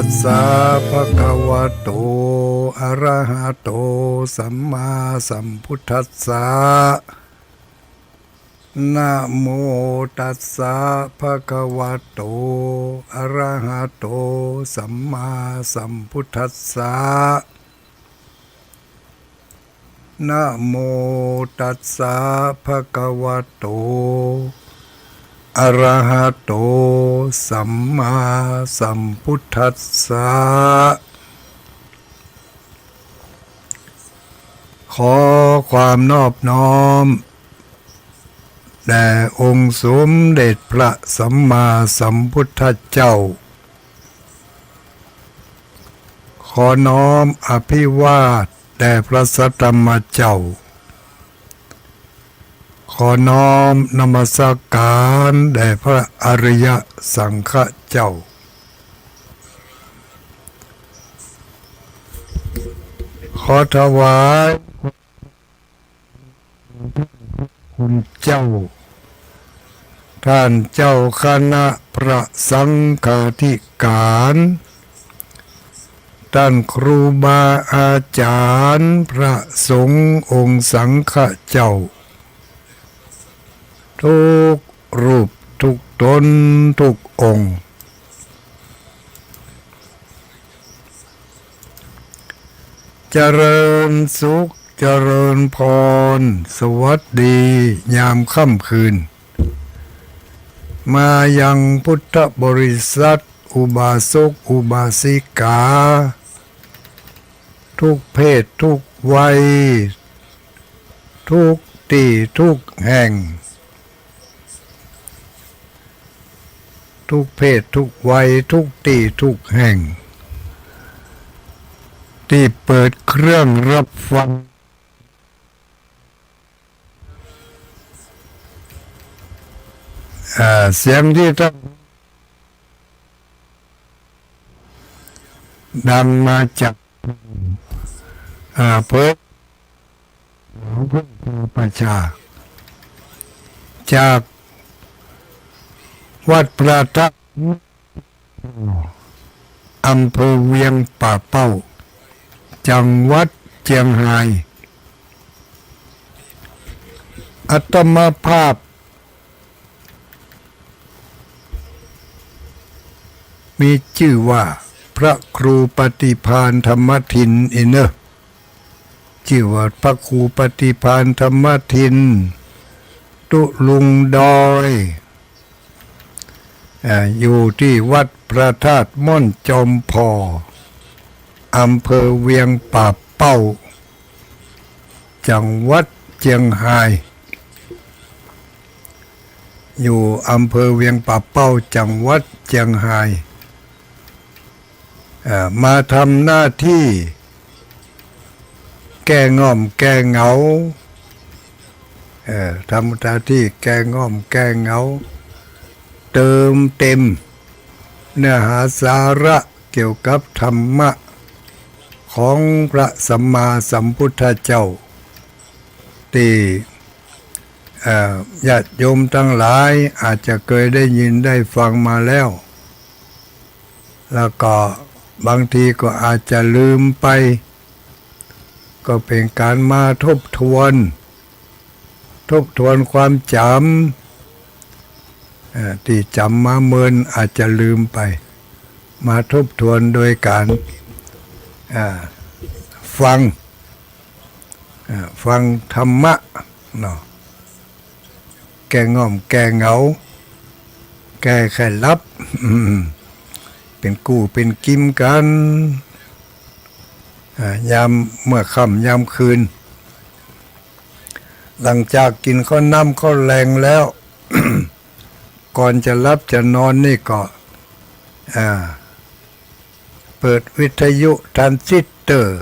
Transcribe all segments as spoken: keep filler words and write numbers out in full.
สสะ ภะคะวะโต อะระหะโต สัมมาสัมพุทธัสสะ นะโม ตัสสะ ภะคะวะโต อะระหะโต สัมมาสัมพุทธัสสะ นะโม ตัสสะ ภะคะวะโต อะระหะโต สัมมาสัมพุทธัสสะ ขอความนอบน้อม แด่องค์สมเด็จพระสัมมาสัมพุทธเจ้า ขอน้อมอภิวาทแด่พระสัทธรรมเจ้า ขอน้อมนมัสการแด่พระอริยสังฆเจ้า ขอถวาย คุณเจ้า ท่านเจ้าคณะพระสังฆาธิการ ท่านครูบาอาจารย์พระสงฆ์องค์สังฆเจ้า ทุกรูปทุกตนทุกองค์ เจริญสุข เจริญพร สวัสดียามค่ำคืน มายังพุทธบริษัท อุบาสกอุบาสิกา ทุกเพศทุกวัย ทุกตี้ทุกแห่ง ทุกเพศทุกวัย ทุกตี้ทุกแห่ง ตี้เปิดเครื่องรับฟัง อ่า เสียงตี้ท่าน ดังมาจาก อ่า เผย ประชา จากวัดพระธาตุ อำเภอเวียงป่าเป้า จังหวัดเจียงฮาย อาตมาภาพ มีจื้อว่าพระครูปฏิภาณธรรมทิน อินเนอะ จื้อว่าพระครูปฏิภาณธรรมทิน ตุลุงดอย อ่า อยู่ตี้วัดพระธาตุม่อนจอมผ่อ อำเภอเวียงป่าเป้า จังหวัดเจียงฮาย อยู่อำเภอเวียงป่าเป้า จังหวัดเจียงฮาย อ่า มาทำหน้าที่แก้ง่อมแก้เหงา เอ่อ ทำหน้าที่แก้ง่อมแก้เหงา เติมเต็มเนื้อหาสาระเกี่ยวกับธรรมะของพระสัมมาสัมพุทธเจ้า ตี้ เอ่อ ญาติโยมทั้งหลายอาจจะเคยได้ยินได้ฟังมาแล้ว แล้วก็บางทีก็อาจจะลืมไป ก็เป๋นก๋านมาทบทวน ทบทวนความจ๋ำ เอ่อ ตี้จ๋ำมาเมินอาจจะลืมไป มาทบทวนโดยก๋าน อ่า ฟัง อ่า ฟังธรรมะเนาะ แก้ง่อมแก้เหงา แก้ไข้หลับ อืม เป๋นกู้เป๋นกิมกั๋น อ่า ยามเมื่อค่ำยามคืน หลังจากกิ๋นข้าวน้ำข้าวแลงแล้ว ก่อนจะหลับจะนอนนี่ก็ อ่า เปิดวิทยุทรานซิสเตอร์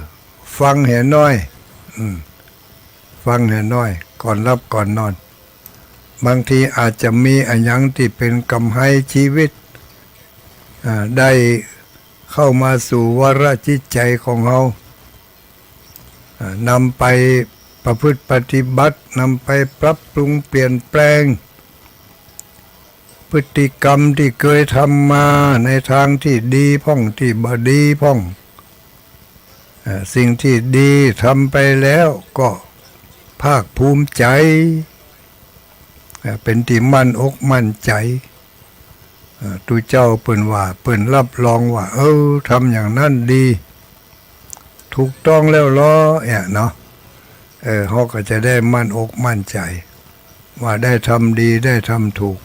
ฟังแหน้อย อืม ฟังแหน้อย ก่อนหลับก่อนนอน บางทีอาจจะมีอะหยังตี้เป๋นกำไฮชีวิต อ่า ได้เข้ามาสู่วาระจิตใจ๋ของเฮา อ่า นำไปประพฤติปฏิบัติ นำไปปรับปรุงเปลี่ยนแปลง พฤติกรรมตี้เกยทำมาในตางตี้ดีพ่องตี้บ่ดีพ่อง เอ่อ สิ่งตี้ดีทำไปแล้วก็ภาคภูมิใจ๋ เอ่อ เป๋นตี้มั่นอกมั่นใจ๋ เอ่อ ตุ๊เจ้าเปิ้นว่า เปิ้นรับรองว่า เออ ทำอย่างนั้นดี ถูกต้องแล้วลอ เอี้ยเนาะ เออ เฮาก็จะได้มั่นอกมั่นใจ๋ ว่าได้ทำดี ได้ทำถูก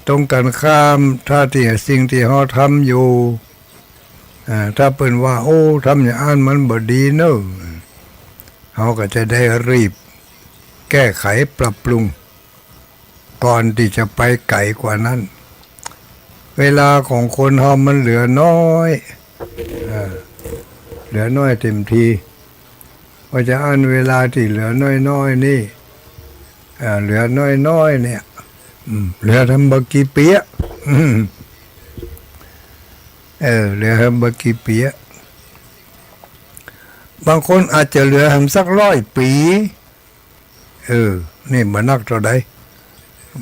ตรงกั๋นข้าม ถ้าตี้สิ่งตี้เฮาทำอยู่ อ่า ถ้าเปิ้นว่า โอ้ ทำอย่างอั้นมันบ่ดีเน่อ เฮาก็จะได้รีบแก้ไขปรับปรุง ก่อนตี้จะไปไก๋กว่านั้น เวลาของคนเฮามันเหลือน้อย อ่า เหลือน้อยเต็มที เพราะจะอั้นเวลาตี้เหลือน้อยๆ นี่ อ่า เหลือน้อยๆ เนี่ย อืม เหลือแหมบ่กี่ปี๋อะ อืม เออ เหลือแหมบ่กี่ปี๋อะ บางคนอาจจะเหลือแหมสักร้อยปี๋ เออ นี่บ่นักเต้าใด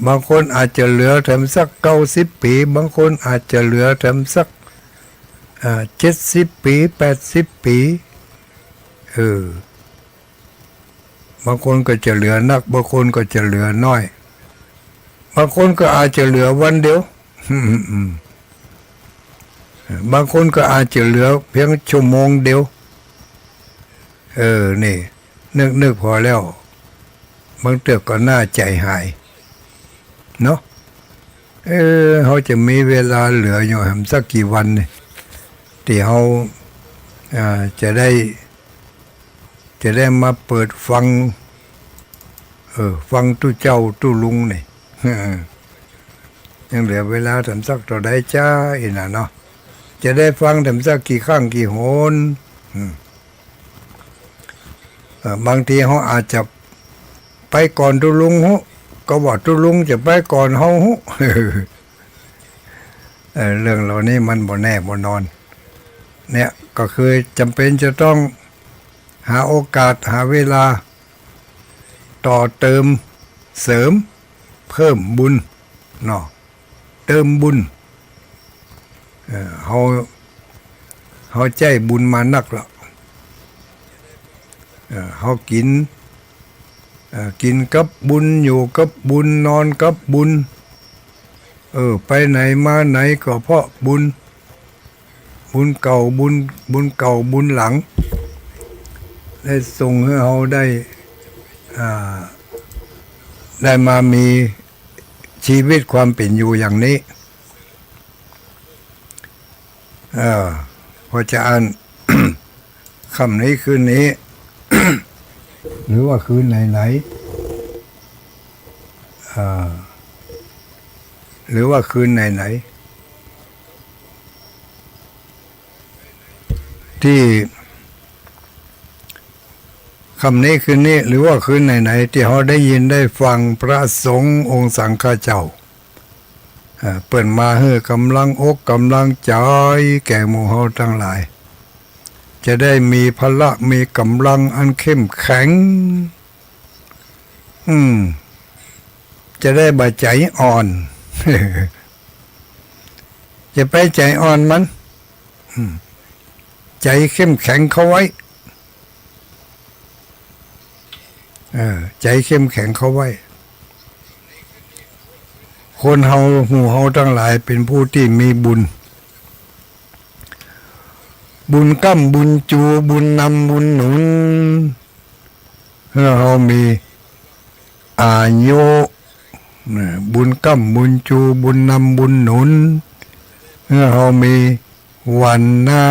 บางคนอาจจะเหลือแหมสักเก้าสิบปี๋ บางคนอาจจะเหลือแหมสัก อ่า เจ็ดสิบปี๋ แปดสิบปี๋ เออ บางคนก็จะเหลือนัก บางคนก็จะเหลือน้อย บางคนก็อาจจะเหลือวันเดียว อืม บางคนก็อาจจะเหลือเพียงชั่วโมงเดียว เออ นี่ นึกๆ ผ่อแล้ว บางเตื้อก็น่าใจ๋หาย เนาะ เออ เฮาจะมีเวลาเหลืออยู่แหมสักกี่วันนี่ ตี้เฮา อ่า จะได้ จะได้มาเปิดฟัง เออ ฟังตุ๊เจ้าตุ๊ลุงนี่ ยังเหลือเวลาแหมสักเต้าใดจ๊ะ อี้น่ะเนาะ จะได้ฟังแหมสักกี่ครั้งกี่หน อืม เอ่อ บางทีเฮาอาจจะไปก่อนตุ๊ลุงฮู้ ก็ว่าตุ๊ลุงจะไปก่อนเฮาฮู้ เอ่อ เรื่องเหล่านี้มันบ่แน่บ่นอน เนี่ย ก็คือจ๋ำเป๋นจะต้องหาโอกาส หาเวลา ต่อเติม เสริม เพิ่มบุญ เนาะ เติมบุญ เอ่อ เฮา เฮาใจ๊บุญมานักละ เอ่อ เฮากิ๋น เอ่อ กิ๋นกับบุญ อยู่กับบุญ นอนกับบุญ เออ ไปไหนมาไหนก็เพราะบุญ บุญเก่า บุญ บุญเก่า บุญหลัง ได้ส่งหื้อเฮาได้ อ่า ได้มามี ชีวิตความเป๋นอยู่อย่างนี้ เออ พอจะอั้น ค่ำนี้คืนนี้ หรือว่าคืนไหนๆ อ่า หรือว่าคืนไหนๆ ตี้ ค่ำนี้คืนนี้ หรือว่าคืนไหนๆ ตี้เฮาได้ยินได้ฟังพระสงฆ์องค์สังฆเจ้า เอ่อ เปิ้นมาหื้อกำลังอกกำลังใจ๋แก่หมู่เฮาตังหลาย จะได้มีพละมีกำลังอันเข้มแข็ง อืม จะได้บ่ใจ๋อ่อน จะไปใจ๋อ่อนมัน อืม ใจ๋เข้มแข็งเข้าไว้ เออ ใจ๋เข้มแข็งเข้าไว้ คนเฮา หมู่เฮาตังหลายเป๋นผู้ตี้มีบุญ บุญก๊ำบุญจู บุญนำบุญหนุน หื้อเฮามีอายุ นะ บุญก๊ำบุญจู บุญนำบุญหนุน หื้อเฮามีวรรณะ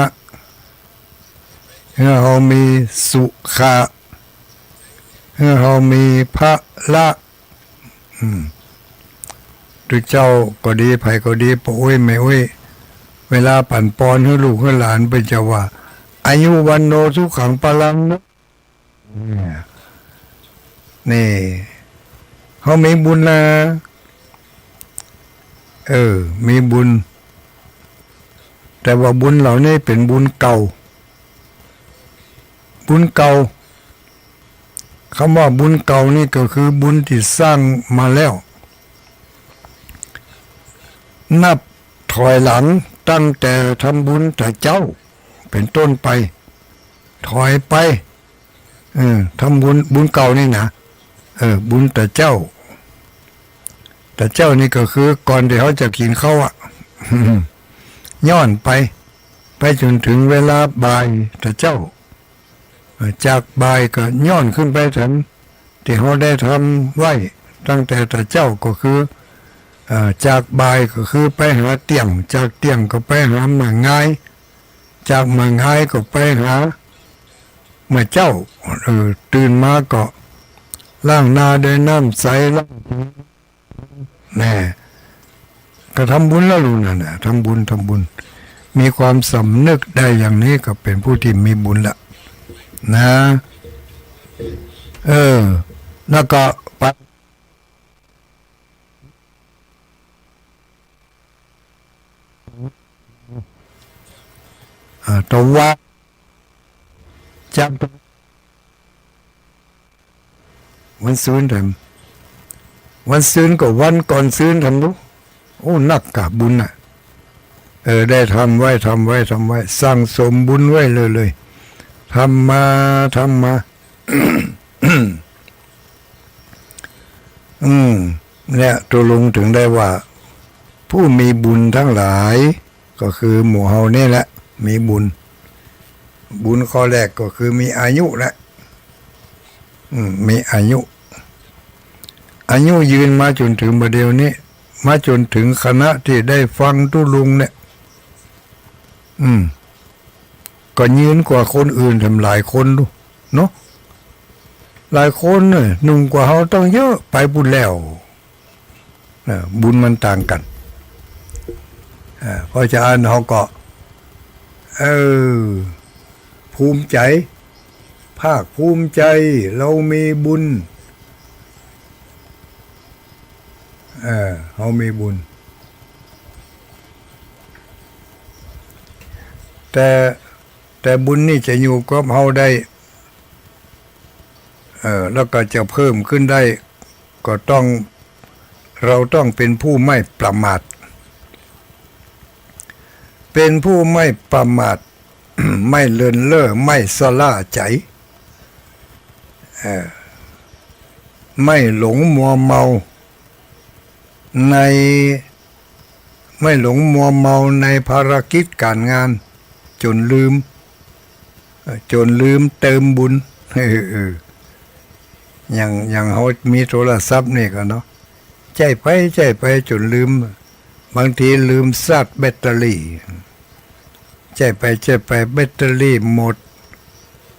หื้อเฮามีสุขะ หื้อเฮามีพละ อืม ตุ๊เจ้าก็ดี ใผก็ดี ป้ออุ๊ยแม่อุ๊ย เวลาปั๋นปอนหื้อลูกหื้อหลาน เปิ้นจะว่า อายุ วัณโณ สุขัง พลัง เนาะ เนี่ย นี่ เฮามีบุญนะ เออ มีบุญ แต่ว่าบุญเหล่านี้เป๋นบุญเก่า บุญเก่า กำว่าบุญเก่านี่ก็คือบุญตี้สร้างมาแล้ว นับถอยหลังตั้งแต่ทำบุญต๋าเจ้าเป๋นต้นไป ถอยไป เออ ทำบุญ บุญเก่านี่นะ เออ บุญต๋าเจ้า ต๋าเจ้านี่ก็คือก่อนตี้เฮาจะกิ๋นข้าวอะ ย้อนไป ไปจ๋นเถิงเวลาบ่ายต๋าเจ้า เอ่อ จากบ่ายก็ย้อนขึ้นไปเถิงตี้เฮาได้ทำไว้ตั้งแต่ต๋าเจ้าก็คือ เอ่อ จากบ่ายก็คือไปหาเตี้ยง จากเตี้ยงก็ไปหาหม่างาย จากหม่างายก็ไปหาเมื่อเจ๊า เออ ตื่นมาก็ล้างหน้าด้วยน้ำใส ล้าง แน่ ก็ทำบุญแล้วลูกนั่นน่ะ ทำบุญ ทำบุญ มีความสำนึกได้อย่างนี้ก็เป๋นผู้ตี้มีบุญละ นะ เออ แล้วก็ไป อ่า ตะวัน จาก วันซืนแถม วันซืนก็วันก่อนซืนแถมลูก โอ้ นักกะบุญน่ะ เออ ได้ทำไว้ ทำไว้ ทำไว้ สั่งสมบุญไว้เลย เลย ทำมา ทำมา อืม เนี่ย ตกลงเถิงได้ว่า ผู้มีบุญตังหลาย ก็คือหมู่เฮานี่แหละ มีบุญ บุญข้อแรกก็คือมีอายุแหละ อืม มีอายุ อายุยืนมาจ๋นเถิงบ่าเดี่ยวนี้ มาจ๋นเถิงขณะตี้ได้ฟังตุ๊ลุงเนี่ย อืม ก็ยืนกว่าคนอื่นแถมหลายคนดู เนาะ หลายคนเนี่ยหนุ่มกว่าเฮาตั้งเยอะ ไปปู้นแล้ว เออ บุญมันต่างกั๋น เออ เพราะฉะนั้นเฮาก็ เออ ภูมิใจ๋ ภาคภูมิใจ๋ เฮามีบุญ เออ เฮามีบุญ แต่ แต่บุญนี่จะอยู่กับเฮาได้ เอ่อ แล้วก็จะเพิ่มขึ้นได้ ก็ต้อง เฮาต้องเป๋นผู้ไม่ประมาท เป๋นผู้ไม่ประมาท ไม่เลินเล่อ ไม่ชะล่าใจ๋ เอ่อ ไม่หลงมัวเมา ใน ไม่หลงมัวเมาในภารกิจก๋านงาน จ๋นลืม เอ่อ จ๋นลืมเติมบุญ เออ เออ อย่าง อย่างเฮามีโทรศัพท์นี่ก็เนาะ ใจ๊ไป ใจ๊ไปจ๋นลืม บางทีลืมชาร์จแบตเตอรี่ ใจ๊ไป ใจ๊ไป แบตเตอรี่หมด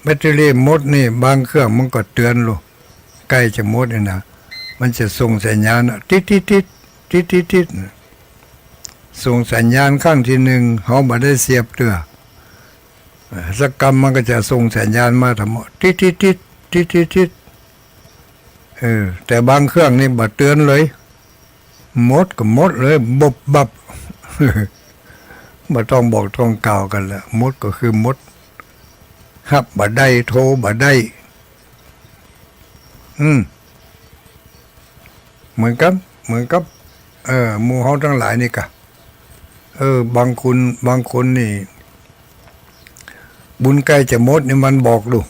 แบตเตอรี่หมดนี่ บางเครื่องมันก็เตือนลูก ใก้จะหมดนี่นะ มันจะส่งสัญญาณอะ ติ๊ดติ๊ดติ๊ด ติ๊ดติ๊ดติ๊ด ส่งสัญญาณครั้งตี้นึ่ง เฮาบ่ได้เสียบเตื้อ สักกำมันก็จะส่งสัญญาณมาทั้งหมด ติ๊ดติ๊ดติ๊ด ติ๊ดติ๊ดติ๊ด เออ แต่บางเครื่องนี่บ่เตือนเลย หมดก็หมดเลย บุบบับ บ่ต้องบอกต้องกล่าวกั๋นละ หมดก็คือหมด ฮับบ่ได้ โทรบ่ได้ อืม เหมือนกั๋น เหมือนกับ เอ่อ หมู่เฮาตังหลายนี่กะ เออ บางคน บางคนนี่ บุญใก้จะหมดนี่มันบอกลูก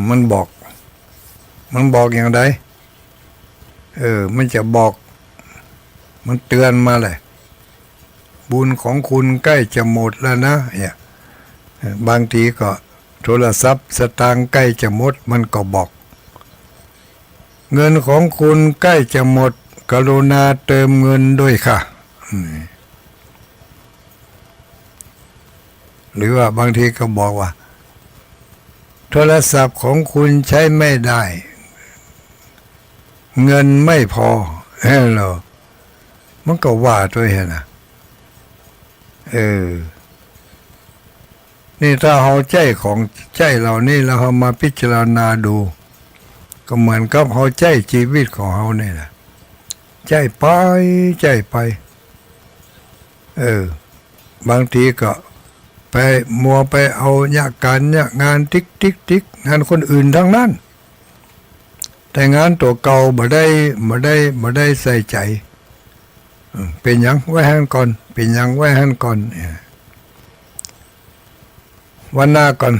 มันบอก มันบอกอย่างใด เออ มันจะบอก มันเตือนมาแหละ บุญของคุณใกล้จะหมดแล้วนะ เนี่ย เออ บางทีก็โทรศัพท์สตางค์ใกล้จะหมด มันก็บอก เงินของคุณใกล้จะหมด กรุณาเติมเงินด้วยค่ะ อืม หรือว่าบางทีก็บอกว่า โทรศัพท์ของคุณใช้ไม่ได้ เงินไม่พอ เออ เหรอ มันก็ว่าตวยหั้นนะ เออ นี่ถ้าเฮาใจ๊ของใจ๊เหล่านี้แล้วเฮามาพิจารณาดู ก็เหมือนกับเฮาใจ๊จีวิตของเฮานี่แหละ ใจ๊ไป ใจ๊ไป เออ บางทีก็ไปมัวไปเอาเยียะก๋านเยียะงานติ๊กติ๊กติ๊ก งานคนอื่นตังนั้น แต่งานตั๋วเก่าบ่ได้ บ่ได้ บ่ได้ใส่ใจ๋ เป๋นหยังไว้หั้นก่อน เป๋นหยังไว้หั้นก่อน เออ วันหน้าก่อน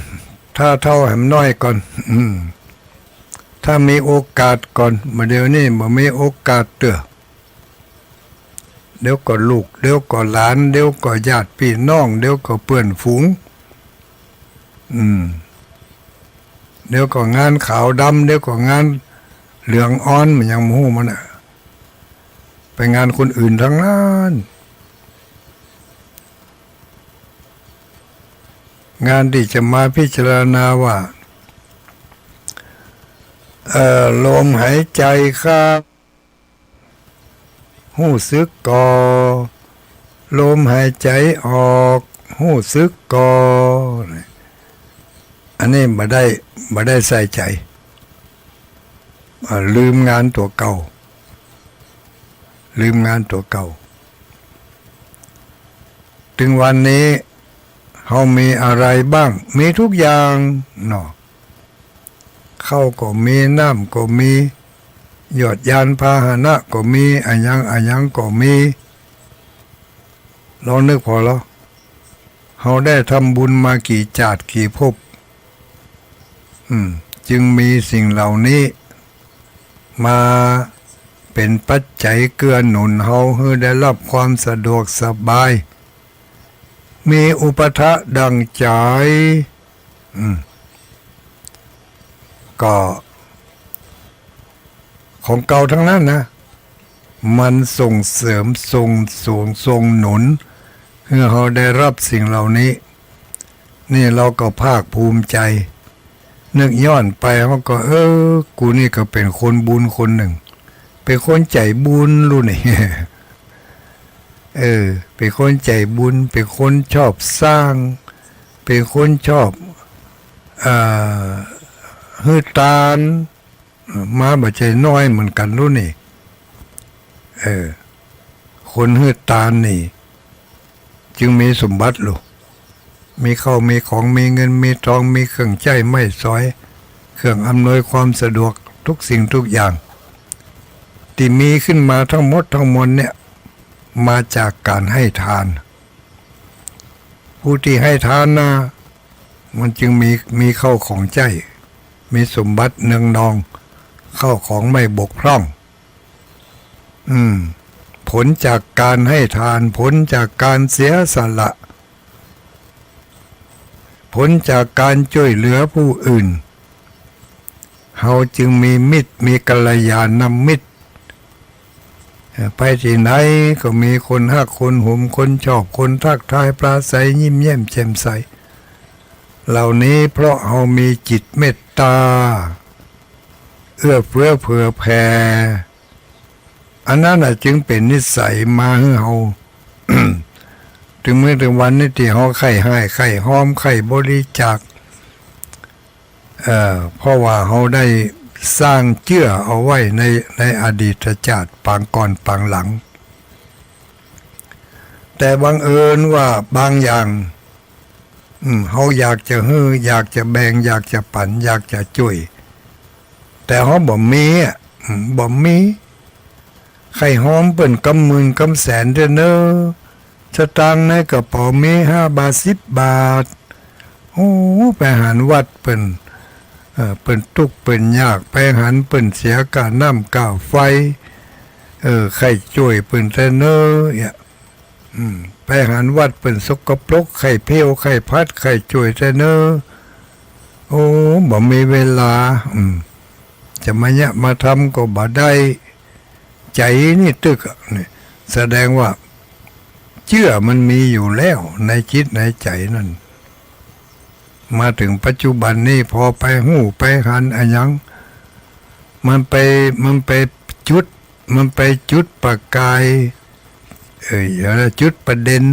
ถ้าเฒ่าแหมน้อยก่อน อืม ถ้ามีโอกาสก่อน บ่าเดี่ยวนี้บ่มีโอกาสเตื้อ เดี๋ยวก็ลูก เดี๋ยวก็หลาน เดี๋ยวก็ญาติปี้น้อง เดี๋ยวก็เปื้อนฝูง อืม เดี๋ยวก็งานขาวดำ เดี๋ยวก็งานเหลืองอ่อน มันยังบ่ฮู้มันน่ะ ไปงานคนอื่นทั้งนั้น งานตี้จะมาพิจารณาว่า เอ่อ ลมหายใจ๋เข้า ฮู้สึกก่อ ลมหายใจ๋ออก ฮู้สึกก่อ อันนี้บ่ได้ บ่ได้ใส่ใจ๋ อ่า ลืมงานตั๋วเก่า ลืมงานตั๋วเก่า ตึงวันนี้ เฮามีอะไรบ้าง มีทุกอย่างเนาะ ข้าวก็มี น้ำก็มี ยวดยานพาหนะก็มี อะหยังอะหยังก็มี ลองนึกผ่อลอ เฮาได้ทำบุญมากี่จาติกี่ภพ อืม จึงมีสิ่งเหล่านี้ มาเป๋นปัจจัยเกื้อหนุนเฮาหื้อได้ฮับความสะดวกสบาย มีอุปถะดั่งใจ๋ อืม ก็ ของเก่าทั้งนั้นนะ มันส่งเสริม ส่ง ส่ง ส่งหนุน หื้อเฮาได้ฮับสิ่งเหล่านี้ นี่เฮาก็ภาคภูมิใจ๋ นึกย้อนไปเฮาก็ เออ กูนี่ก็เป๋นคนบุญคนนึ่ง เป๋นคนใจ๋บุญลูกนี่ เออ เป๋นคนใจ๋บุญ เป๋นคนชอบสร้าง เป๋นคนชอบ อ่า หื้อตาน มาบ่ใจ้น้อยเหมือนกั๋นลูกนี่ เออ คนหื้อตานนี่ จึงมีสมบัติลูก มีข้าวมีของ มีเงินมีทอง มีเครื่องใจ๊ไม้สอย เครื่องอำนวยความสะดวกทุกสิ่งทุกอย่าง ตี้มีขึ้นมาทั้งหมดทั้งมวลเนี่ย มาจากก๋านหื้อตาน ผู้ตี้หื้อตานนะ มันจึงมี มีข้าวของใจ๊ มีสมบัติเนืองนอง ข้าวของไม่บกพร่อง อืม ผลจากก๋านหื้อตาน ผลจากก๋านเสียสละ ผลจากก๋านจ้วยเหลือผู้อื่น เฮาจึงมีมิตร มีกัลยาณมิตร เอ่อ ไปตี้ไหนก็มีคนฮัก คนหุม คนชอบ คนทักทาย ปราศรัย ยิ้มแย้มแจ่มใส เหล่านี้เพราะเฮามีจิตเมตตา เอื้อเฟื้อเผื่อแผ่ อันนั้นน่ะจึงเป๋นนิสัยมาหื้อเฮา ตึงมื้อตึงวันนี้ตี้เฮาใค่ฮ้าย ใค่ฮอม ใค่บริจาค เอ่อ เพราะว่าเฮาได้สร้างเจื้อเอาไว้ใน ในอดีตจาติปางก่อนปางหลัง แต่บังเอิญว่าบางอย่าง อืม เฮาอยากจะหื้อ อยากจะแบ่ง อยากจะปั๋น อยากจะจ้วย แต่เฮาบ่มีอะ อืม บ่มี ใค่ฮอมเปิ้นกำหมื่นกำแสนเตื้อเน่อ สตางค์ในกระเป๋ามีห้าบาท สิบบาท โอ้ ไปหันวัดเปิ้น เอ่อ เปิ้นตุ๊กข์เปิ้นยาก ไปหันเปิ้นเสียก้าน้ำก้าไฟ เออ ใค่จ้วยเปิ้นเตื้อเน่อ เนี่ย อืม ไปหันวัดเปิ้นสกปรก ใค่เพลว ใค่ผัด ใค่จ้วยเตื้อเน่อ โอ้ บ่มีเวลา อืม จะมาเยียะมาทำก็บ่ได้ ใจ๋นี่ตึกอะ นี่ แสดงว่าเจื้อมันมีอยู่แล้วในจิตในใจ๋นั่น มาเถิงปัจจุบันนี้ พอไปฮู้ไปหันอะหยัง มันไป มันไปจุด มันไปจุดประกาย เอ่อ จุดประเด็น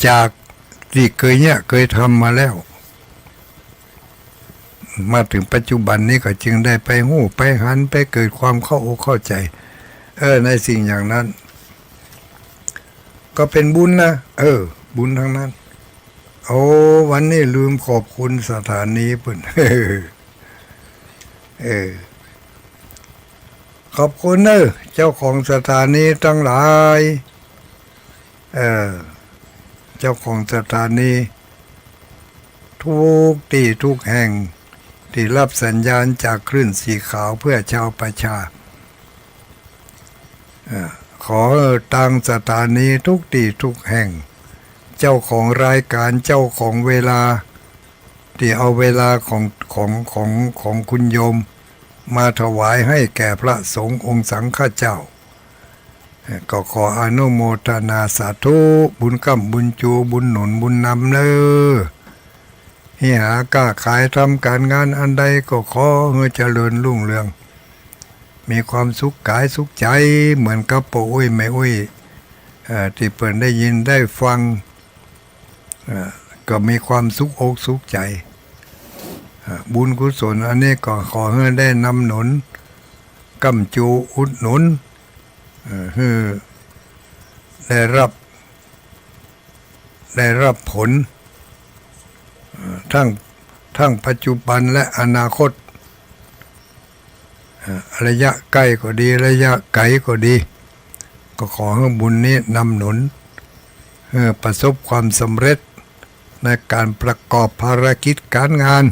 จากตี้เกยเยียะเกยทำมาแล้ว มาเถิงปัจจุบันนี้ก็จึงได้ไปฮู้ไปหัน ไปเกิดความเข้าอกเข้าใจ๋ เออ ในสิ่งอย่างนั้น ก็เป๋นบุญนะ เออ บุญตังนั้น โอ้ วันนี้ลืมขอบคุณสถานีเปิ้น เออ ขอบคุณเนอะ เจ้าของสถานีตังหลาย เออ เจ้าของสถานี ทุกตี้ทุกแห่ง ตี้ฮับสัญญาณจากคลื่นสีขาวเพื่อชาวประชา เอ่อ ขอตางสถานีทุกตี้ทุกแห่ง เจ้าของรายการ เจ้าของเวลา ตี้เอาเวลาของ ของ ของ ของคุณโยม มาถวายให้แก่พระสงฆ์องค์สังฆเจ้า ก็ขออนุโมทนาสาธุ บุญค้ำบุญจู บุญหนุนบุญนำเน้อ เฮหาก้าขายทำก๋านงานอันใดก็ขอหื้อเจริญรุ่งเรือง มีความสุขก๋ายสุขใจ๋ เหมือนกับป้ออุ๊ยแม่อุ๊ย เอ่อ ตี้เปิ้นได้ยินได้ฟัง เอ่อ ก็มีความสุขอกสุขใจ๋ เอ่อ บุญกุศลอันนี้ก็ขอหื้อได้นำหนุน ค้ำจูอุดหนุน เอ่อ หื้อได้ฮับ ได้ฮับผล เอ่อ ตึง ตึงปัจจุบันและอนาคต เอ่อ ระยะใก้ก็ดี ระยะไก๋ก็ดี ก็ขอหื้อบุญนี้นำหนุน หื้อประสบความสำเร็จในก๋านประกอบภารกิจก๋านงาน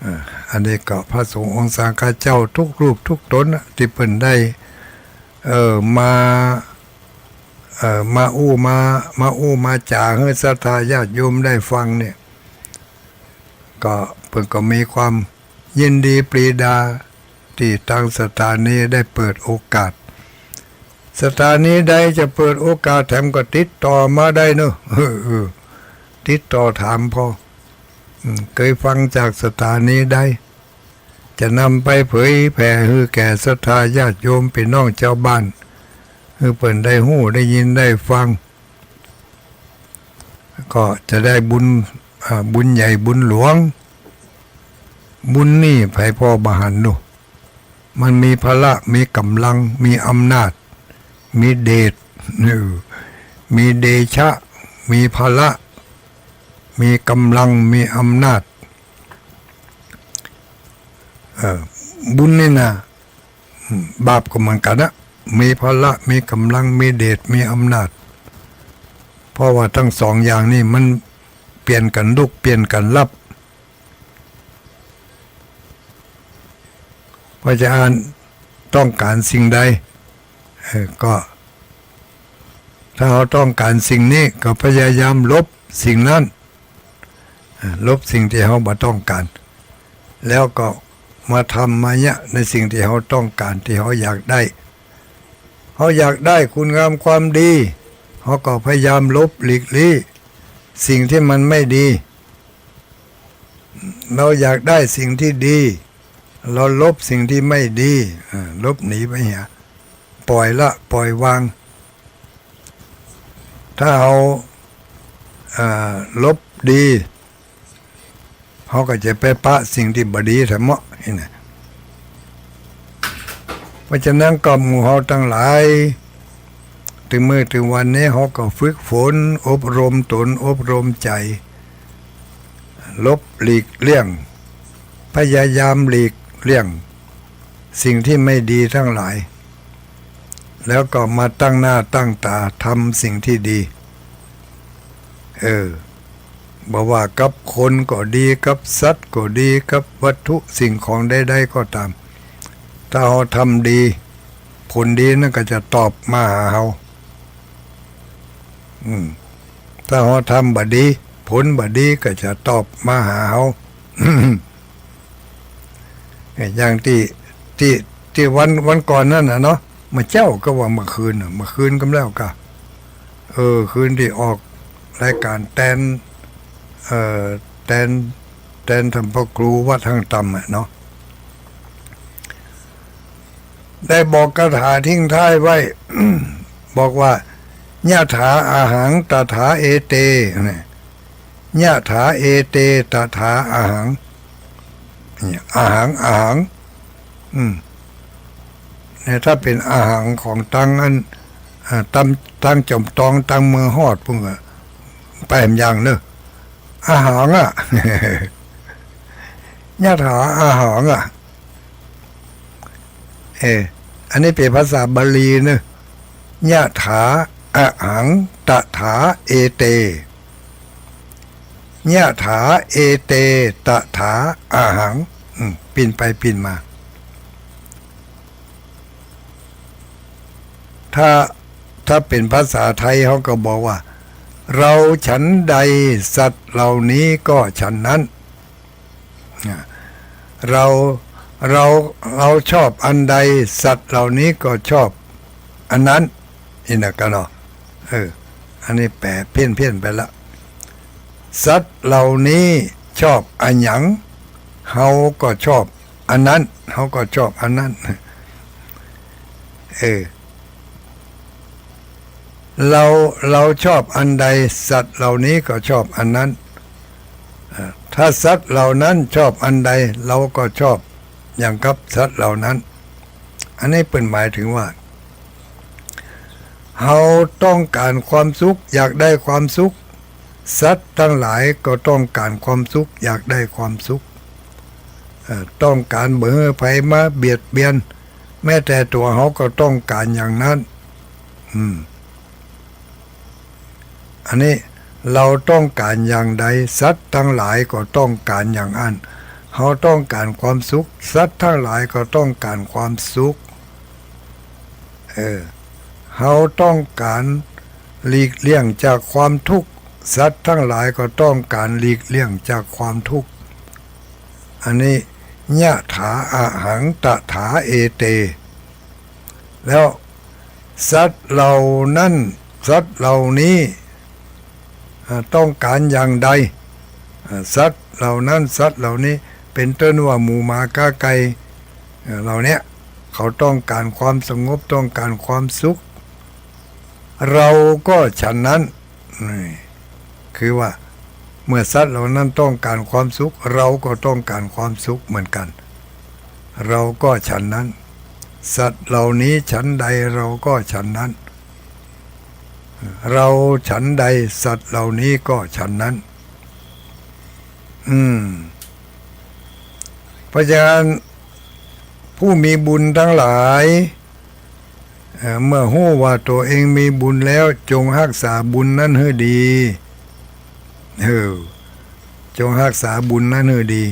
อ่า อันนี้ก็พระสงฆ์องค์สังฆเจ้าทุกรูปทุกต๋นน่ะ ตี้เปิ้นได้ เอ่อ มา เอ่อ มาอู้มา มาอู้มาจ๋าหื้อศรัทธาญาติโยมได้ฟังเนี่ย ก็เปิ้นก็มีความยินดีปรีดา ตี้ตางสถานีได้เปิดโอกาส สถานีใดจะเปิดโอกาสแถมก็ติดต่อมาได้เนาะ เออ เออ ติดต่อถามพ่อ อืม เกยฟังจากสถานีใด จะนำไปเผยแผ่หื้อแก่ศรัทธาญาติโยมปี้น้องจาวบ้าน หื้อเปิ้นได้ฮู้ได้ยินได้ฟัง ก็จะได้บุญ อ่า บุญใหญ่บุญหลวง บุญนี่ใผผ่อบ่หันเนาะ มันมีพละ มีก๋ำลัง มีอำนาจ มีเดช เออ มีเดชะ มีพละ มีก๋ำลัง มีอำนาจ เออ บุญนี่นะ อืม บาปก็เหมือนกั๋นนะ มีพละ มีก๋ำลัง มีเดช มีอำนาจ เพราะว่าตึงสองอย่างนี่มันเปลี่ยนกั๋นลุก เปลี่ยนกั๋นฮับ เพราะฉะนั้นต้องก๋านสิ่งใด เออ ก็ ถ้าเฮาต้องก๋านสิ่งนี้ก็พยายามหลบสิ่งนั้น อ่า หลบสิ่งตี้เฮาบ่ต้องก๋าน แล้วก็มาทำมาเยียะในสิ่งตี้เฮาต้องก๋าน ตี้เฮาอยากได้ เฮาอยากได้คุณงามความดี เฮาก็พยายามหลบหลีกลี้สิ่งตี้มันไม่ดี เฮาอยากได้สิ่งตี้ดี เฮาหลบสิ่งตี้ไม่ดี อ่า หลบหนีไปเหีย ปล่อยละ ปล่อยวาง ถ้าเฮา อ่า หลบดี เฮาก็จะไปปะสิ่งตี้บ่ดีทั้งหมดนี่นะ เพราะฉะนั้นก็หมู่เฮาตังหลาย ตึงมื้อตึงวันนี้เฮาก็ฝึกฝน อบรมต๋น อบรมใจ๋ หลบหลีกเลี่ยง พยายามหลีกเลี่ยง สิ่งตี้ไม่ดีตังหลาย แล้วก็มาตั้งหน้าตั้งต๋าทำสิ่งตี้ดี เออ บ่ว่ากับคนก็ดี กับสัตว์ก็ดี กับวัตถุสิ่งของใดๆ ก็ต๋าม ถ้าเฮาทำดี ผลดีนั้นก็จะตอบมาหาเฮา อืม ถ้าเฮาทำบ่ดี ผลบ่ดีก็จะตอบมาหาเฮา อย่างตี้ ตี้ ตี้วัน วันก่อนนั้นน่ะเนาะ เมื่อเจ๊าก็ว่าเมื่อคืนน่ะ เมื่อคืนก็แล้วก็ เออ คืนตี้ออกรายก๋านแตน เอ่อ แตน แตนท่านพระครูวัดห้างต่ำอะเนาะ ได้บอกคาถาทิ้งท้ายไว้ บอกว่า ยะถาอาหัง ตถาเอเต นะ ยะถาเอเต ตถาอาหัง เนี่ย อาหัง อาหัง อืม เนี่ย ถ้าเป๋นอาหังของตังอัน อ่า ตัง ตังจอมตอง ตังเมืองฮอด พุ้นก็ ไปแหมอย่างเนอะ อาหังอะ ยะถาอาหังอะ เออ อันนี้เป๋นภาษาบาลีเนอะ ยะถา อะหัง ตะถา เอเต ยะถา เอเต ตะถา อะหัง อืม ปิ้นไปปิ้นมา ถ้า ถ้าเป๋นภาษาไทย เขาก็บอกว่า เราฉันใด สัตว์เหล่านี้ก็ฉันนั้น อ่ะ เรา เรา เราชอบอันใด สัตว์เหล่านี้ก็ชอบอันนั้น อี้นะกะเนาะ เออ อันนี้แป๋เพี้ยนๆ ไปละ สัตว์เหล่านี้ชอบอะหยัง เฮาก็ชอบอันนั้น เฮาก็ชอบอันนั้น เออ เรา เราชอบอันใด สัตว์เหล่านี้ก็ชอบอันนั้น เอ่อ ถ้าสัตว์เหล่านั้นชอบอันใด เราก็ชอบอย่างกับสัตว์เหล่านั้น อันนี้เปิ้นหมายถึงว่า เฮาต้องก๋านความสุข อยากได้ความสุข สัตว์ตังหลายก็ต้องก๋านความสุข อยากได้ความสุข เอ่อ ต้องก๋านบ่หื้อใผมาเบียดเบียน แม้แต่ตั๋วเฮาก็ต้องก๋านอย่างนั้น อืม อันนี้ เราต้องก๋านอย่างใด สัตว์ตังหลายก็ต้องก๋านอย่างอั้น เฮาต้องก๋านความสุข สัตว์ตังหลายก็ต้องก๋านความสุข เออ เฮาต้องก๋านหลีกเลี่ยงจากความทุกข์ สัตว์ตังหลายก็ต้องก๋านหลีกเลี่ยงจากความทุกข์ อันนี้ ยะถา อะหัง ตะถา เอเต แล้วสัตว์เหล่านั้น สัตว์เหล่านี้ อ่า ต้องก๋านอย่างใด อ่า สัตว์เหล่านั้น สัตว์เหล่านี้ เป๋นต้นว่าหมูหมาก๊าไก่ เอ่อ เหล่าเนี้ย เขาต้องก๋านความสงบ ต้องก๋านความสุข เราก็ฉันนั้น นี่ คือว่า เมื่อสัตว์เหล่านั้นต้องก๋านความสุข เราก็ต้องก๋านความสุขเหมือนกั๋น เราก็ฉันนั้น สัตว์เหล่านี้ฉันใด เราก็ฉันนั้น เราฉันใด สัตว์เหล่านี้ก็ฉันนั้น อืม เพราะฉะนั้น ผู้มีบุญตังหลาย เอ่อ เมื่อฮู้ว่าตั๋วเองมีบุญแล้ว จงฮักษาบุญนั้นหื้อดี เออ จงฮักษาบุญนั้นหื้อดี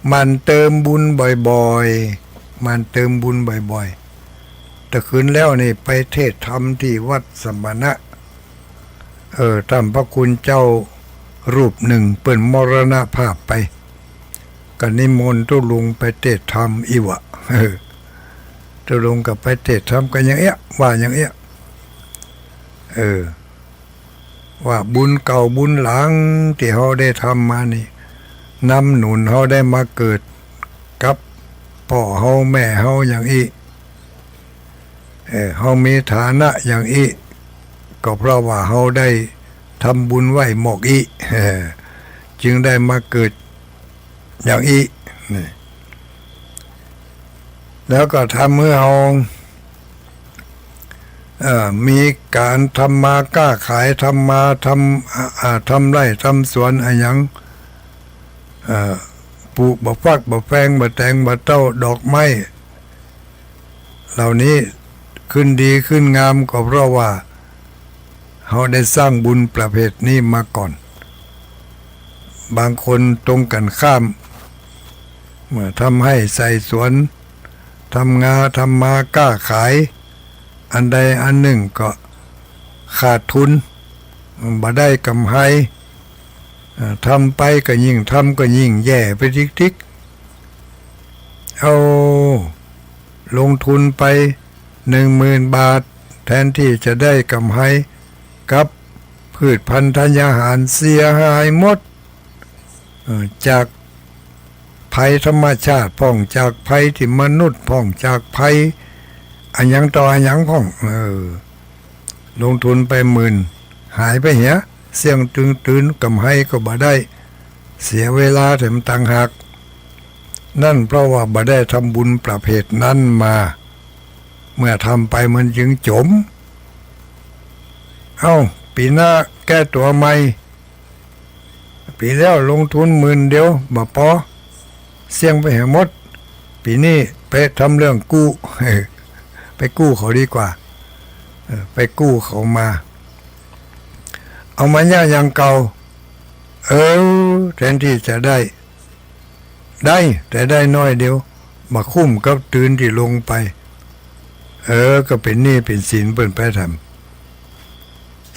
หมั่นเติมบุญบ่อยๆ หมั่นเติมบุญบ่อยๆ ตะคืนแล้วนี่ไปเทศน์ธรรมตี้วัดสมณะ เออ ต้านพระคุณเจ้ารูปนึ่งเปิ้นมรณภาพไป ก็นิมนต์ตุ๊ลุงไปเทศน์ธรรมอี้วะ เออ ตุ๊ลุงก็ไปเทศน์ธรรมกั๋นอย่างเอี้ย ว่าอย่างเอี้ย เออ ว่าบุญเก่าบุญหลังตี้เฮาได้ทำมานี่ นำหนุนเฮาได้มาเกิดกับป้อเฮาแม่เฮาอย่างอี้ เออ เฮามีฐานะอย่างอี้ ก็เพราะว่าเฮาได้ทำบุญไว้หมอกอี้ จึงได้มาเกิดอย่างอี้ นี่ แล้วก็ทำหื้อเฮา เอ่อ มีก๋านทำมาก๊าขาย ทำมา ทำ อ่า อ่า ทำไร่ทำสวนอะหยัง เอ่อ ปลูกบ่าฟักบ่าแฟงบ่าแตงบ่าเต้าดอกไม้ เหล่านี้ขึ้นดีขึ้นงามก็เพราะว่าเฮาได้สร้างบุญประเภทนี้มาก่อน บางคนตรงกั๋นข้าม เมื่อทำไฮ่ใส่สวน ทำงา ทำมาก๊าขาย อันใดอันนึ่งก็ขาดทุน บ่ได้ก๋ำไร เอ่อ ทำไปก็ยิ่งทำก็ยิ่งแย่ไปติ๊กๆ เอา ลงทุนไปหนึ่งหมื่นบาท แทนตี้จะได้ก๋ำไรกับพืชพันธุ์ธัญญาหาร เสียหายหมด เอ่อ จากภัยธรรมชาติพ่อง จากภัยตี้มนุษย์พ่อง จากภัยอะหยังต่ออะหยังพ่อง เออ ลงทุนไปหมื่น หายไปเหีย เสี้ยงตึงตื๋น ก๋ำไรก็บ่ได้ เสียเวลาแถมต่างหาก นั่นเพราะว่าบ่ได้ทำบุญประเภทนั้นมา เมื่อทำไปมันจึงจ๋ม เอ้า ปี๋หน้าแก้ตั๋วใหม่ ปี๋แล้วลงทุนหมื่นเดียวบ่ปอ เสี้ยงไปหื้อหมด ปี๋นี้ ไปทำเรื่องกู้ ไปกู้เขาดีกว่า เออ ไปกู้เขามา เอามาเยียะอย่างเก่า เออ แทนตี้จะได้ ได้ แต่ได้น้อยเดียว บ่คุ้มกับตื่นตี้ลงไป เออ ก็เป๋นหนี้เป๋นสินเปิ้นไปแถม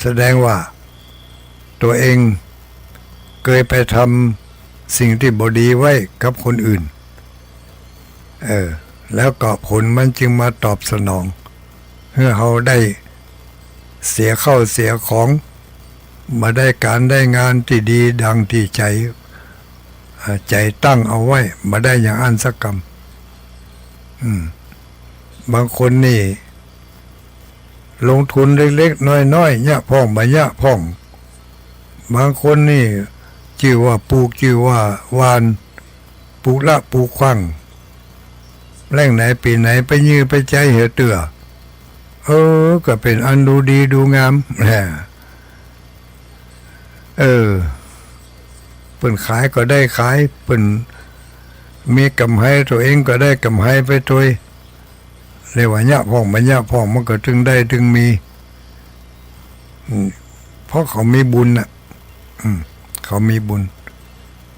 แสดงว่าตั๋วเองเกยไปทำสิ่งตี้บ่ดีไว้กับคนอื่น เออ แล้วก็ผลมันจึงมาตอบสนอง หื้อเฮาได้เสียข้าวเสียของ บ่ได้ก๋านได้งานตี้ดีดังตี้ใจ๋ อ่า ใจ๋ตั้งเอาไว้ บ่ได้อย่างอั้นสักกำ อืม บางคนนี่ ลงทุนเล็กๆ น้อยๆ เยียะพ่องบ่เยียะพ่อง บางคนนี่ จื้อว่าปลูก จื้อว่าหว่าน ปลูกละปลูกขว้าง แล้งไหนปี๋ไหนไปยื้อไปใจ๊เหียเตื้อ เออ ก็เป๋นอันดูดีดูงาม แหม เออ เปิ้นขายก็ได้ขาย เปิ้นมีก๋ำไร ตั๋วเองก็ได้ก๋ำไรไปตวย เรียกว่าเยียะพ่องบ่เยียะพ่อง มันก็ตึงได้ตึงมี อืม เพราะเขามีบุญน่ะ อืม เขามีบุญ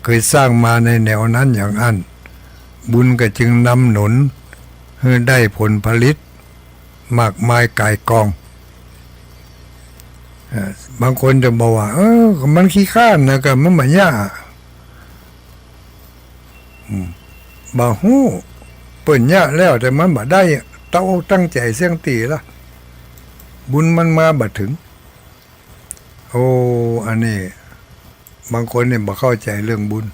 เกยสร้างมาในแนวนั้นอย่างอั้น บุญก็จึงนำหนุนหื้อได้ผลผลิต มากมายก่ายกอง เอ่อ บางคนจะบอกว่า เออ มันขี้คร้านนะ ก็มันบ่เยียะ อืม บ่ฮู้ เปิ้นเยียะแล้ว แต่มันบ่ได้ตั้งอกตั้งใจ๋เสี้ยงตี้ละ บุญมันมาบ่เถิง โอ้ อันนี้ บางคนนี่บ่เข้าใจ๋เรื่องบุญ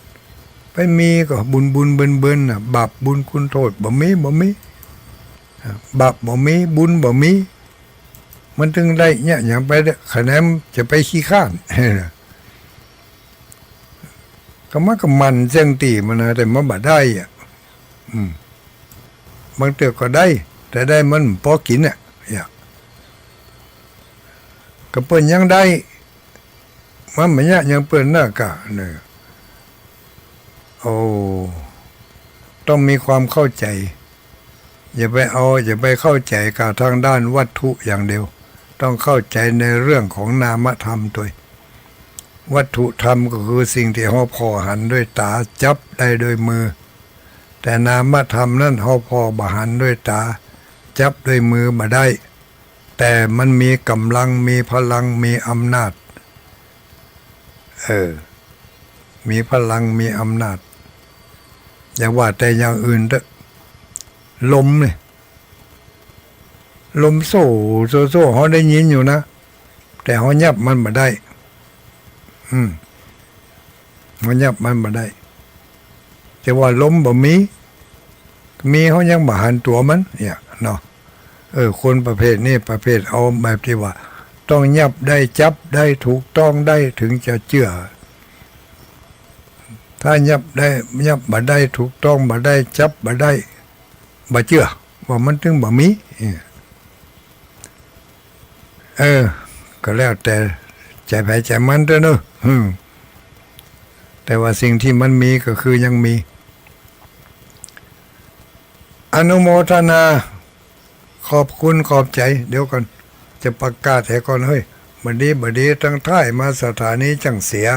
ไปมีก็บุญๆ เบินๆ น่ะ บาปบุญคุณโทษบ่มี บ่มี อ่า บาปบ่มี บุญบ่มี มันตึงได้เยียะหยังไปเต๊อะ คะแนนจะไปขี้คร้าน ก็มันก็หมั่นเสี้ยงตี้มันนะ แต่มันบ่ได้อะ อืม บางเตื้อก็ได้ แต่ได้มันบ่ปอกิ๋นน่ะ เนี่ย ก็เปิ้นยังได้ มันบ่เยียะอย่างเปิ้นน่ะกา เนี่ย โอ้ ต้องมีความเข้าใจ๋ อย่าไปเอา อย่าไปเข้าใจ๋กาทางด้านวัตถุอย่างเดียว ต้องเข้าใจ๋ในเรื่องของนามธรรมตวย วัตถุธรรมก็คือสิ่งตี้เฮาผ่อหันด้วยต๋า จับได้ด้วยมือ แต่นามธรรมนั้นเฮาผ่อบ่หันด้วยต๋า จับด้วยมือบ่ได้ แต่มันมีก๋ำลัง มีพลัง มีอำนาจ เออ มีพลัง มีอำนาจ อย่าว่าแต่อย่างอื่นเต๊อะ ลมนี่ ลมโซ่ โซ่ โซ่ เฮาได้ยินอยู่นะ แต่เฮายับมันบ่ได้ อืม เฮายับมันบ่ได้ แต่ว่าลมบ่มี มีเฮายังบ่หันตั๋วมัน เนี่ย เนาะ เออ คนประเภทนี้ ประเภทเอาแบบตี้ว่า ต้องยับได้ จับได้ ถูกต้องได้ เถิงจะเจื้อ ถ้ายับได้ ยับบ่ได้ ถูกต้องบ่ได้ จับบ่ได้ บ่เจื้อ ว่ามันตึงบ่มี เออ เออ ก็แล้วแต่ใจ๋ใผใจ๋มันเต๊อะเนาะ อืม แต่ว่าสิ่งตี้มันมีก็คือยังมี อนุโมทนา ขอบคุณขอบใจ๋ เดี๋ยวก่อน จะประกาศเหียก่อน เฮ้ย บ่ดี บ่ดี ตังท้ายมาสถานีจั้งเสีย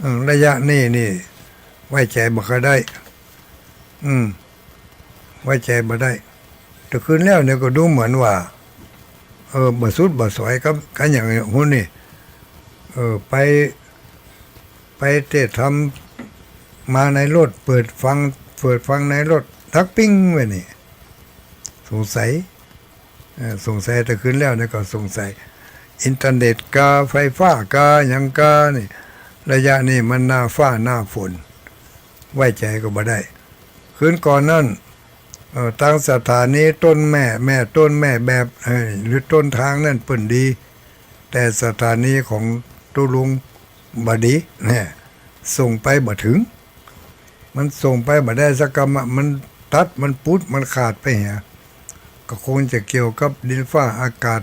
อืม ระยะนี้นี่ ไว้ใจ๋บ่ค่อยได้ อืม ไว้ใจ๋บ่ได้ แต่คืนแล้วเนี่ยก็ดูเหมือนว่า เออ บ่สุดบ่สวยกับ กับอย่างฮู้นี่ เออ ไป ไปเตะทำมาในรถ เปิดฟัง เปิดฟังในรถ ดักปิ้งไว้นี่ สงสัย เอ่อ สงสัยแต่คืนแล้วเนี่ยก็สงสัย อินเทอร์เน็ตกา ไฟฟ้ากา หยังกานี่ ระยะนี้มันหน้าฟ้าหน้าฝน ไว้ใจ๋ก็บ่ได้ คืนก่อนนั้น เอ่อ ตางสถานีต้นแม่ แม่ต้นแม่แบบ เอ่อ หรือต้นตางนั้นเปิ้นดี แต่สถานีของตุ๊ลุงบ่ดี เนี่ย ส่งไปบ่เถิง มันส่งไปบ่ได้สักกำอะ มันตัด มันปุด มันขาดไปเหีย ก็คงจะเกี่ยวกับดินฟ้าอากาศ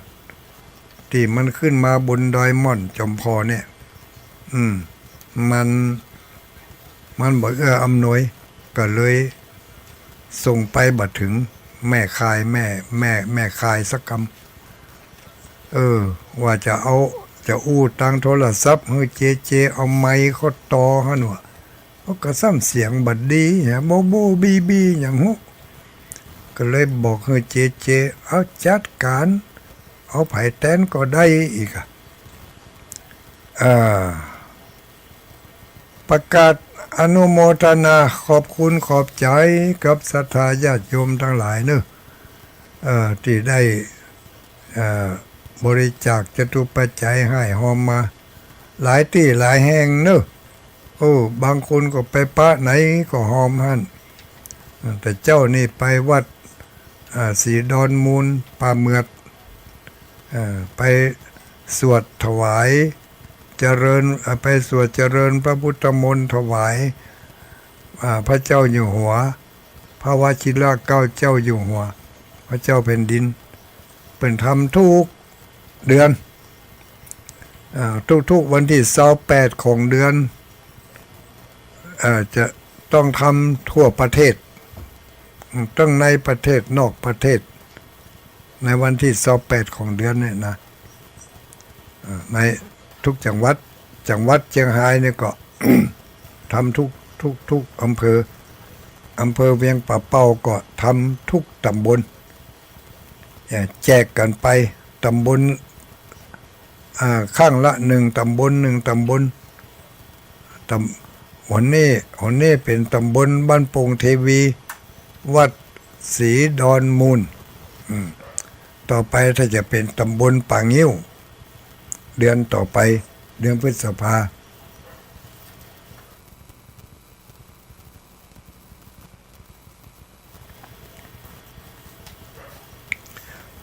ตี้มันขึ้นมาบนดอยม่อนจอมพอเนี่ย อืม มัน มันบ่เอื้ออำนวย ก็เลย ส่งไปบ่ถึงแม่ข่าย แม่ แม่ แม่ข่ายสักกำ เออ ว่าจะเอา จะอู้ตางโทรศัพท์หื้อเจเจ เอาไมค์เขาต่อหั้นว่า เขาก็ซ้ำเสียงบ่ดีแหะ โบโบบีบีหยังฮู้ ก็เลยบอกหื้อเจเจ เอาจัดก๋าน เอาใผแตนก็ได้อีกอะ อ่า ประกาศอนุโมทนาขอบคุณขอบใจ๋กับศรัทธาญาติโยมตังหลายเนาะ เอ่อ ตี้ได้ เอ่อ บริจาคจตุปัจจัยฮ้ายฮอมมา หลายตี้หลายแห่งเนาะ โอ้ บางคนก็ไปปะไหนก็ฮอมหั้น แต่เจ้านี่ไปวัด อ่า ศรีดอนมูลป่าเหมือด เอ่อ ไปสวดถวายเจริญ เอ่อ ไปสวดเจริญพระพุทธมนต์ถวาย อ่า พระเจ้าอยู่หัว พระวชิรเกล้าเจ้าอยู่หัว พระเจ้าแผ่นดิน เปิ้นทำทุกเดือน อ่า ทุกๆวันตี้ซาวแปดของเดือน เอ่อ จะต้องทำทั่วประเทศ อืม ตั้งในประเทศนอกประเทศ ในวันตี้ซาวแปดของเดือนเนี่ยนะ เอ่อ ในทุกจังหวัด จังหวัดเจียงฮายเนี่ยก็ ทำทุก ทุก ทุกอำเภอ อำเภอเวียงป่าเป้าก็ทำทุกต๋ำบล เอ่อ แจกกั๋นไป ต๋ำบล อ่า ครั้งละหนึ่งต๋ำบล หนึ่งต๋ำบล ต๋ำ- หนนี้ หนนี้เป๋นต๋ำบลบ้านโป่งเทวี วัดศรีดอนมูล อืม ต่อไปถ้าจะเป๋นต๋ำบลป่างิ้ว เดือนต่อไป เดือนพฤษภา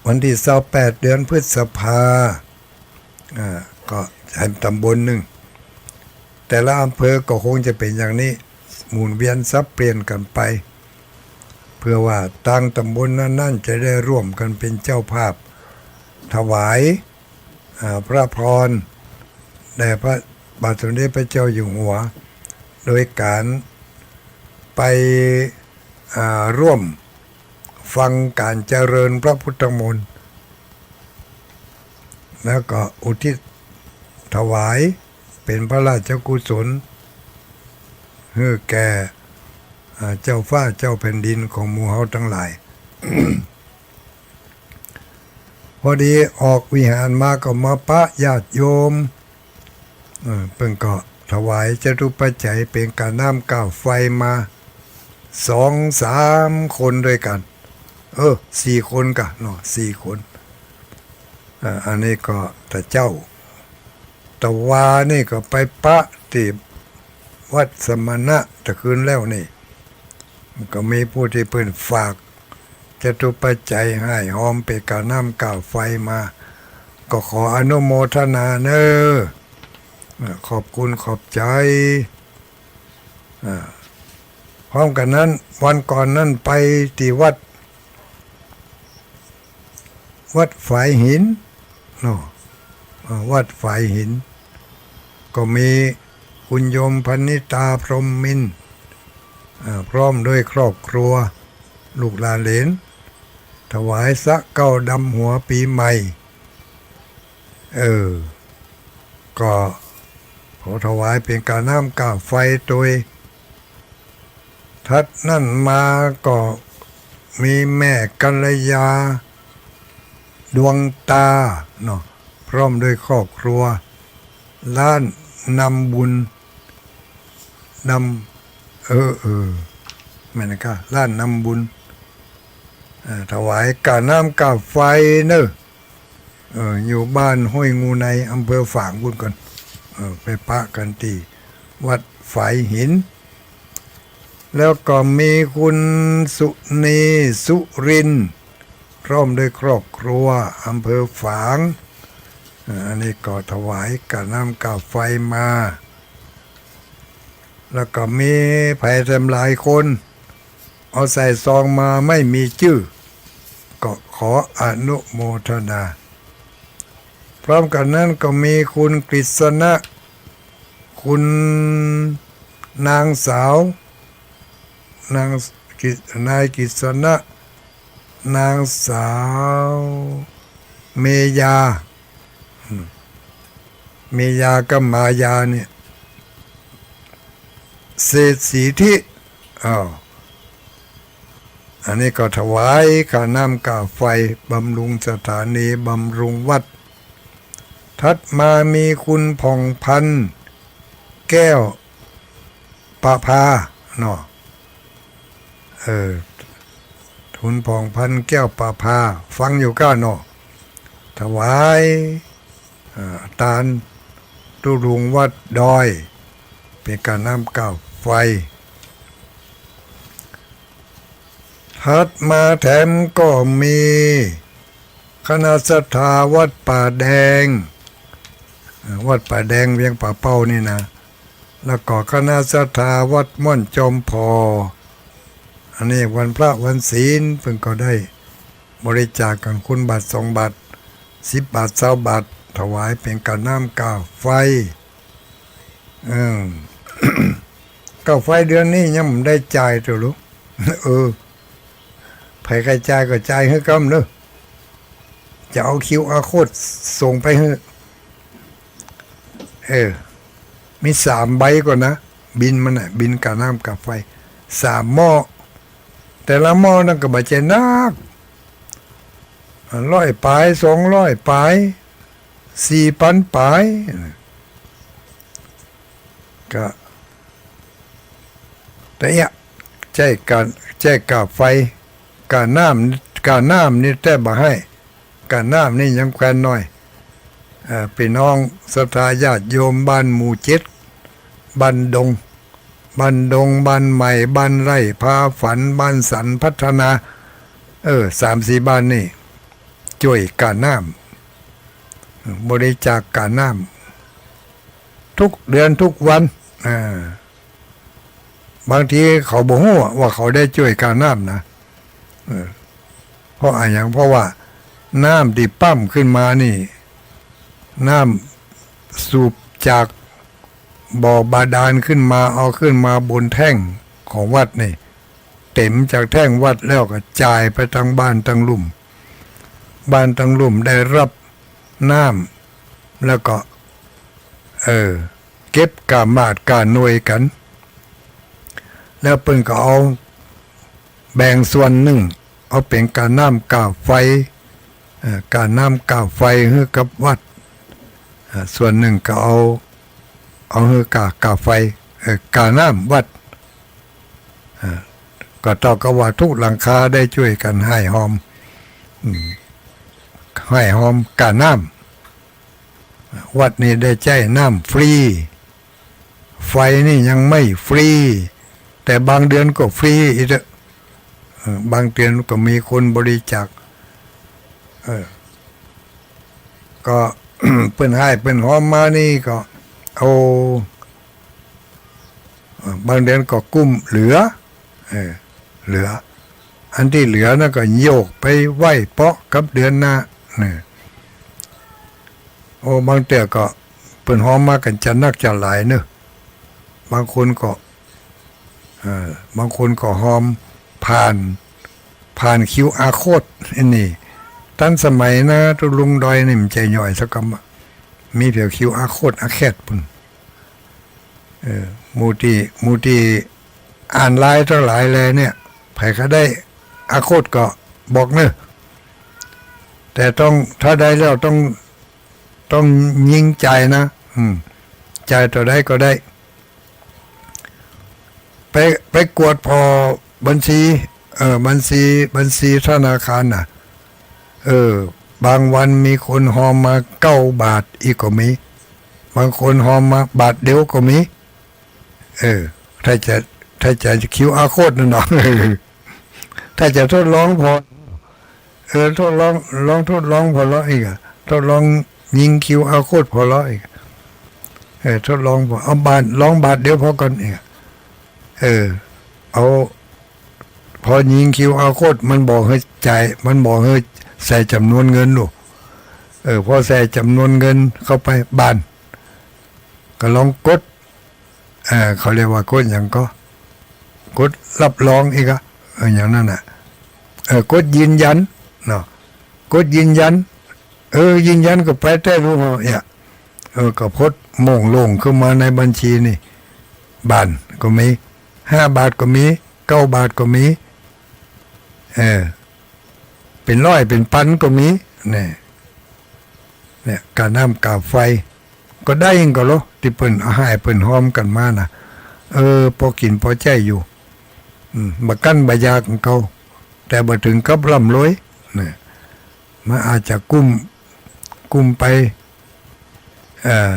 วันตี้ซาวแปดเดือนพฤษภา อ่า ก็แหมต๋ำบลนึ่ง แต่ละอำเภอก็คงจะเป๋นอย่างนี้ หมุนเวียนสับเปลี่ยนกั๋นไป เพื่อว่าตางต๋ำบลนั้นๆ จะได้ร่วมกั๋นเป๋นเจ้าภาพ ถวาย อ่า พระพรแด่พระบาทสมเด็จพระเจ้าอยู่หัว โดยก๋านไป อ่า ร่วมฟังก๋านเจริญพระพุทธมนต์ แล้วก็อุทิศถวายเป๋นพระราชกุศล หื้อแก่ อ่า เจ้าฟ้าเจ้าแผ่นดินของหมู่เฮาตังหลาย พอดีออกวิหารมาก็มาปะญาติโยม เออ เปิ้นก็ถวายจตุปัจจัยเป๋นก้าน้ำก้าไฟมา สองสามคนด้วยกั๋น เออ สี่คนก่ะเนาะ สี่คน อ่า อันนี้ก็ตะเจ๊า ตะวานี่ก็ไปปะตี้วัดสมณะตะคืนแล้วนี่ มันก็มีผู้ตี้เปิ้นฝากจตุปัจจัยฮ้ายฮอมเป๋นก้าน้ำก้าไฟมา ก็ขออนุโมทนาเน้อ อ่า ขอบคุณขอบใจ๋ อ่า พร้อมกั๋นนั้น วันก่อนนั้นไปตี้วัด วัดฝายหินเนาะ เอ่อ วัดฝายหิน ก็มีคุณโยมพนิตา พรหมมินทร์ เอ่อ พร้อมด้วยครอบครัว ลูกหลานเหลน ถวายสะเก๊าดำหัวปี๋ใหม่ เออ ก็ขอถวายเป๋นก้าน้ำก้าไฟตวย ถัดนั้นมาก็มีแม่กัลยา ดวงตาเนาะ พร้อมด้วยครอบครัว ร้านนำบุญ นำ เออ เออ แม่นก่ะ ร้านนำบุญ เอ่อ ถวายก้าน้ำก้าไฟเน้อ เอ่อ อยู่บ้านห้วยงูใน อำเภอฝางปู๊นก่อน เอ่อ ไปปะกั๋นตี้วัดฝายหิน แล้วก็มีคุณสุนี สุรินทร์ พร้อมด้วยครอบครัว อำเภอฝาง เอ่อ อันนี้ก็ถวายก้าน้ำก้าไฟมา แล้วก็มีใผแถมหลายคน เอาใส่ซองมาไม่มีจื้อ ก็ขออนุโมทนา พร้อมกั๋นนั้นก็มีคุณกฤษณะ คุณนางสาว นาง กิจ- นายกฤษณะ นางสาวเมยา อืม เมยากับมายาเนี่ย เศรษฐีที่ อ้าว อันนี้ก็ถวายค่าน้ำค่าไฟ บำรุงสถานี บำรุงวัด ถัดมามีคุณผ่องพันธ์ แก้วประภา เนาะ เออ คุณผ่องพันธ์ แก้วประภา ฟังอยู่ก้าเนาะ ถวาย อ่า ตานตุ๊ลุงวัดดอย เป๋นค่าน้ำค่าไฟ ถัดมาแถมก็มีคณะศรัทธาวัดป่าแดง อ่า วัดป่าแดงเวียงป่าเป้านี่นะ แล้วก็คณะศรัทธาวัดม่อนจอมผ่อ อันนี้วันพระวันศีลเปิ้นก็ได้บริจาคกั๋นคนบาทสองบาท สิบบาท ซาวบาท ถวายเป๋นค่าน้ำค่าไฟ เออ ค่าไฟเดือนนี้ยังบ่ได้จ่ายเตื้อลูก เออ ใผใค่จ่ายก็จ่ายหื้อกำเน่อ จะเอา คิวอาร์ โค้ด ส่งไปหื้อ เออ มีสามใบก่อนนะ บิลมันน่ะ บิลค่าน้ำค่าไฟ สามหม้อ แต่ละหม้อนั้นก็บ่ใจ้นัก ร้อยป๋าย สองร้อยป๋าย สี่ปันป๋าย ก็ แต่เอี้ย ใจ๊ค่า- ใจ๊ค่าไฟ ค่าน้ำ ค่าน้ำนี่แต๊บ่หื้อ ค่าน้ำนี่ยังแควนน้อย เอ่อ ปี้น้องศรัทธาญาติโยมบ้านหมู่เจ็ด บ้านดง บ้านดง บ้านใหม่ บ้านไร่พาฝัน บ้านสันพัฒนา เออ สามสี่บ้านนี่ จ้วยค่าน้ำ บริจาคค่าน้ำ ทุกเดือนทุกวัน อ่า บางทีเขาบ่ฮู้ว่าเขาได้จ้วยค่าน้ำนะ เออ เพราะอะหยัง เพราะว่าน้ำตี้ปั๊มขึ้นมานี่ น้ำสูบจากบ่อบาดาลขึ้นมา เอาขึ้นมาบนแท่งของวัดนี่ เต็มจากแท่งวัดแล้วก็จ่ายไปตังบ้านตังลุ่ม บ้านตังลุ่มได้ฮับน้ำ แล้วก็ เออ เก็บค่าหมาดค่าหน่วยกั๋น แล้วเปิ้นก็เอาแบ่งส่วนนึ่ง เอาเป๋นค่าน้ำค่าไฟ เอ่อ ค่าน้ำค่าไฟหื้อกับวัด เอ่อ ส่วนนึ่งก็เอา เอาหื้อค่า ค่าไฟ เอ่อ ค่าน้ำวัด เอ่อ ก็เต้ากับว่าทุกหลังคาได้จ้วยกั๋นฮ่ายฮอม อืม ฮ่ายฮอมค่าน้ำ วัดนี่ได้ใจ๊น้ำฟรี ไฟนี่ยังไม่ฟรี แต่บางเดือนก็ฟรีอีกเต๊อะ เออ บางเดือนก็มีคนบริจาค เออ ก็ เปิ้นฮ่ายเปิ้นฮอมมานี่ก็ โอ้ เออ บางเดือนก็กุ้มเหลือ เออ เหลือ อันตี้เหลือนั้นก็โยกไปไว้เปาะกับเดือนหน้า เนี่ย โอ้ บางเตื้อก็เปิ้นฮอมมากั๋นจะนักจะหลายเนอะ บางคนก็ เอ่อ บางคนก็ฮอมผ่าน ผ่าน คิวอาร์ โค้ด อันนี้ ตันสมัยนะ ตุ๊ลุงดอยนี่มันใจ้ย่อยสักกำอะ มีเปียง คิวอาร์ โค้ด อาแคดปุ้น เออ หมู่ตี้ หมู่ตี้อ่านไลน์ตังหลายแลเนี่ย ใผใค่ได้ อาโคดก็บอกเนอะ แต่ต้อง ถ้าได้แล้วต้อง ต้องยิงจ่ายนะ อืม จ่ายเต้าใดก็ได้ ไป ไปกวดผ่อบัญชี เออ บัญชี บัญชีธนาคารน่ะ เออ บางวันมีคนฮอมมาเก้าบาทอีกก็มี บางคนฮอมมาบาทเดียวก็มี เออ ถ้าจะ ถ้าจะ คิวอาร์ โคด นั่นเนาะ ถ้าจะทดลองผ่อ เออ ทดลอง ลองทดลองผ่อเลาะอีกอะ ทดลองยิง คิวอาร์ โคด ผ่อเลาะอีก เออ ทดลองผ่อ เอาบาท ลองบาทเดียวผ่อก่อนอีกอะ เออ เอา พอยิง คิวอาร์ โคด มันบอกหื้อจ่าย มันบอกหื้อใส่จ๋ำนวนเงินลูก เออ พอใส่จ๋ำนวนเงินเข้าไป บาท ก็ลองกด เอ่อ เขาเรียกว่ากดหยังก็ กดรับรองอีกอะ เออ อย่างนั้นน่ะ เออ กดยืนยันเนาะ กดยืนยัน เออ ยืนยันก็ไปแต๊ลูกเหาะเนี่ย เออ ก็ปลดโม่งโล่งขึ้นมาในบัญชีนี่ บาทก็มี ห้าบาทก็มี เก้าบาทก็มี เออ เป๋นร้อยเป๋นปันก็มี เนี่ย เนี่ย ก้าน้ำก้าไฟ ก็ได้กั๋นโล ตี้เปิ้นเอาหื้อเปิ้นฮอมกั๋นมาน่ะ เออ ปอกิ๋นปอใจ๊อยู่ อืม บ่กั้นบ่อยากกั๋นเก่า แต่บ่เถิงกับร่ำรวย เนี่ย มันอาจจะกุ้ม กุ้มไป เอ่อ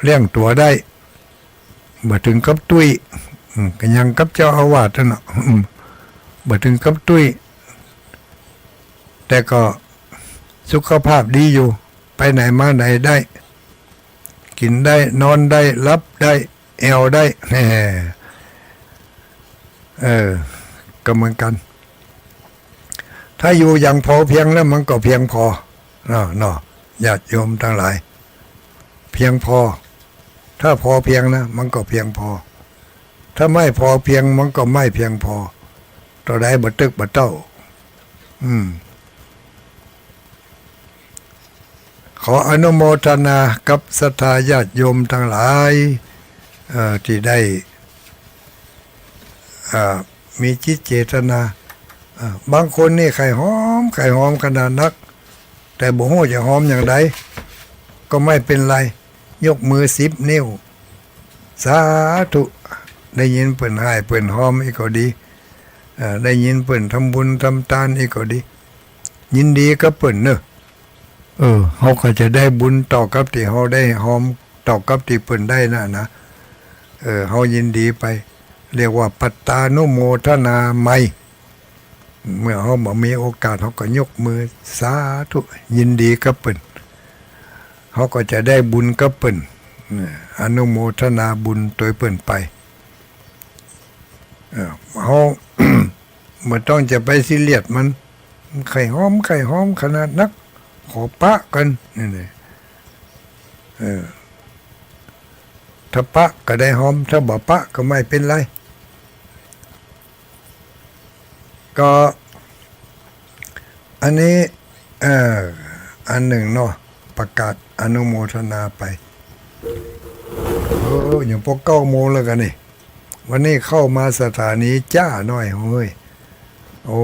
เลี้ยงตั๋วได้ บ่เถิงกับตุ้ย อืม ก็ยังกับเจ้าอาวาสนั่นน่ะ อืม บ่เถิงกับตุ้ย แต่ก็สุขภาพดีอยู่ ไปไหนมาไหนได้ กิ๋นได้ นอนได้ หลับได้ แอ่วได้ แหม เออ ก็เหมือนกั๋น ถ้าอยู่อย่างพอเพียงแล้วมันก็เพียงพอ เนาะ เนาะ ญาติโยมตังหลาย เพียงพอ ถ้าพอเพียงนะ มันก็เพียงพอ ถ้าไม่พอเพียง มันก็ไม่เพียงพอ เต้าใดบ่เต๊กบ่เต้า อืม ขออนุโมทนากับศรัทธาญาติโยมตังหลาย เอ่อ ตี้ได้ เอ่อ มีจิตเจตนา เอ่อ บางคนนี่ใค่ฮอม ใค่ฮอมขนาดนัก แต่บ่ฮู้จะฮอมอย่างใด ก็ไม่เป๋นไร ยกมือสิบนิ้ว สาธุ ได้ยินเปิ้นหื้อเปิ้นฮอมอี้ก็ดี เอ่อ ได้ยินเปิ้นทำบุญทำตานอี้ก็ดี ยินดีกับเปิ้นเนาะ เออ เฮาก็จะได้บุญเต้ากับตี้เฮาได้ฮอม เต้ากับตี้เปิ้นได้น่ะนะ เออ เฮายินดีไป เรียกว่าปัตตานุโมทนาไมย เมื่อเฮาบ่มีโอกาส เฮาก็ยกมือสาธุ ยินดีกับเปิ้น เฮาก็จะได้บุญกับเปิ้น เนี่ย อนุโมทนาบุญตวยเปิ้นไป เออ เฮา บ่ต้องจะไปซีเรียสมัน ใค่ฮอม ใค่ฮอมขนาดนัก ขอปะกั๋น นี่แหละ เออ ถ้าปะก็ได้ฮอม ถ้าบ่ปะก็ไม่เป๋นไร ก็ อันนี้ เอ่อ อันนึ่งเนาะ ประกาศอนุโมทนาไป โอ้ ยังปอเก้าโมงแล้วกั๋นนี่ วันนี้เข้ามาสถานีจ๊าหน้อย เฮ้ย โอ้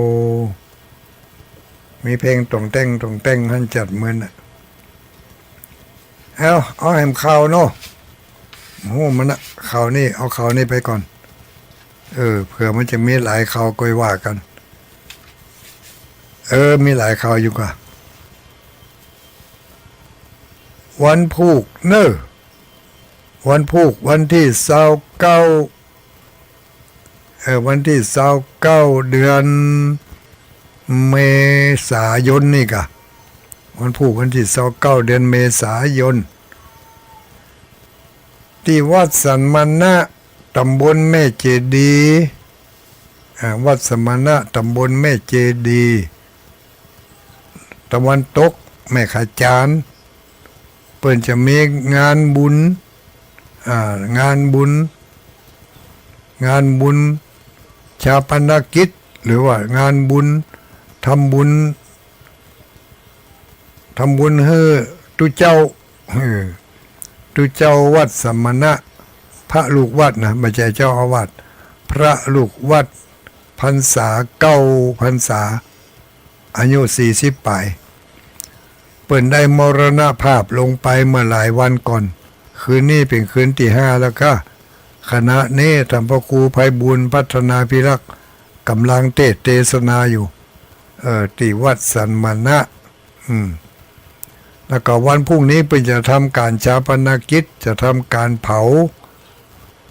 มีเพลงต่องแต่งต่องแต่งหั้นจัดเมินน่ะ เอา เอาแหมข่าวเนาะ โอ้ มันน่ะ ข่าวนี่ เอาข่าวนี่ไปก่อน เออ เผื่อมันจะมีหลายข่าวก็ว่ากั๋น เออ มีหลายข่าวอยู่ก่า วันพูกเนาะ วันพูกวันตี้ซาวเก้า เออ วันตี้ซาวเก้า เดือนเมษายนนี่ก่า วันพูกวันตี้ซาวเก้า เดือนเมษายน ตี้วัดสัมมณะ ต๋ำบลแม่เจดีย์ อ่า วัดสัมมณะ ต๋ำบลแม่เจดีย์ ตะวันตกแม่ขะจาน เปิ้นจะมีงานบุญ อ่า งานบุญ งานบุญฌาปนกิจ หรือว่างานบุญ ทำบุญ ทำบุญหื้อตุ๊เจ้า เออ ตุ๊เจ้าวัดสัมมณะ พระลูกวัดนะ บ่ใจ้เจ้าอาวาส พระลูกวัด พรรษาเก้าพรรษา อายุสี่สิบป๋าย เปิ้นได้มรณภาพลงไปเมื่อหลายวันก่อน คืนนี้เป๋นคืนตี้ห้าแล้วก้า ขณะนี้ท่านพระครูไพบูลย์ พัฒนาภิรักษ์ ก่ำลังเตสน์เตสนาอยู่ เอ่อ ตี้วัดสัมมณะ อืม แล้วก็วันพรุ่งนี้เปิ้นจะทำก๋านฌาปนกิจ จะทำก๋านเผา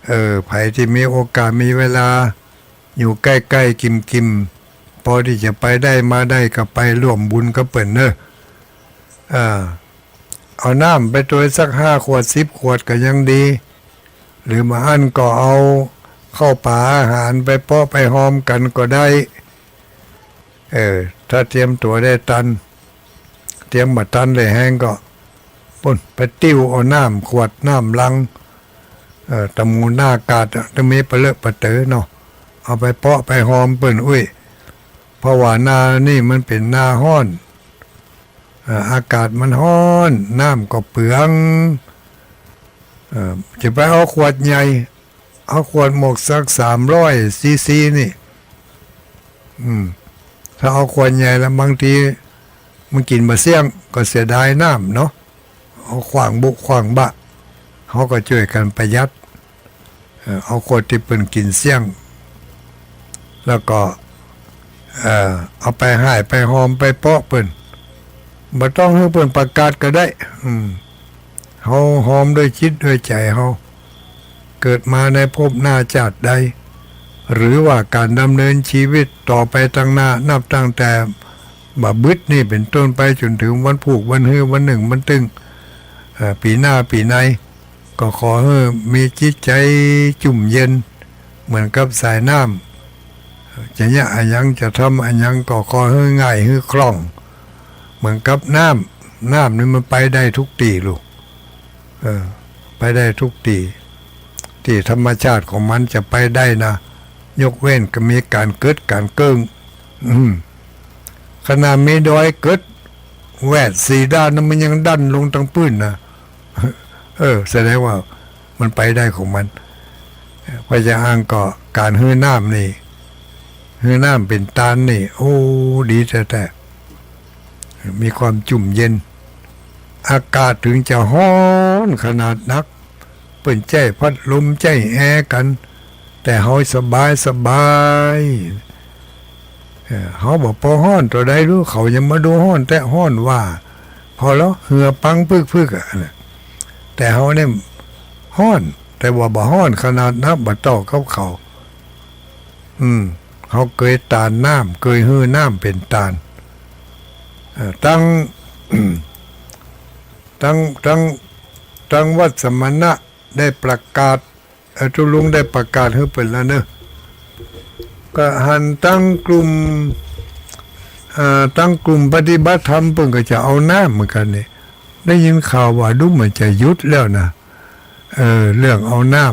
เออ ใผตี้มีโอกาสมีเวลา อยู่ใก้ๆ กิ่มๆ ปอตี้จะไปได้มาได้ก็ไปร่วมบุญกับเปิ้นเนาะ เออ เอาน้ำไปตวยสักห้าขวดสิบขวดก็ยังดี หรือบ่อั้นก็เอาข้าวป๋าอาหารไปเปาะไปฮอมกั๋นก็ได้ เออ ถ้าเตรียมตั๋วได้ตัน เตรียมบ่ตันแหล่แฮงก็ ปุ้น ไปติ้วเอาน้ำขวดน้ำลัง เออ ตะหมู่หน้ากาดอะ ตะมีปะเลอะปะเต๋อเนาะ เอาไปเปาะไปหอมเปิ้น อุ๊ย เพราะว่านานี่มันเป๋นนาฮ้อน เอ่อ อากาศมันฮ้อน น้ำก็เปือง เอ่อ จะไปเอาขวดใหญ่ เอาขวดหมวกสักสามร้อยซีซีนี่ อืม ถ้าเอาขวดใหญ่แล้วบางทีมันกิ๋นบ่เสี้ยง ก็เสียดายน้ำเนาะ เอาขว้างบุขว้างบะ เฮาก็จ้วยกั๋นประหยัด เอ่อ เอาขวดตี้เปิ้นกิ๋นเสี้ยง แล้วก็ เอ่อ เอาไปฮ้ายไปหอมไปเปาะเปิ้น บ่ต้องหื้อเปิ้นประกาศก็ได้ อืม เฮาหอมด้วยจิตด้วยใจ๋เฮา เกิดมาในภพหน้าจาติใด หรือว่าก๋านดำเนินชีวิตต่อไปตางหน้า นับตั้งแต่บ่าบึดนี้เป๋นต้นไปจ๋นเถิงวันพูกวันฮื้อวันนึ่งวันตึง เอ่อ ปี๋หน้าปี๋ใน ก็ขอหื้อมีจิตใจ๋จุ่มเย็นเหมือนกับสายน้ำ จะเยียะอะหยังจะทำอะหยังก็ขอหื้อง่ายหื้อคล่อง เหมือนกับน้ำ น้ำนี่มันไปได้ทุกตี้ลูก เออ ไปได้ทุกตี้ ตี้ธรรมชาติของมันจะไปได้นะ ยกเว้นก็มีก๋านเกิดก๋านเกิ้ง อืม ขนาดมีดอยเกิดแวดสี่ด้านนั้นมันยังดันลงตางปื้นนะ เออ แสดงว่ามันไปได้ของมัน เพราะจะอ้างก็ก๋านหื้อน้ำนี่ หื้อน้ำเป๋นตานนี่ โอ้ ดีแต๊ๆ มีความจุ่มเย็น อากาศเถิงจะฮ้อนขนาดนัก เปิ้นใจ๊พัดลมใจ๊แอร์กั๋น แต่เฮาสบายสบาย เออ เฮาบ่ปอฮ้อนเต้าใดลูก เขายังบ่ดูฮ้อนแต๊ฮ้อนว่า พอแล้ว เหื่อปังพึกๆ อะนะ แต่เฮาเนี่ยฮ้อน แต่ว่าบ่ฮ้อนขนาดนัก บ่เต้ากับเขา อืม เฮาเกยตานน้ำ เกยหื้อน้ำเป๋นตาน เอ่อ ตัง ตัง ตัง ตังวัดสมณะได้ประกาศ เอ่อ ตุ๊ลุงได้ประกาศหื้อเปิ้นแล้วเนาะ ก็หันตังกลุ่ม เอ่อ ตังกลุ่มปฏิบัติธรรมเปิ้นก็จะเอาน้ำเหมือนกั๋นนี่ ได้ยินข่าวว่าดูเหมือนจะหยุดแล้วนะ เออ เรื่องเอาน้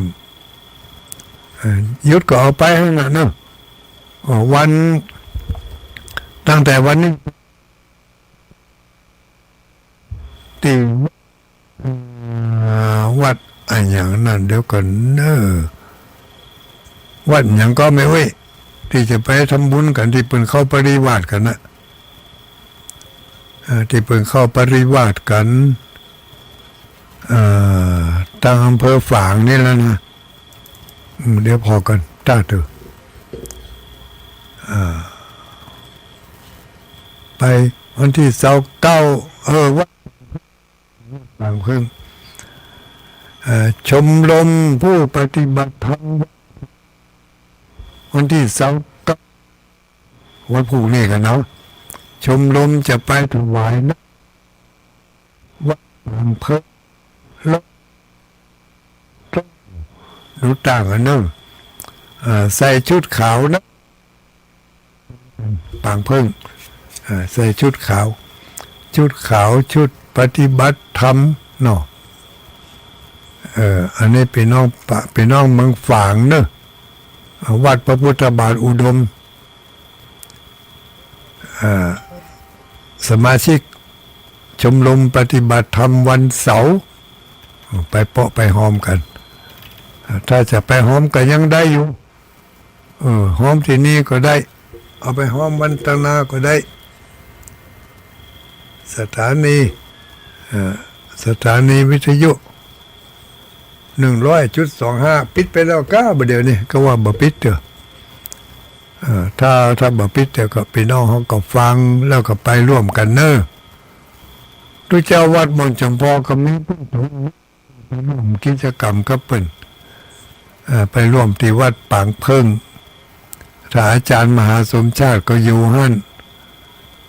ำ เอ่อ หยุดก็เอาไปหั้นน่ะเนาะ เอ่อ วัน ตั้งแต่วันนี้ ตี้ เอ่อ วัดอะหยังนั้น เดี๋ยวก่อนเนาะ วัดหยังก็แม่อุ๊ย ตี้จะไปทำบุญกั๋น ตี้เปิ้นเข้าปริวาสกั๋นนะ เอ่อ ตี้เปิ้นเข้าปริวาสกั๋น เอ่อ ตางอำเภอฝางนี่แหละนะ อืม เดี๋ยวผ่อก่อน ต้าเต๊อะ อ่า ไปวันตี้ซาวเก้า เออ วัดปางเพิ่ง เอ่อ ชมรมผู้ปฏิบัติธรรม วันตี้ซาวเก้า วันพูกนี้กั๋นเนาะ ชมรมจะไปถวายน้ำ วัดปางเพิ่ง แล้ว ดูต่างกั๋นเนาะ เอ่อ ใส่ชุดขาวนะ ปางเพิ่ง เอ่อ ใส่ชุดขาว ชุดขาว ชุดปฏิบัติธรรมเนาะ เอ่อ อันนี้ปี้น้องปะ ปี้น้องเมืองฝางเนาะ เอ่อ วัดพระพุทธบาทอุดม เอ่อ สมาชิกชมรมปฏิบัติธรรมวันเสาร์ ไปเปาะไปหอมกั๋น ถ้าจะไปหอมก็ยังได้อยู่ เออ หอมตี้นี่ก็ได้ เอาไปหอมวันตางหน้าก็ได้ สถานี เอ่อ สถานีวิทยุ หนึ่งร้อยจุดสองห้า ปิดไปแล้วก้า บ่าเดี๋ยวนี้ ก็ว่าบ่ปิดเต๊อะ เอ่อ ถ้า ถ้าบ่ปิดเต๊อะก็ปี้น้องเฮาก็ฟังแล้วก็ไปร่วมกั๋นเนาะ ตุ๊เจ้าวัดม่อนจำปอก็มีผู้สงฆ์ไปร่วมกิจกรรมกับเปิ้น เอ่อ ไปร่วมตี้วัดปางเพิ่ง ถ้าอาจ๋ารย์มหาสมชาติก็อยู่หั้น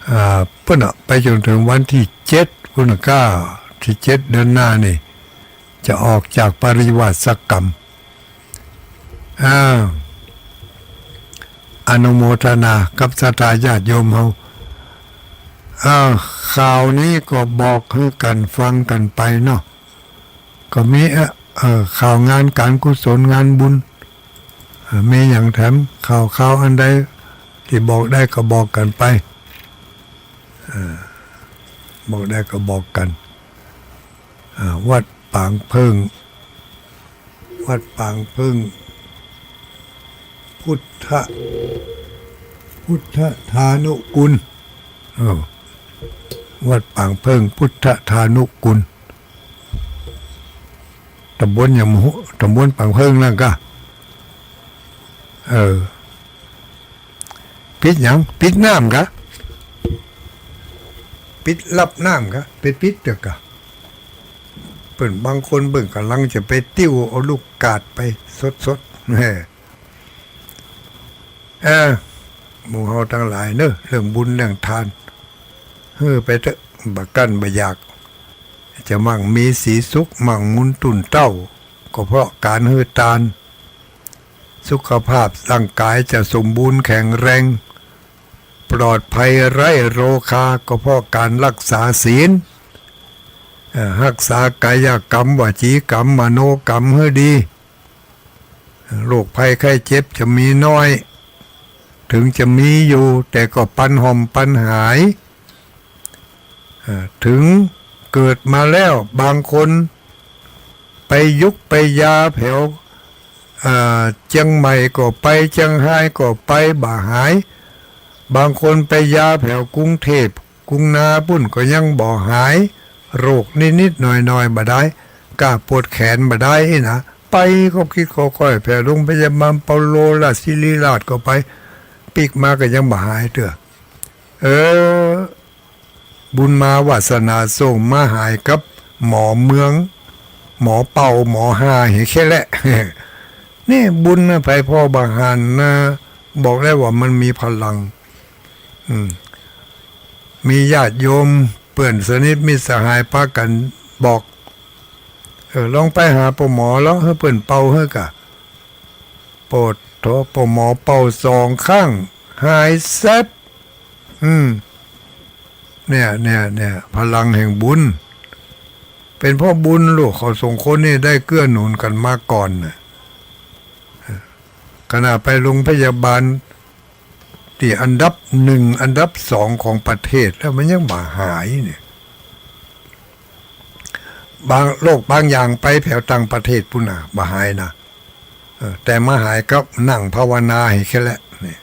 อ่า เปิ้นน่ะ ไปจ๋นเถิงวันตี้เจ็ด พุ้นก้า ตี้เจ็ดเดือนหน้านี่ จะออกจากปริวาสกรรม อ่า อนุโมทนากับศรัทธาญาติโยมเฮา อ่า ข่าวนี้ก็บอกหื้อกั๋นฟังกั๋นไปเนาะ ก็มี เอ่อ เอ่อ ข่าวงานก๋านกุศลงานบุญ อ่า มีหยังแถม ข่าวๆ อันใดตี้บอกได้ก็บอกกั๋นไป อ่า บอกได้ก็บอกกั๋น อ่า วัดปางเผิ้ง วัดปางเผิ้ง พุทธ พุทธทานุกูล เออ วัดปางเผิ้ง พุทธทานุกูล ต๋ำบลหยังบ่ฮู้ ต๋ำบลปางเผิ้งนั่นก่ะ เออ ปิดหยัง ปิดน้ำก่ะ ปิดลับน้ำก่ะ ไปปิดเตื้อก่ะ เปิ้นบางคนเปิ้นก่ำลังจะไปติ้วเอาลูกกาดไปสดๆ แหม เออ หมู่เฮาตังหลายเนาะ เรื่องบุญเรื่องตาน หื้อไปเต๊อะ บ่กั้นบ่อยาก จะมั่งมีสีสุข มั่งมูลตุ้นเต้า ก็เพราะก๋านหื้อตาน สุขภาพร่างกายจะสมบูรณ์แข็งแรง ปลอดภัยไร้โรคา ก็เพราะก๋านฮักษาศีล เอ่อ ฮักษากายกรรม วจีกรรม มโนกรรมหื้อดี โรคภัยไข้เจ็บจะมีน้อย เถิงจะมีอยู่ แต่ก็ปันห่อมปันหาย เอ่อ เถิงเกิดมาแล้ว บางคนไปยุกไปยาแผว เอ่อ เจียงใหม่ก็ไป เจียงฮายก็ไป บ่หาย บางคนไปยาแผวกรุงเทพฯ กรุงนาปุ้นก็ยังบ่หาย โรคนิดๆ หน่อยๆ บ่ได้ ก้าปวดแขนบ่ได้นะ ไปก็คิดก็ค่อย แผวโรงพยาบาลเปาโล ราชศิริราชก็ไป ปิ๊กมาก็ยังบ่หายเตื้อ เออ บุญมาวาสนาส่งมาหายกับหมอเมือง หมอเป่า หมอฮา เหียแค่แหละ นี่บุญนะ ใผพ่อบ่หันนะ บอกได้ว่ามันมีพลัง อืม มีญาติโยม เปื้อนสนิทมิตรสหายปากั๋นบอก เออ ลองไปหาป้อหมอลอง หื้อเปิ้นเป่าหื้อก่ะ โผดโธ่ ป้อหมอเป่าสองข้าง หายแซ็บ อืม เนี่ย เนี่ย เนี่ย พลังแห่งบุญ เป๋นเพราะบุญลูก เขาสองคนนี่ได้เกื้อหนุนกั๋นมาก่อนน่ะ ขนาดไปโรงพยาบาลตี้อันดับหนึ่ง อันดับสองของประเทศแล้วมันยังบ่หายเนี่ย บางโรคบางอย่างไปแผวต่างประเทศปุ้นน่ะ บ่หายนะ เออ แต่มาหายก็นั่งภาวนาเหียแค่แหละ เนี่ย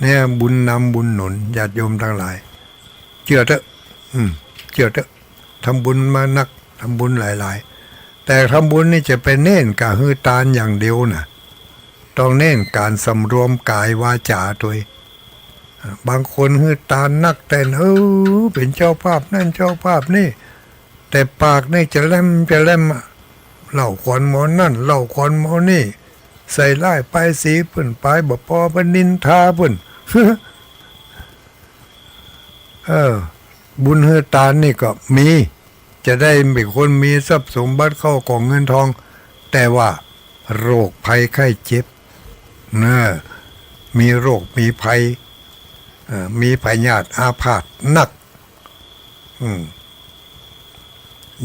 เนี่ยบุญนำบุญหนุน ญาติโยมตังหลาย เจื้อเต๊อะ อืม เจื้อเต๊อะ ทำบุญมานัก ทำบุญหลายๆ แต่ทำบุญนี่จะไปเน้นก้าหื้อตานอย่างเดียวน่ะ ต้องเน้นก๋านสำรวมก๋ายวาจ๋าตวย อ่า บางคนหื้อตานนักแต๊ เออ เป๋นเจ้าภาพนั่นเจ้าภาพนี่ แต่ปากนี่จะแล่มจะแล่มอะ เล่าขวัญหมอนั่น เล่าขวัญหมอนี่ ใส่ร้ายป้ายสีเปิ้น ปายบ่ปอเปิ้น นินทาเปิ้น เออ บุญหื้อตานนี่ก็มี จะได้เป๋นคนมีทรัพย์สมบัติเข้าของเงินทอง แต่ว่าโรคภัยไข้เจ็บ เนอะ มีโรคมีภัย เอ่อ มีพยาธิอาพาธนัก อืม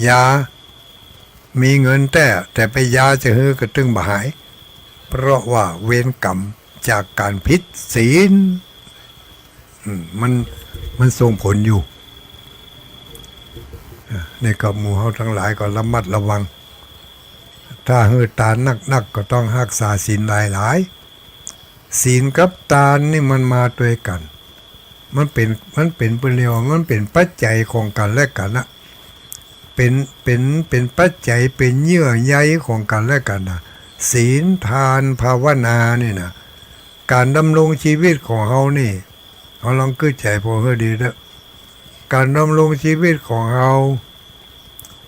ยา มีเงินแต๊ แต่ไปยาจะหื้อก็ตึงบ่หาย เพราะว่าเวรกรรมจากก๋านผิดศีล อืม มัน มันส่งผลอยู่ อ่ะ นี่ก็หมู่เฮาตังหลายก็ระมัดระวัง ถ้าหื้อตานนักๆ ก็ต้องฮักษาศีลหลายๆ ศีลกับตานนี่มันมาตวยกั๋น มันเป๋น มันเป๋น เปิ้นเรียกว่ามันเป๋นปัจจัยของกั๋นและกั๋นนะ เป๋น เป๋น เป๋นปัจจัย เป๋นเยื่อใยของกั๋นและกั๋นนะ ศีล ทาน ภาวนานี่นะ ก๋านดำรงชีวิตของเฮานี่ เฮาลองกึ๊ดใจ๋ผ่อหื้อดีเต๊อะ ก๋านดำรงชีวิตของเฮา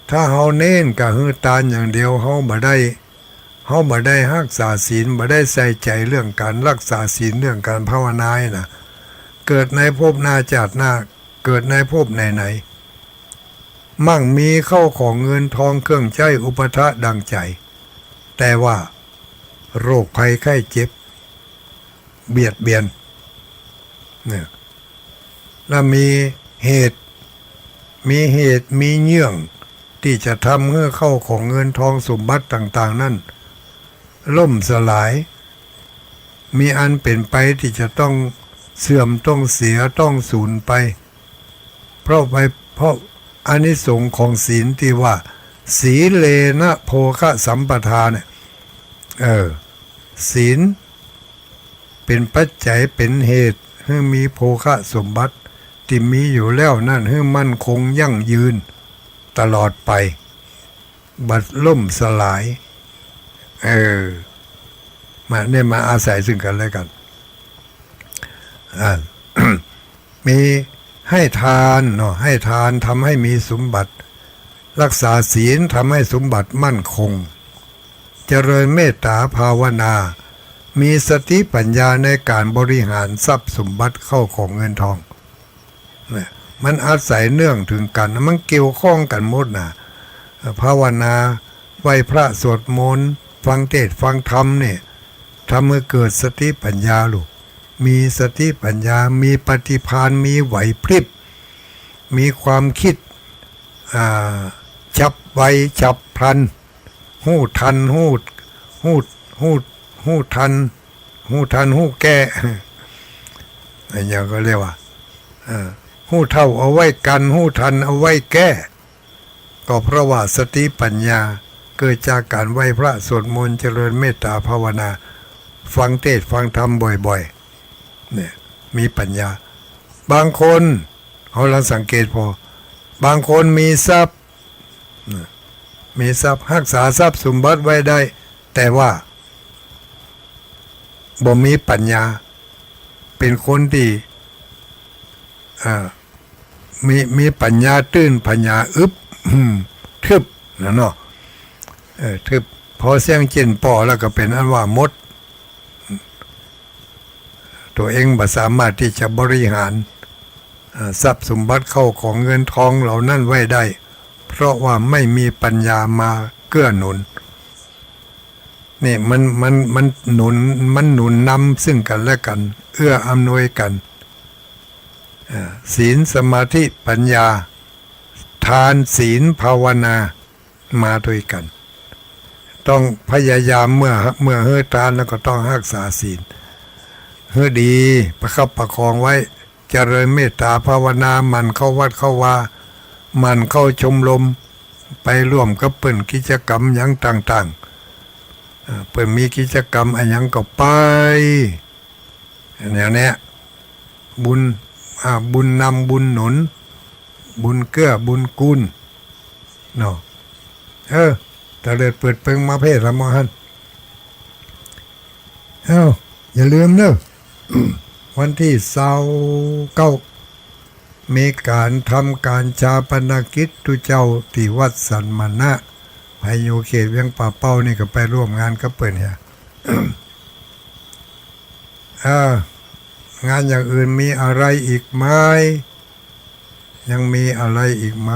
ถ้าเฮาเน้นก้าหื้อตานอย่างเดียว เฮาบ่ได้ เฮาบ่ได้ฮักษาศีล บ่ได้ใส่ใจ๋เรื่องก๋านฮักษาศีล เรื่องก๋านภาวนานี่นะ เกิดในภพหน้าจาติหน้า เกิดในภพไหนๆ มั่งมีเข้าของเงินทองเครื่องใจ๊อุปถะดังใจ๋ แต่ว่าโรคภัยไข้เจ็บเบียดเบียน เนี่ย และมีเหตุ มีเหตุ มีเยื่องตี้จะทำหื้อเข้าของเงินทองสมบัติต่างๆ นั้นล่มสลาย มีอันเป๋นไปตี้จะต้องเสื่อม ต้องเสีย ต้องสูญไป เพราะไป เพราะอานิสงส์ของศีลตี้ว่า สีเลนะโภคสัมปทาเนี่ย เออ ศีลเป๋นปัจจัย เป๋นเหตุหื้อมีโภคสมบัติตี้มีอยู่แล้วนั้นหื้อมั่นคงยั่งยืนตลอดไป บ่ล่มสลาย เออ มา เนี่ย มาอาศัยซึ่งกั๋นและกั๋น อ่า มีให้ทานเนาะ ให้ทานทำให้มีสมบัติ รักษาศีลทำให้สมบัติมั่นคง เจริญเมตตาภาวนา มีสติปัญญาในก๋านบริหารทรัพย์สมบัติเข้าของเงินทอง เนี่ย มันอาศัยเนื่องเถิงกั๋น มันเกี่ยวข้องกั๋นหมดนะ ภาวนา ไหว้พระสวดมนต์ ฟังเทศน์ฟังธรรมเนี่ย ทำหื้อเกิดสติปัญญาลูก มีสติปัญญา มีปฏิภาณ มีไหวพริบ มีความคิด อ่า ฉับไว ฉับพลัน ฮู้ทัน ฮู้ ฮู้ ฮู้ ฮู้ทัน ฮู้ทัน ฮู้แก้ อันนี้ก็เรียกว่า เออ ฮู้เท่าเอาไว้กั๋น ฮู้ทันเอาไว้แก้ ก็เพราะว่าสติปัญญาเกิดจากก๋านไหว้พระสวดมนต์ เจริญเมตตาภาวนา ฟังเทศน์ฟังธรรมบ่อยๆ เนี่ย มีปัญญา บางคน เฮาลองสังเกตผ่อ บางคนมีทรัพย์ นะ มีทรัพย์ ฮักษาทรัพย์สมบัติไว้ได้ แต่ว่า บ่มีปัญญา เป๋นคนตี้ อ่า มี มีปัญญาตื้น ปัญญาอึบ อืม ทึบ นะเนาะ เออ ทึบ พอเสี้ยงเจ๊นป้อแล้วก็เป๋นอันว่าหมด ตั๋วเองบ่สามารถตี้จะบริหาร อ่า ทรัพย์สมบัติเข้าของเงินทองเหล่านั้นไว้ได้ เพราะว่าไม่มีปัญญามาเกื้อหนุน นี่มัน มัน มันหนุน มันหนุนนำซึ่งกั๋นและกั๋น เอื้ออำนวยกั๋น อ่า ศีล สมาธิ ปัญญา ทาน ศีล ภาวนา มาตวยกั๋น ต้องพยายาม เมื่อ เมื่อหื้อทานแล้วก็ต้องฮักษาศีลหื้อดี ประคับประคองไว้ เจริญเมตตาภาวนา หมั่นเข้าวัดเข้าวา หมั่นเข้าชมรม ไปร่วมกับเปิ้นกิจกรรมหยังต่างๆ อ่า เปิ้นมีกิจกรรมอะหยังก็ไป อย่างเนี้ย บุญ อ่า บุญนำบุญหนุน บุญเกื้อบุญกูล เนาะ เออ ตะเลิดเปิดเปิงมาเพ่ละหมอหั้น เอ้า อย่าลืมเนอะ วันตี้ซาวเก้า มีก๋านทำก๋านฌาปนกิจตุ๊เจ้าตี้วัดสันมณะ ใผอยู่เขตเวียงป่าเป้านี่ก็ไปร่วมงานกับเปิ้นเหีย อ่า งานอย่างอื่นมีอะไรอีกไหม ยังมีอะไรอีกไหม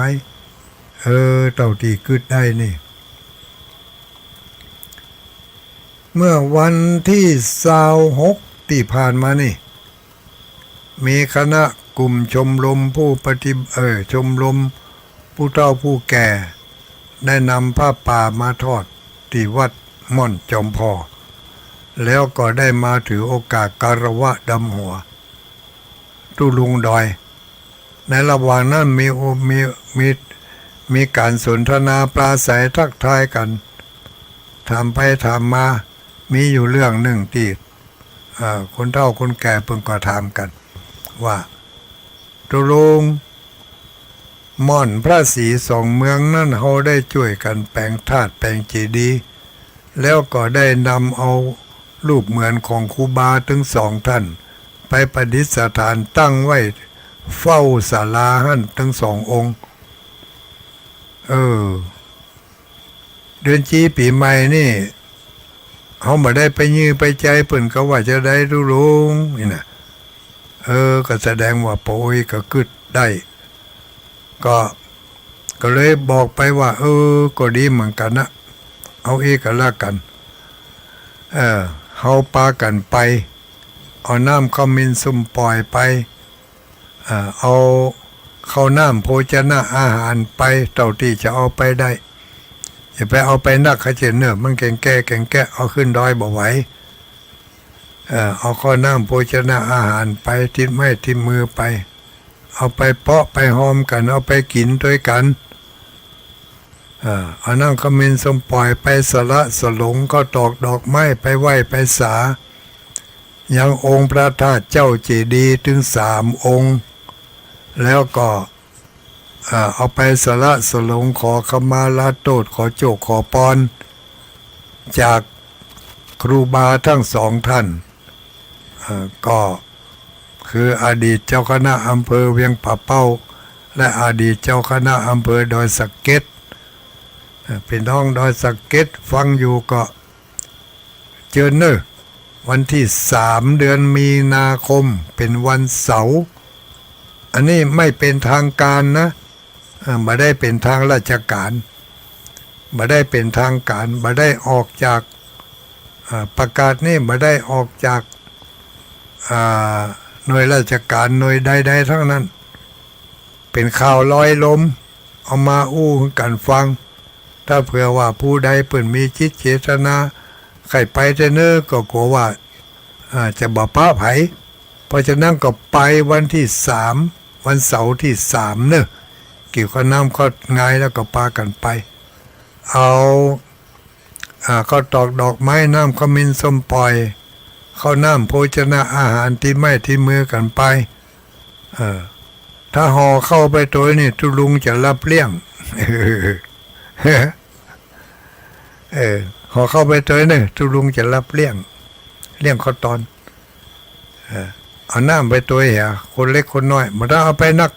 เออ เต้าตี้กึ๊ดได้นี่ เมื่อวันตี้ซาวหกตี้ผ่านมานี่ มีคณะกลุ่มชมรมผู้ปฏิ เอ่อ ชมรมผู้เฒ่าผู้แก่ ได้นำผ้าป่ามาทอดตี้วัดม่อนจอมพอ แล้วก็ได้มาถือโอกาสคารวะดำหัวตุ๊ลุงดอย ในระหว่างนั้นมีโอ มี มี มีก๋านสนทนาปราศรัยทักทายกั๋น ถามไปถามมา มีอยู่เรื่องนึ่งตี้ เอ่อ คนเฒ่าคนแก่เปิ้นก็ถามกั๋นว่า ตุ๊ลุง ม่อนพระศรีสองเมืองนั้น เฮาได้จ้วยกั๋นแปลงธาตุแปลงเจดีย์ แล้วก็ได้นำเอารูปเหมือนของครูบาตึงสองท่าน ไปประดิษฐานตั้งไว้เฝ้าศาลาหั้นตึงสององค์ เออ เดือนจี๋ปี๋ใหม่นี่ เฮาบ่ได้ไปยื้อไปใจ๊เปิ้นก็ว่าจะใดตุ๊ลุง นี่นะ เออ ก็แสดงว่าป้ออุ๊ยก็กึ๊ดได้ ก็ ก็เลยบอกไปว่า เออ ก็ดีเหมือนกั๋นนะ เอาอี้ก็แล้วกั๋น เออ เฮาปากั๋นไป เอาน้ำข้าวเหม็นส้มป่อยไป เอ่อ เอาข้าวน้ำโภชนะอาหารไป เต้าตี้จะเอาไปได้ อย่าไปเอาไปนัก เขาเจ้าเน่อ มันแก่งแก้ แก่งแก้ เอาขึ้นดอยบ่ไหว เอ่อ เอาข้าวน้ำโภชนาอาหารไป ติดไม้ติดมือไป เอาไปเปาะไปฮอมกั๋น เอาไปกิ๋นตวยกั๋น เอ่อ เอาน้ำขมิ้นส้มป่อยไปสละสลง ข้าวตอกดอกไม้ไปไหว้ไปสา ยังองค์พระธาตุเจ้าเจดีย์ตึงสามองค์ แล้วก็ เอ่อ เอาไปสละสลง ขอขมาลาโต้ษ ขอโจคขอปอน จากครูบาทั้งสองท่าน เอ่อ ก็คืออดีตเจ้าคณะอำเภอเวียงป่าเป้า และอดีตเจ้าคณะอำเภอดอยสะเก็ด เอ่อ ปี้น้องดอยสะเก็ดฟังอยู่ก็เจิญเน่อ วันตี้สาม เดือนมีนาคม เป๋นวันเสาร์ อันนี้ไม่เป๋นตางก๋านนะ เอ่อ บ่ได้เป๋นตางราชก๋าน บ่ได้เป๋นตางก๋าน บ่ได้ออกจาก เอ่อ ประกาศนี้บ่ได้ออกจาก อ่า หน่วยราชก๋านหน่วยใดๆ ตึงนั้น เป๋นข่าวลอยลม เอามาอู้หื้อกั๋นฟัง ถ้าเผื่อว่าผู้ใดเปิ้นมีจิตเจตนาใค่ไปแต๊เน่อ ก็กั๋วว่า อ่า จะบ่ปะใผ เพราะฉะนั้นก็ไปวันตี้สาม วันเสาร์ตี้สามเน่อ เกี่ยวกับน้ำข้าวงาย แล้วก็ปากั๋นไป เอา อ่า ข้าวตอกดอกไม้ น้ำขมิ้นส้มป่อย ข้าวน้ำโภชนาอาหาร ติดไม้ติดมือกั๋นไป เออ ถ้าห่อข้าวไปตวยนี่ ตุ๊ลุงจะฮับเลี้ยง เออ ห่อข้าวไปตวยนี่ ตุ๊ลุงจะฮับเลี้ยง เลี้ยงข้าวตอน เออ เอาน้ำไปตวยเหีย คนเล็กคนน้อย บ่ต้องเอาไปนัก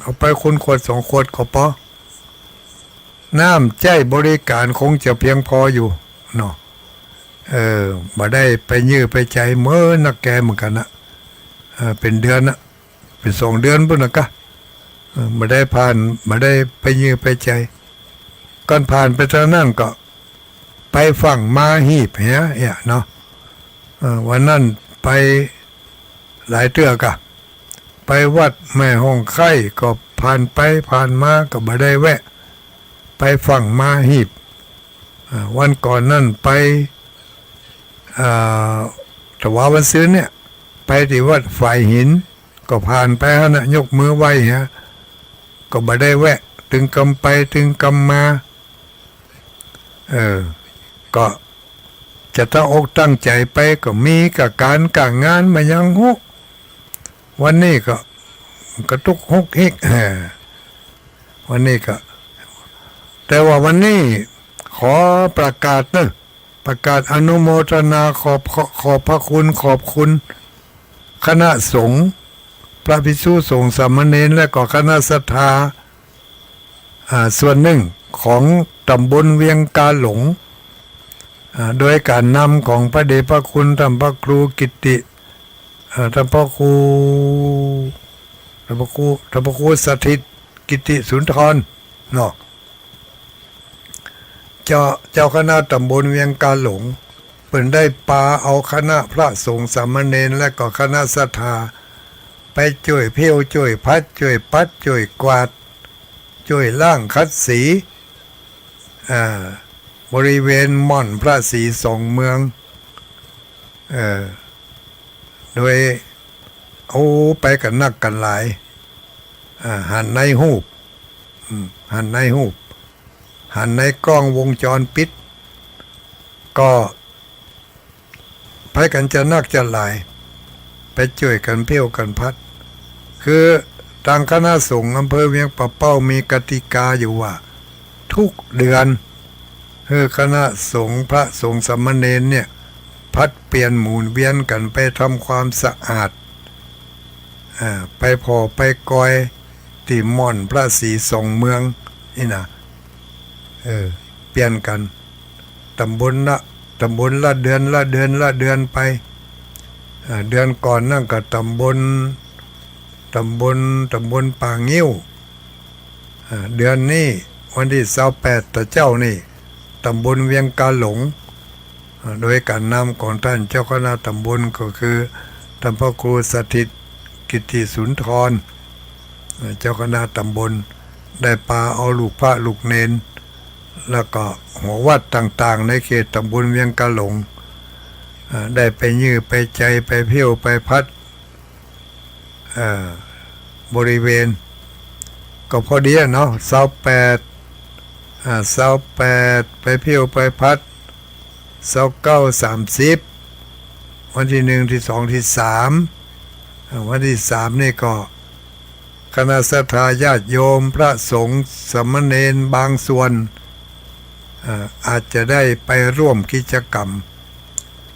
เอาไปคนขวดสองขวดก็ปอ น้ำใจ๊บริก๋านคงจะเพียงปออยู่เนาะ เออ บ่ได้ไปเยื่อไปใจ๋เหมินนักแกเหมือนกั๋นนะ เออ เป๋นเดือนนะ เป๋นสองเดือนปู้นนะกะ เออ บ่ได้ผ่าน บ่ได้ไปเยื่อไปใจ๋ ก่อนผ่านไปตางนั้นก็ ไปฝั่งมาฮีบเหีย เหียเนาะ เออ วันนั้นไปหลายเตื้อกะ ไปวัดแม่ฮ่องไคล้ก็ผ่านไปผ่านมาก็บ่ได้แวะ ไปฝั่งมาฮีบ อ่า วันก่อนนั้นไป อ่า ตะวาวันซืนเนี่ย ไปตี้วัดฝายหิน ก็ผ่านไปหั้นนะ ยกมือไหว้เหีย ก็บ่ได้แวะ ตึงกำไปตึงกำมา เออ ก็จะตั้งอกตั้งใจ๋ไป ก็มีก้าก๋านก้างานบ่ยังฮู้ วันนี้ก็กระตุกฮกอีก เออ วันนี้ก็ แต่ว่าวันนี้ขอประกาศเน่อ ประกาศอนุโมทนาขอบ ขอ ขอบพระคุณ ขอบคุณคณะสงฆ์ พระภิกษุสงฆ์สามเณร และก็คณะศรัทธา อ่า ส่วนหนึ่งของตำบลเวียงกาหลง อ่า โดยก๋านนำของพระเดชพระคุณท่านพระครูกิตติ อ่า ท่านพระครู ท่านพระครู ท่านพระครูสถิตกิตติสุนทรเนาะ เจ้า เจ้าคณะตำบลเวียงกาหลง เปิ้นได้ปาเอาคณะพระสงฆ์สามเณร และก็คณะศรัทธา ไปจ้วยเผี้ยว จ้วยผัด จ้วยปัด จ้วยกวาด จ้วยล้างขัดสี อ่า บริเวณม่อนพระศรีสองเมือง เอ่อ โดย โอ้ ไปกั๋นนักกั๋นหลาย อ่า หันในฮูป อืม หันในฮูป หันในกล้องวงจรปิด ก็ไปกั๋นจะนักจะหลาย ไปจ้วยกั๋นเผี้ยวกั๋นผัด คือตางคณะสงฆ์อำเภอเวียงป่าเป้ามีกติกาอยู่ว่า ทุกเดือน หื้อคณะสงฆ์พระสงฆ์สามเณรเนี่ย ผลัดเปลี่ยนหมุนเวียนกั๋นไปทำความสะอาด อ่า ไปผ่อไปกอยตี้ม่อนพระศรีสองเมืองนี่นะ เออ เปลี่ยนกั๋น ตำบลละ ตำบลละเดือน ละเดือน ละเดือนไป อ่า เดือนก่อนนั้นก็ตำบล ตำบล ตำบลป่างิ้ว อ่า เดือนนี้วันตี้ซาวแปดตะเจ๊านี่ ตำบลเวียงกาหลง อ่า โดยก๋านนำของต้านเจ้าคณะตำบลก็คือต้านพระครูสถิตกิตติสุนทร อ่า เจ้าคณะตำบลได้ปาเอาลูกพระลูกเณร แล้วก็หัววัดต่างๆ ในเขตตำบลเวียงกาหลง อ่า ได้ไปยื้อไปใจ๋ ไปเผี้ยวไปพัด เอ่อ บริเวณ ก็พอดีอะเนาะ ซาวแปด อ่า ซาวแปด ไปเผี้ยวไปพัด ซาวเก้า สามสิบ วันตี้หนึ่ง ตี้สอง ตี้สาม อ่า วันตี้สามนี่ก็ คณะศรัทธาญาติโยมพระสงฆ์สามเณรบางส่วน เอ่อ อาจจะได้ไปร่วมกิจกรรม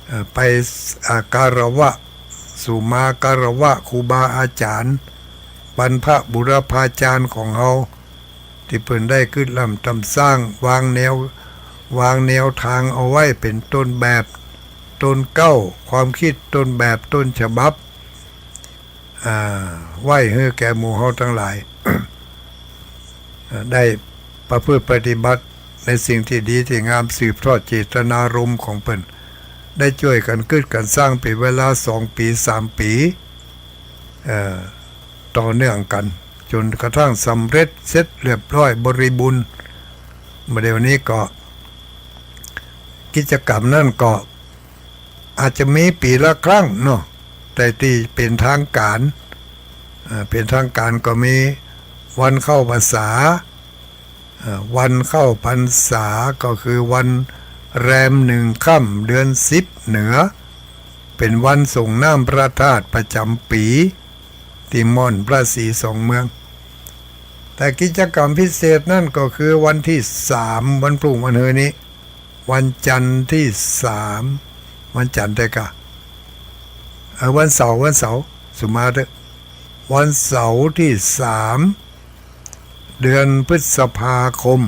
เอ่อ ไปสักการะ สุมาคารวะครูบาอาจ๋ารย์ บรรพบุรพาจ๋ารย์ของเฮา ตี้เปิ้นได้กึ๊ดล้ำตำสร้าง วางแนว วางแนวตางเอาไว้เป๋นต้นแบบ ต้นเกล้า ความกึ๊ดต้นแบบ ต้นฉบับ อ่า ไว้หื้อแก่หมู่เฮาตังหลาย อ่า ได้ประพฤติปฏิบัติในสิ่งตี้ดีตี้งาม สืบทอดเจตนารมณ์ของเปิ้น ได้จ้วยกั๋นกึ๊ดกั๋นสร้างเป๋นเวลาสองปี๋ สามปี๋ เอ่อ ต่อเนื่องกั๋น จ๋นกระทั่งสำเร็จเสร็จเรียบร้อยบริบูรณ์ มาเดี๋ยวนี้ก็ กิจกรรมนั้นก็ อาจจะมีปี๋ละครั้งเนาะ แต่ตี้เป๋นตางก๋าน อ่า เป๋นตางก๋านก็มีวันเข้าพรรษา อ่า วันเข้าพรรษาก็คือวันแรมหนึ่งค่ำเดือนสิบเหนือ เป๋นวันส่งน้ำพระธาตุประจ๋ำปี๋ ตี้ม่อนพระศรีสองเมือง แต่กิจกรรมพิเศษนั้นก็คือวันตี้สาม วันพรุ่งวันฮือนี้ วันจันทร์ตี้สาม วันจันทร์ใต้ก๊ะ เออ วันเสาร์ วันเสาร์ สุมาเต๊อะ วันเสาร์ตี้สาม เดือนพฤษภาคม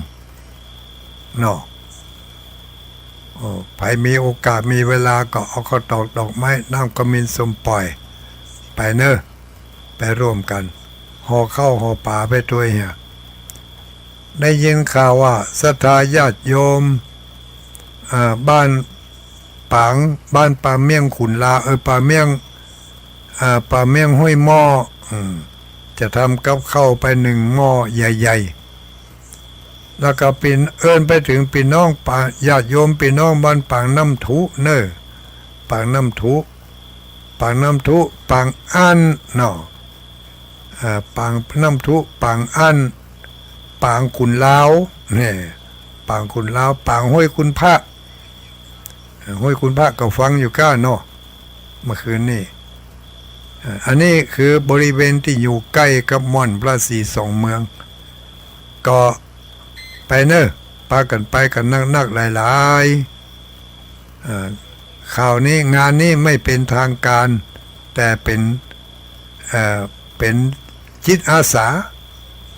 เนาะ โอ้ ใผมีโอกาสมีเวลาก็เอาข้าวตอกดอกไม้ น้ำขมิ้นส้มป่อย ไปเน่อ ไปร่วมกั๋น ห่อข้าวห่อป๋าไปตวยเหีย ได้ยินข่าวว่าศรัทธาญาติโยม อ่า บ้านป๋าง บ้านป่าเมี่ยงขุนลาว เออ ป่าเมี่ยง อ่า ป่าเมี่ยงห้วยหม้อ อืม จะทำกับข้าวไปหนึ่งหม้อใหญ่ๆ แล้วก็เปิ้นเอิ้นไปเถิงปี้น้องป่า ญาติโยมปี้น้องบ้านปางน้ำทุเน่อ ปางน้ำทุ ปางน้ำทุ ปางอั้นเนาะ อ่า ปางน้ำทุ ปางอั้น ปางขุนลาว เนี่ย ปางขุนลาว ปางห้วยคุณพระ ห้วยคุณพระก็ฟังอยู่ก้าเนาะ เมื่อคืนนี้ อ่า อันนี้คือบริเวณตี้อยู่ใก้กับม่อนพระศรีสองเมือง ก็ไปเน่อ ปากั๋นไปกั๋นนักๆ หลายๆ อ่า คราวนี้งานนี้ไม่เป๋นตางก๋าน แต่เป๋น เอ่อ เป๋นจิตอาสา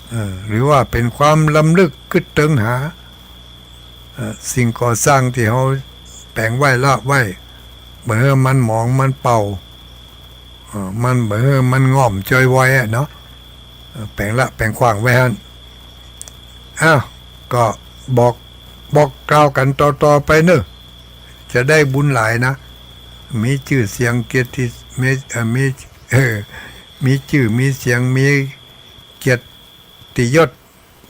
เอ่อ หรือว่าเป๋นความรำลึกกึ๊ดเติงหา เอ่อ สิ่งก่อสร้างตี้เฮาแป๋งไว้ละไว้ บ่หื้อมันหมองมันเป่า เอ่อ มันบ่หื้อมันง่อมจอยไว้อะเนาะ เอ่อ แป๋งละแป๋งขว้างไว้หั้น อ้าว ก็บอก บอกกล่าวกั๋นต่อๆ ไปเน่อ จะได้บุญหลายนะ มีจื้อเสียงเกียรติ มี เอ่อ มี เออ มีจื้อมีเสียง มีเกียรติยศ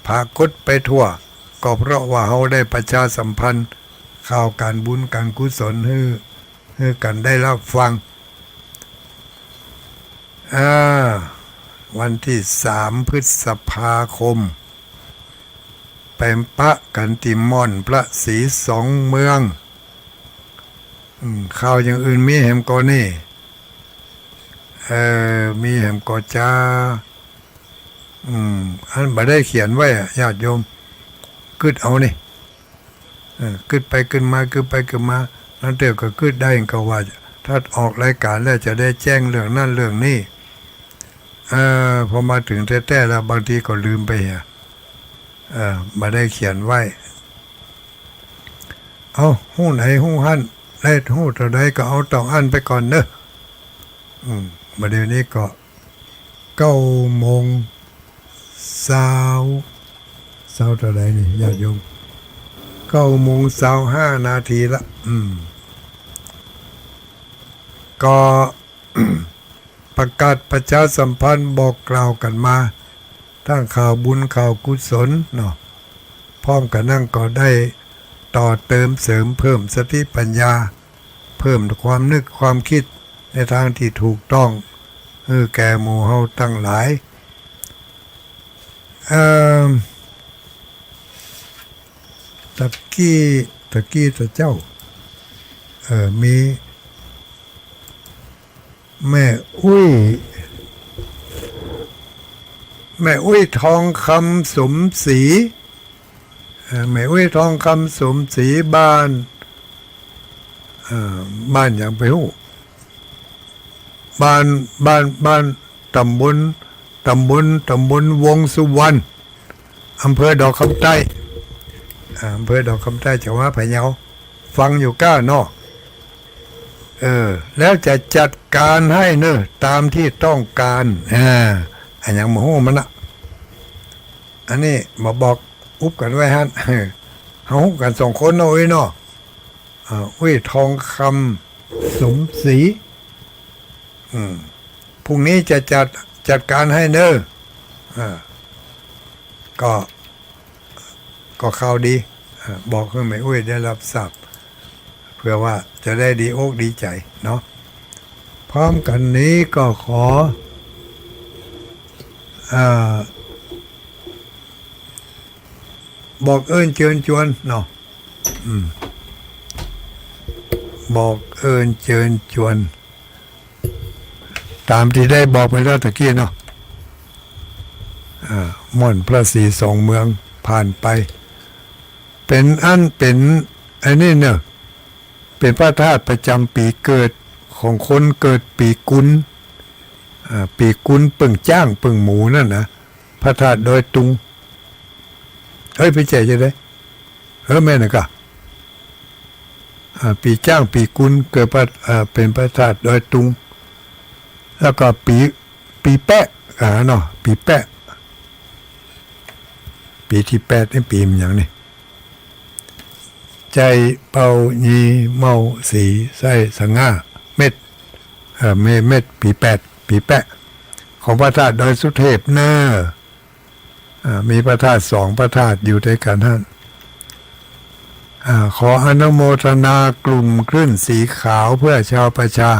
ผากฏไปทั่ว ก็เพราะว่าเฮาได้ประชาสัมพันธ์ข่าวก๋านบุญก๋านกุศลหื้อ หื้อกั๋นได้ฮับฟัง อ่า วันตี้สามพฤษภาคม ไปปะกั๋นตี้ม่อนพระศรีสองเมือง อืม ข่าวอย่างอื่นมีแหมก่อนี่ เอ่อ มีแหมก่อจา อืม อันบ่ได้เขียนไว้อะ ญาติโยม กึ๊ดเอานี่ เออ กึ๊ดไปกึ๊ดมา กึ๊ดไปกึ๊ดมา ลางเตื้อก็กึ๊ดได้ก็ว่า ถ้าออกรายก๋านแล้วจะได้แจ้งเรื่องนั้นเรื่องนี้ เอ่อ พอมาเถิงแต๊ๆ แล้วบางทีก็ลืมไปเหีย เอ่อ บ่ได้เขียนไว้ เอา ฮู้ไหนฮู้หั้น ได้ฮู้เต้าใดก็เอาเต้าอั้นไปก่อนเน่อ อืม บ่าเดี่ยวนี้ก็เก้าโมงซาว ซาวเต้าใดนี่ ญาติโยม เก้าโมงซาวห้านาทีละ อืม ก็ ประกาศประชาสัมพันธ์บอกกล่าวกั๋นมา ทั้งข่าวบุญข่าวกุศลเนาะ พร้อมกั๋นนั้นก็ได้ต่อเติมเสริมเพิ่มสติปัญญา เผ เพิ่มความนึกความกึ๊ดในตางตี้ถูกต้อง หื้อแก่หมู่เฮาตังหลาย เอ่อ ตะกี้ ตะกี้ตะเจ้า เอ่อ มี แม่อุ๊ย แม่อุ๊ยทองคำสมศรี เอ่อ แม่อุ๊ยทองคำสมศรี บ้าน เอ่อ บ้านหยังไปฮู้ บ้าน บ้าน บ้าน ต๋ำบล ต๋ำบล ต๋ำบลวงสุวรรณ อำเภอดอกคำใต้ อ่า อำเภอดอกคำใต้ จังหวัดพะเยา ฟังอยู่ก้าเนาะ เออ แล้วจะจัดก๋านหื้อเน่อ ต๋ามตี้ต้องก๋าน อ่า อะหยังบ่ฮู้มันนะ อันนี้มาบอกอุ๊บกั๋นไว้หั้น เฮาฮู้กั๋นสองคนเนาะ อุ๊ยเนาะ อ่า อุ๊ยทองคำสมศรี อืม พรุ่งนี้จะจัด จัดก๋านหื้อเน่อ อ่า ก็ ก็ข่าวดี อ่า บอกหื้อแม่อุ๊ยได้ฮับทราบ เปื้อว่าจะได้ดีอกดีใจ๋เนาะ พร้อมกั๋นนี้ก็ขอ อ่า บอกเอิ้นเจิญจวนเนาะ อืม บอกเอิ้นเจิญจวน ต๋ามตี้ได้บอกไปแล้วตะกี้เนาะ อ่า ม่วนพระศรีสองเมืองผ่านไป เป๋นอันเป๋น อันนี้เน่อ เป๋นพระธาตุประจ๋ำปี๋เกิดของคนเกิดปี๋กุล อ่า ปี๋กุลเปิ้งจ๊างเปิ้งหมูนั่นนะ พระธาตุดอยตุง เฮ้ย ไปแจ๋จะได้ เออ แม่นนะกะ อ่า ปี๋จ๊างปี๋กุลเกิดพระ อ่า เป๋นพระธาตุดอยตุง แล้วก็ปี๋ ปี๋แป๊ะ อ่า เนาะ ปี๋แป๊ะ ปี๋ตี้แปดนี่ปี๋มันหยังนี่ ใจ๋เป่า ยี เมา สี ใส้ สง่า เม็ด เอ่อ เม เม็ด ปี๋แปด ปี๋แป๊ะ ของพระธาตุดอยสุเทพเน่อ อ่า มีพระธาตุสองพระธาตุอยู่ตวยกั๋นหั้น อ่า ขออนุโมทนากลุ่มคลื่นสีขาวเพื่อชาวประชา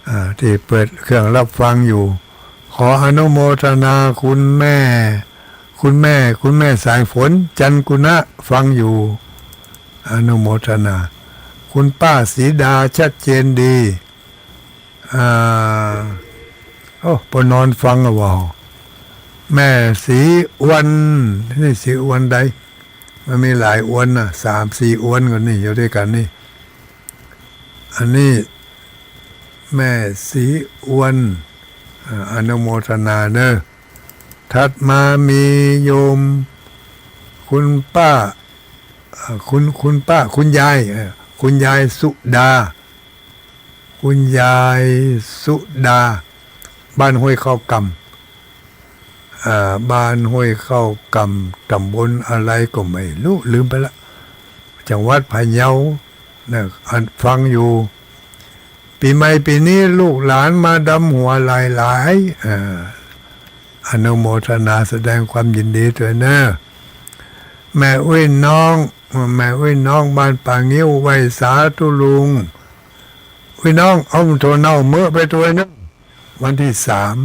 อ่า ตี้เปิดเครื่องฮับฟังอยู่ ขออนุโมทนาคุณแม่ คุณแม่ คุณแม่สายฝน จันกุณะ ฟังอยู่ อนุโมทนา คุณป้าสีดา ชัดเจนดี อ่า โอ้ ปอนอนฟังอะวะ แม่สีอวน นี่สีอวนใด มันมีหลายอวนนะ สามสี่อวนก่อนนี่ อยู่ตวยกั๋นนี่ อันนี้แม่สีอวน อ่า อนุโมทนาเน่อ ถัดมามีโยม คุณป้า อ่า คุณ คุณป้า คุณยาย เอ่อ คุณยายสุดา คุณยายสุดา บ้านห้วยเข้ากำ อ่า บ้านห้วยเข้ากำ ต๋ำบลอะไรก็ไม่ฮู้ ลืมไปละ จังหวัดพะเยา นะ อันฟังอยู่ ปี๋ใหม่ปี๋นี้ลูกหลานมาดำหัวหลายๆ อ่า อนุโมทนาแสดงความยินดีตวยเน่อ แม่อุ๊ยน้อง แม่อุ๊ยน้องบ้านป่างิ้ว ไหว้สาธุลุง อุ๊ยน้อง เอาถั่วเน่าเมอะไปตวยเน่อ วันตี้สาม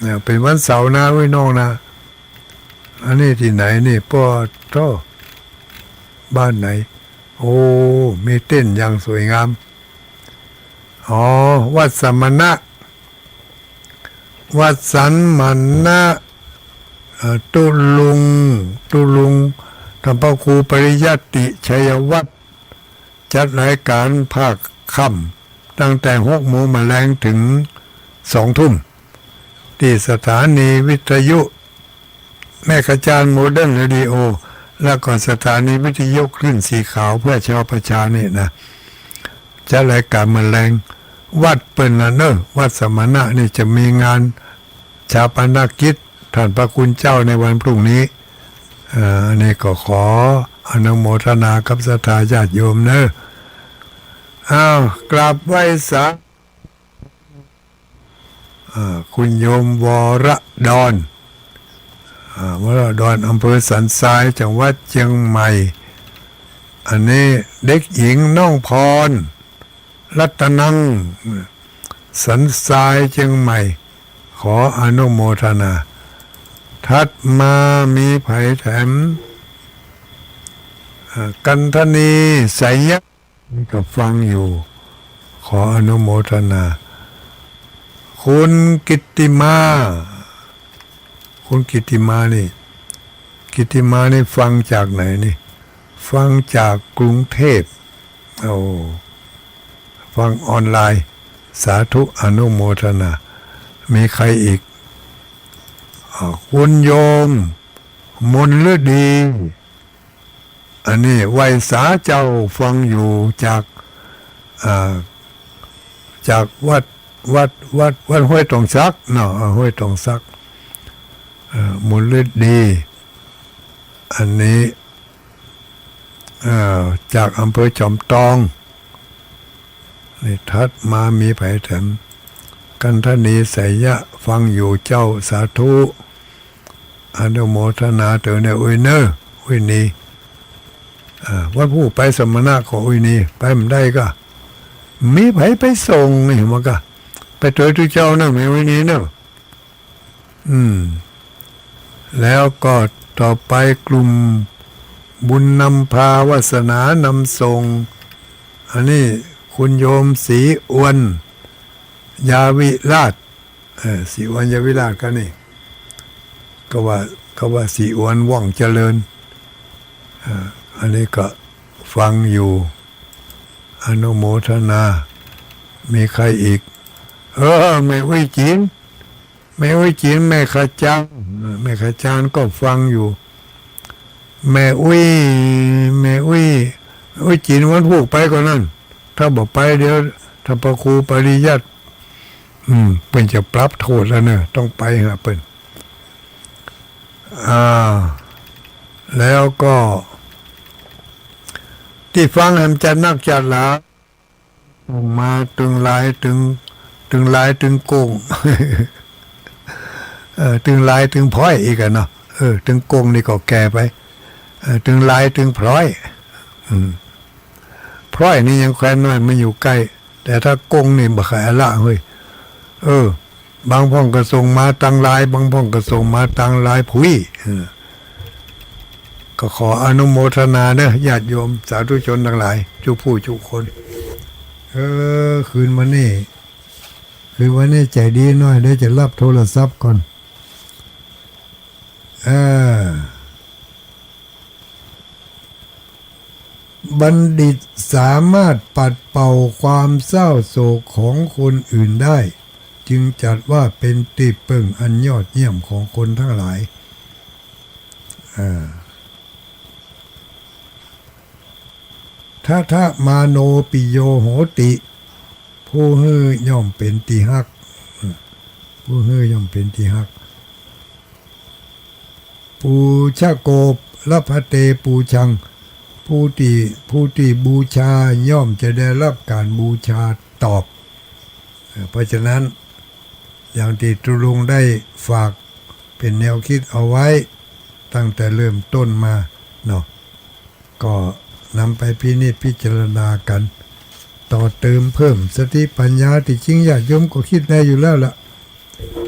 เนี่ย เป๋นวันเสาร์นะอุ๊ยน้องนะ อันนี้ตี้ไหนนี่ ป้อโธ่ บ้านไหน โอ้ มีเต็นท์อย่างสวยงาม อ๋อ วัดสมณะ วัดสันมณะ เอ่อ ตุลุง ตุลุง ท่านพระครูปริยัติ ชัยวัฒน์ จัดรายการภาคค่ำ ตั้งแต่หกโมงมาแลงเถิงสองทุ่ม ตี้สถานีวิทยุ แม่กระจานโมเดิร์นเรดิโอ แล้วก็สถานีวิทยุคลื่นสีขาวเพื่อชาวประชานี่นะ จัดรายการมาแลง วัดเปิ้นน่ะเน่อ วัดสมณะนี่จะมีงานฌาปนกิจท่านพระคุณเจ้าในวันพรุ่งนี้ เอ่อ อันนี้ก็ขออนุโมทนากับศรัทธาญาติโยมเน่อ อ้าว กราบไหว้สา อ่า คุณโยมวรดร อ่า วรดร อำเภอสันทราย จังหวัดเจียงใหม่ อันนี้เด็กหญิงน้องพร รัตนัง สันทรายเจียงใหม่ ขออนุโมทนา ถัดมามีใผแถม อ่า กันธนี ไสยะ นี่ก็ฟังอยู่ ขออนุโมทนา คุณกิตติมา คุณกิตติมานี่ กิตติมานี่ฟังจากไหนนี่ ฟังจากกรุงเทพฯ โอ้ ฟังออนไลน์ สาธุอนุโมทนา มีใครอีก อ่า คุณโยม มนฤดี อันนี้ไหว้สาเจ้าฟังอยู่จาก อ่า จากวัด วัด วัด วัดห้วยตองสักเนาะ อ่า ห้วยตองสัก เอ่อ มนฤดี อันนี้ เอ่อ จากอำเภอจอมตอง นี่ถัดมามีใผแถม กันธนี ไสยะ ฟังอยู่เจ้า สาธุ อนุโมทนาเต๋อเน่อ อุ้ยเน่อ อุ้ยนี่ อ่า วันพูกไปสมณะก็อุ้ยนี่ ไปบ่ได้ก็ มีใผไปส่งนี่ มันก็ ไปเต๋อตุ๊เจ้าเน่อ แม่อุ้ยนี่เน่อ อืม แล้วก็ต่อไปกลุ่มบุญนำพา วาสนานำส่ง อันนี้คุณโยมศรีอวน ยาวิราช เออ ศรีอวน ยาวิราช ก็นี่ ก็ว่า ก็ว่าศรีอวน ว่องเจริญ อ่า อันนี้ก็ฟังอยู่ อนุโมทนา มีใครอีก เออ แม่อุ้ยจี๋น แม่อุ้ยจี๋น แม่ขจาน แม่ขจานก็ฟังอยู่ แม่อุ้ย แม่อุ้ย แม่อุ้ยจี๋น วันพูกไปก่อนนั่น ถ้าบ่ไปเดี๋ยว ถ้าพระครูปริยัติ อืม เปิ้นจะปรับโทษแล้วเน่อ ต้องไปหาเปิ้น อ่า แล้วก็ ตี้ฟังแหมจัดนักจัดหนา มาตึงลายตึง ตึงลายตึงโก้ง เออ ตึงลายตึงพร้อยอีกอะเนาะ เออ ตึงโก้งนี่ก็แก่ไป เออ ตึงลายตึงพร้อย อืม พร้อยนี่ยังแควนน้อย มันอยู่ใก้ แต่ถ้าโก้งนี่บ่ใค่อะละเฮ้ย เออ บางพ่องก็ส่งมาตังลาย บางพ่องก็ส่งมาตังลายผุย เออ ก็ขออนุโมทนาเน่อ ญาติโยมสาธุชนตังหลาย จุผู้จุคน เออ คืนวันนี้ คืนวันนี้ใจ๋ดีหน้อย เดี๋ยวจะฮับโทรศัพท์ก่อน เออ บัณฑิตสามารถปัดเป่าความเศร้าโศกของคนอื่นได้ จึงจัดว่าเป็นตี้เปิ้งอันยอดเยี่ยมของคนทั้งหลาย อ่า ทะทะมาโนปิโยโหติ ผู้หื้อย่อมเป๋นตี้ฮัก ผู้หื้อย่อมเป๋นตี้ฮัก ปูชะโก ละพะเต ปูชัง ผู้ตี้ ผู้ตี้บูชาย่อมจะได้ฮับก๋านบูชาตอบ เอ่อ เพราะฉะนั้น อย่างตี้ตุ๊ลุงได้ฝากเป๋นแนวกึ๊ดเอาไว้ ตั้งแต่เริ่มต้นมาเนาะ ก็นำไปพินิจพิจารณากั๋น ต่อเติมเพิ่มสติปัญญา ตี้จริงญาติโยมก็กึ๊ดได้อยู่แล้วล่ะ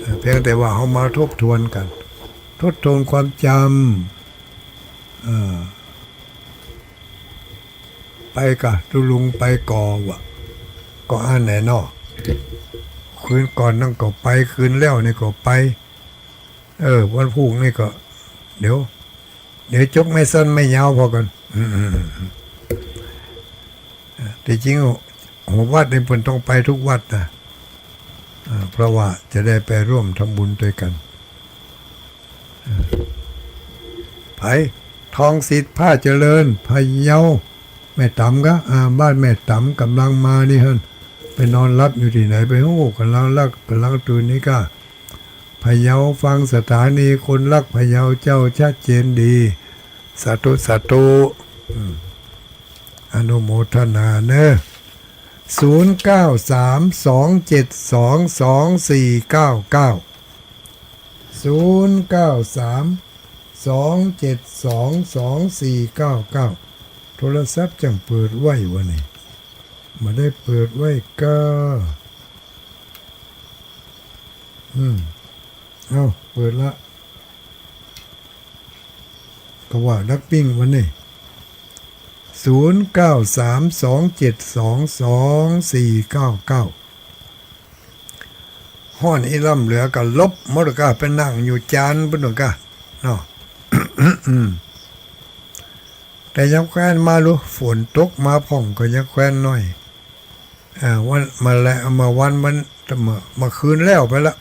เอ่อ เพียงแต่ว่าเฮามาทบทวนกั๋น ทบทวนความจ๋ำ เอ่อ ไปก่อตุ๊ลุงไปก่อวะ ก็อันไหนเนาะ คืนก่อนนั่นก็ไป คืนแล้วนี่ก็ไป เออ วันพูกนี่ก็ เดี๋ยว เดี๋ยวจกไม่สั้นไม่ยาวผ่อกั๋น อืมๆๆ เอ่อ ตี้จริงหัววัดนี่เปิ้นต้องไปกู้วัดนะ เอ่อ เพราะว่าจะได้ไปร่วมทำบุญตวยกั๋น เอ่อ ไผ ทองสิทธิ์ ผ้าเจริญ พะเยา แม่ต๋ำก็ อ่า บ้านแม่ต๋ำก่ำลังมานี่หั้น ไปนอนฮับอยู่ตี้ไหน ไปฮู้ ก่ำลังฮับ ก่ำลังตื่นนี่ก็ พะเยา ฟังสถานีคนฮักพะเยาเจ้า ชัดเจนดี สาธุ สาธุ อืม อนุโมทนาเน่อ ศูนย์เก้าสาม สองเจ็ดสอง สองสี่เก้าเก้า ศูนย์เก้าสาม สองเจ็ดสอง สองสี่เก้าเก้า โทรศัพท์จั้งเปิดไว้วะนี่ บ่ได้เปิดไว้ก้า อืม เอ้า เปิดละ ก็ว่าดักปิ้งวันนี้ ศูนย์เก้าสามสองเจ็ดสองสองสี่เก้าเก้า ฮ้อนอี้ล้ำเหลือก็หลบหมดก้า ไปนั่งอยู่จานปุ้นก้า เนาะ อืม แต่ยังแควนมาลู ฝนตกมาพ่องก็ยังแควนหน้อย อ่า วัน มาแล้ว มาวันมัน เมื่อ เมื่อคืนแล้วไปละ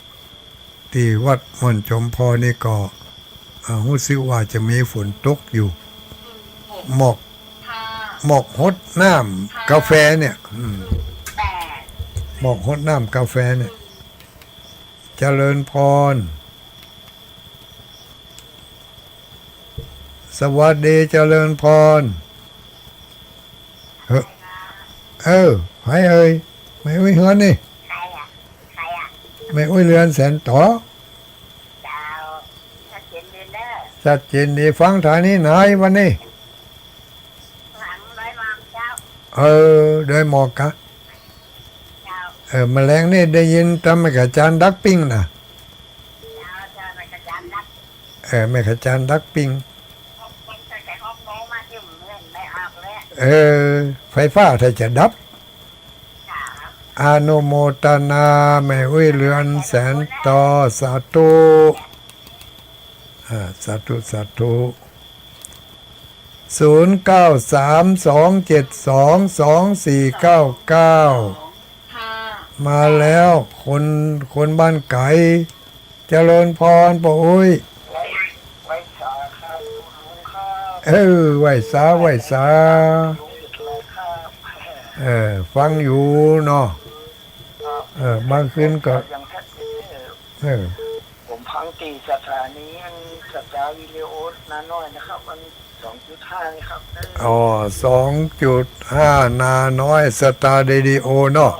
ตี้วัดม่อนจอมพอนี่ก็ อ่า ฮู้สึกว่าจะมีฝนตกอยู่ หมอก หมอกฮดน้ำกาแฟเนี่ย อืม หมอกฮดน้ำกาแฟเนี่ย เจริญพร สวัสดีเจริญพร เออ เออ ใผเอ่ย แม่อุ๊ยเฮือนนี่ ใครอะ ใครอะ แม่อุ๊ยเฮือนแสนต่อ เจ้า ชัดเจนดีเด้อ ชัดเจนดี ฟังฐานีไหนวันนี้ หลังดอยหมอกเจ้า เออ ดอยหมอกกะ เจ้า เออ แมลงนี่ได้ยินตำแม่ขจารย์ดักปิ้งน่ะ เจ้า เจ้า แม่ขจารย์ดัก เออ แม่ขจารย์ดักปิ้ง มันจะใส่ฮอกโมมาที่เหมือนไม่ออกเลย เออ ไฟฟ้าถ้าจะดับ ค่ะ อนุโมทนา แม่อุ๊ยเฮือนแสนต่อ สาธุ อ่า สาธุ สาธุ ศูนย์เก้าสามสองเจ็ดสองสองสี่เก้าเก้า มาแล้ว คน คนบ้านไกล เจริญพรป้าอุ๊ย ไหว้ ไหว้สาครับลุงครับ เออ ไหว้สา ไหว้สา ลุงหยุดเลยครับ เออ ฟังอยู่เนาะ ครับ เออ บางคืนก็ ยังแทบจะ เออ ผมฟังตี้สถานีอันสตาร์วิดีโอนาน้อยนะครับ อันสองจุดห้านี่ครับ เออ อ๋อ สองจุดห้า นาน้อย สตาร์เรดิโอเนาะ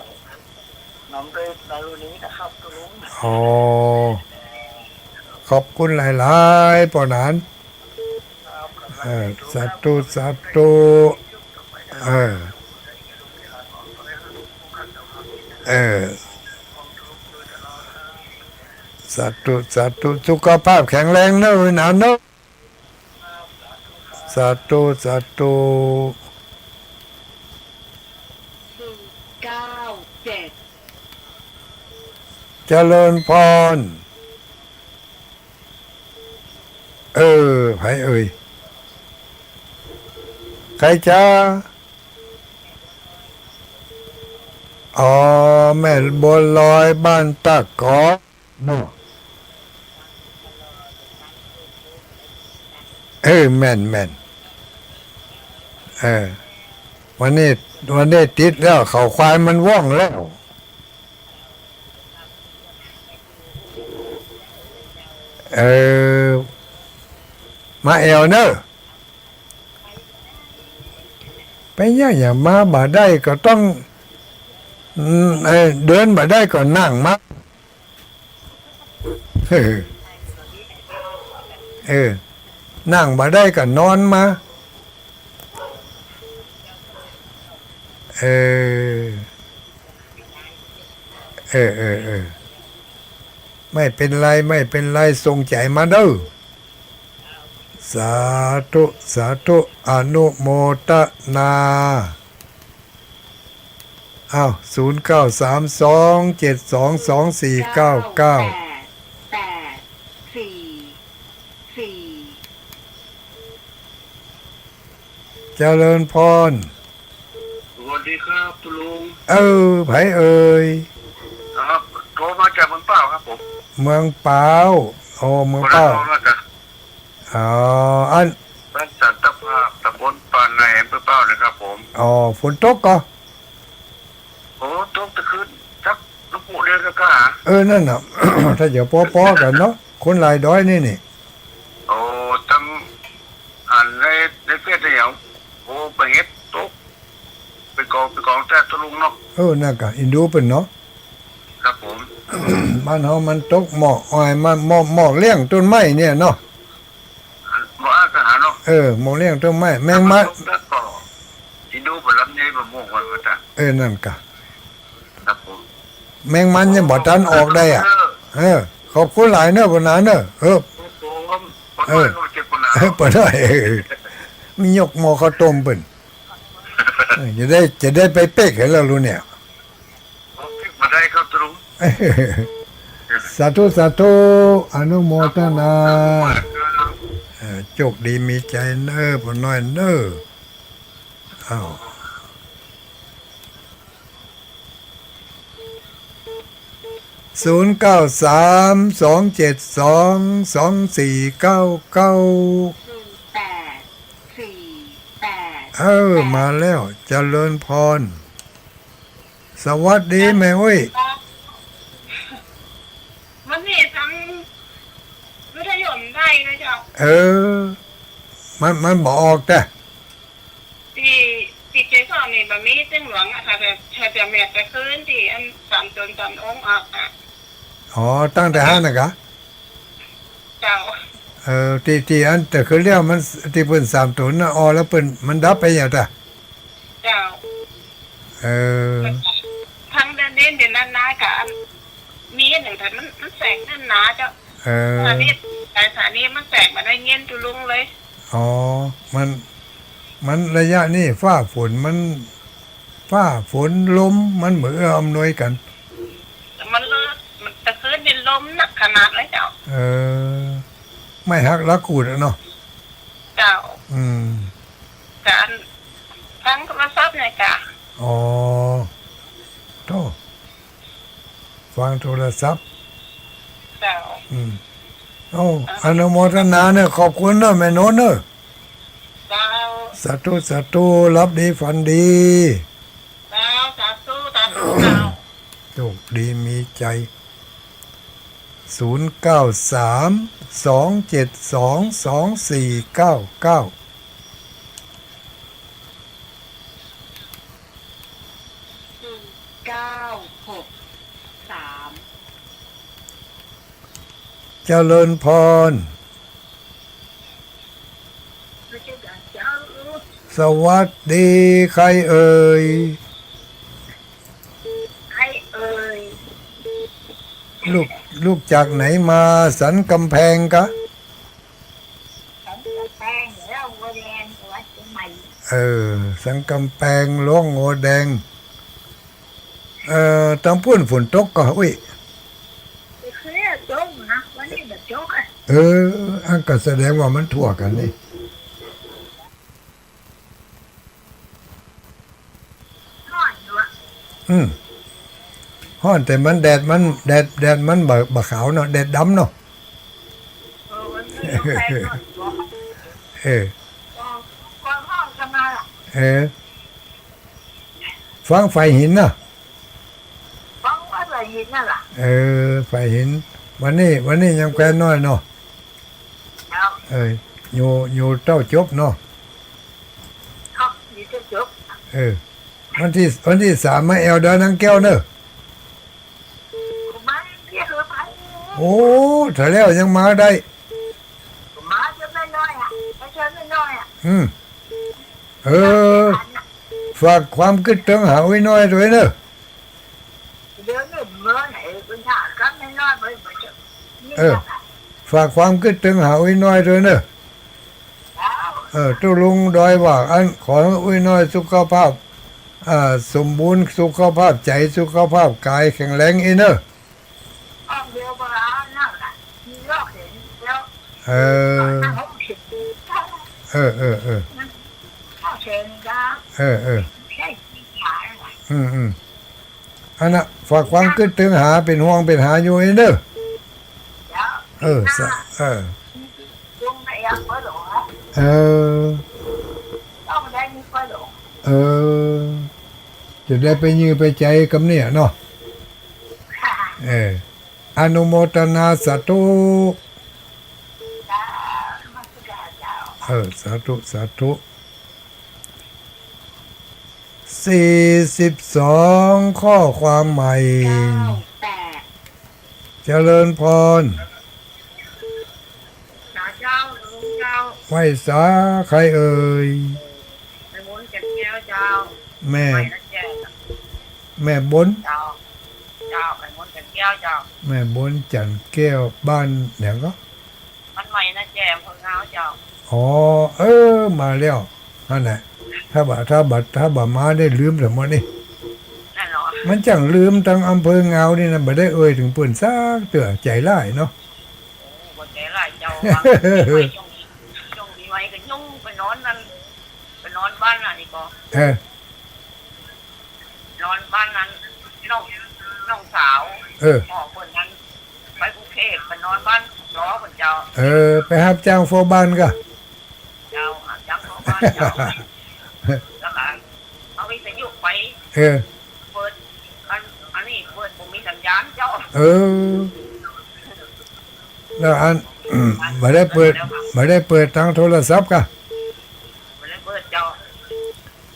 นำโดยดารุณีนะครับ ลุง อ๋อ ขอบคุณหลายๆ ป้อหนาน ครับ เออ สาธุ สาธุ เออ เออ สาธุ สาธุ สุขภาพแข็งแรงเนอะ หนานเนอะ สาธุ สาธุ ศูนย์เก้าเจ็ด เจริญพร เออ ใผเอ่ย ใครจ๊ะ อ๋อ แม่บัวลอยบ้านตากอ เนาะ เออ แม่น แม่น เออ วันนี้ วันนี้ติดแล้ว เขาควายมันว่องแล้ว เออ มาแอ่วเน่อ ไปเยียะหยังมาบ่ได้ก็ต้อง อืม เออ เดินบ่ได้ก็นั่งมา เออ เออ นั่งบ่ได้ก็นอนมา เออ เออ เออ เออ ไม่เป็นไร ไม่เป็นไร ส่งใจ๋มาเน่อ สาธุ สาธุ อนุโมทนา อ้าว ศูนย์เก้าสามสองเจ็ดสองสองสี่เก้าเก้า แปด แปด สี่ สี่ เจริญพร สวัสดีครับคุณลุง เออ ใผเอ่ย ครับ โทรมาจากเมืองป้าวครับผม เมืองป้าว อ๋อ เมืองป้าว คนละท้องแล้วกัน อ๋อ อัน บ้านสันตภาพ ตำบลป่าแหน อำเภอป้าวนะครับผม อ๋อ ฝนตกก่อ โอ้ ตกตะคืน สักลูกผู้เดียวก็กล้า เออ นั่นน่ะ ถ้าจะปอๆ กั๋นเนาะ คนหลายดอยนี่นี่ โอ้ ตั้ง หันใน ในเฟซได้หยัง โอ้ ไปเห็นตก เป็นกอง เป็นกองแต๊ตะลุงเนาะ เออ นั่นก่ะ อินดูเปิ้นเนาะ ครับผม บ้านเฮามันตกหมอกอ้อย มาหมอก หมอกเลี้ยงต้นไม้เนี่ยเนาะ บ่อาจจะหาเนาะ เออ หมอกเลี้ยงต้นไม้ แมงมา ตกแล้วก็ อินโดบ่ลำใหญ่บ่ม่วงวันวันตะ เออ นั่นกะ ครับผม แมงมันยังบ่ตันออกได้อะ เออ เออ ขอบคุณหลายเนอะ หัวหน้าเนอะ เออ ครับผม เออ ขอโทษครับ เจ็บหัวหน้า เออ ปะน้อย เออ มียกหม้อข้าวต้มเปิ้น เออ จะได้ จะได้ไปเป๊กให้แล้วลูกเนี่ย บ่ได้ครับตรง สาธุ สาธุ อนุโมทนา เออ โจคดีมีใจ๋เน้อ ป้อน้อยเน้อ อ้าว ศูนย์เก้าสาม สองเจ็ดสอง สองสี่เก้าเก้า สี่แปด สี่แปด เออ มาแล้ว เจริญพร สวัสดีแม่อุ๊ย มันนี่ทั้งมัธยมได้นะเจ้า เออ มัน มันบ่ออกแต่ ตี้ ตี้เกสรนี่บ่มีตึงหลวงอะค่ะ แต่ แต่ แต่แม่ไปคืนตี้อันสามต๋นสามองค์อะค่ะ อ๋อ ตั้งแต่หั้นน่ะกะ เจ้า เออ ตี้ ตี้อันแต่คือเรื่องมัน ตี้เปิ้นสามต๋นน่ะ อ๋อ แล้วเปิ้น มันดับไปหยังตะ เจ้า เออ ทั้งเดือนนี้เดือนนั้นนะกะ มีอันหนึ่งแต่มัน มันแสงนั่นหนาเจ้า เออ อันนี้ สายสารนี้มันแสงมาได้เงี้ยนตุลุงเลย อ๋อ มัน มันระยะนี้ฟ้าฝนมัน ฟ้าฝนลมมันบ่เอื้ออำนวยกั๋น มันเลิก มันตะคืนนี่ลมหนักขนาดเลยเจ้า เออ ไม้หักหลักกูดอะเนาะ เจ้า อืม กะอัน ฟังโทรศัพท์เนี่ยกะ อ๋อ โธ่ ฟังโทรศัพท์ เจ้า อืม โอ้ อนุโมทนาเน้อ ขอบคุณเน้อ แม่โน้นเน้อ เจ้า สาธุ สาธุ หลับดีฝันดี เจ้า สาธุ สาธุ เจ้า โจคดีมีใจ๋ ศูนย์เก้าสาม สองเจ็ดสอง สองสี่เก้าเก้า สี่เก้าหกสาม เจริญพร สวัสดีใครเอ่ย ใครเอ่ย ลูก ลูกจากไหนมา สันกำแพงกะ สันกำแพง หลวงหัวแดง จังหวัดเชียงใหม่ เออ สันกำแพง หลวงหัวแดง เอ่อ ตางปู๊นฝนตกก่อ อุ๊ย เมื่อคืนตกนะ วันนี้บ่ตกอะ เออ อันก็แสดงว่ามันทั่วกั๋นนี่ ฮ้อนอยู่อะ อืม ฮ้อนแต่มันแดดมัน แดด แดดมันบ่ บ่ขาวเนาะ แดดดำเนาะ เออ มันไม่ต้องใครก่อน เออ ก่อน ก่อนฮ้อนขนาดอะ เออ ฟังฝ่ายหินน่ะ ฟังว่าฝ่ายหินนั่นล่ะ เออ ฝ่ายหิน วันนี้ วันนี้ยังแควนน้อยเนาะ เจ้า เออ อยู่ อยู่เต้าจบเนาะ ครับ อยู่เต้าจบ เออ วันตี้ วันตี้สามมาแอ่วดอยนางแก้วเนอะ มาเรียกเออไป โอ้ ถ้าแล้วยังมาได้ มาเจอแม่น้อยอะ ไปเจอแม่น้อยอะ อืม เออ ฝากความกึ๊ดเติงหาอุ๊ยน้อยตวยเนอะ เดี๋ยวนี้เมื่อไหร่คุณถามก็ไม่น้อยไป เออ ฝากความกึ๊ดเติงหาอุ๊ยน้อยตวยเนอะ เออ ตุ๊ลุงดอยหวากอั้น ขอหื้ออุ๊ยน้อยสุขภาพ อ่า สมบูรณ์ สุขภาพใจ๋ สุขภาพก๋ายแข็งแรงอี้เนอะ เออ เออ เออ เออ เออ เออ อืม อืม อันน่ะ ฝากความกึ๊ดเติงหา เป๋นห่วงเป๋นหาอยู่อี้เนอะ เออ สะ เออ เออ เออ จะได้ไปยื้อไปใจ๋กำเนี่ยเนาะ เออ อนุโมทนาสาธุ เออ สาธุ สาธุ สี่สิบสอง ข้อความใหม่ เก้าแปด เจริญพร สาเจ้า ลุงเจ้า ไหว้สาใครเอ่ย ไปหมุน จันทร์แก้วเจ้า แม่ ไปนะแจ้ง แม่บน เจ้า เจ้า ไปมนต์จันทร์แก้วเจ้า แม่บนจันทร์แก้ว บ้านไหนก็ บ้านใหม่นะแจ้ง อำเภองาวเจ้า อ๋อ เออ มาแล้ว นั่นแหละ ถ้าบ่า ถ้าบ่า ถ้าบ่ามาได้ลืมแต่หมดนี่ นั่นเหรอ มันจั่งลืมตังอำเภองาวนี่นะ บ่ได้เอ่ยเถิงเปิ้นสักเตื้อ ใจ๋ร้ายเนาะ โอ้ บ่ใจ๋ร้ายเจ้า ว่าช่วงนี้ ช่วงนี้ไว้ก็ยุ่งไปนอนนั่น ไปนอนบ้านนั่นนี่ก็ เออ นอนบ้านนั้น น้อง น้องสาว เออ พ่อเปิ้นนั้น ไปกรุงเทพฯ ไปนอนบ้านล้อเปิ้นเจ้า เออ ไปฮับจ้างเฝ้าบ้านก่ะ เจ้า ฮับจ้างเฝ้าบ้านเจ้า แล้วก็เอาวิทยุไป เออ เปิด อัน อันนี้เปิดบ่มีสัญญาณเจ้า เออ แล้วอัน บ่ได้เปิด บ่ได้เปิดตางโทรศัพท์ก่ะ บ่ได้เปิดเจ้า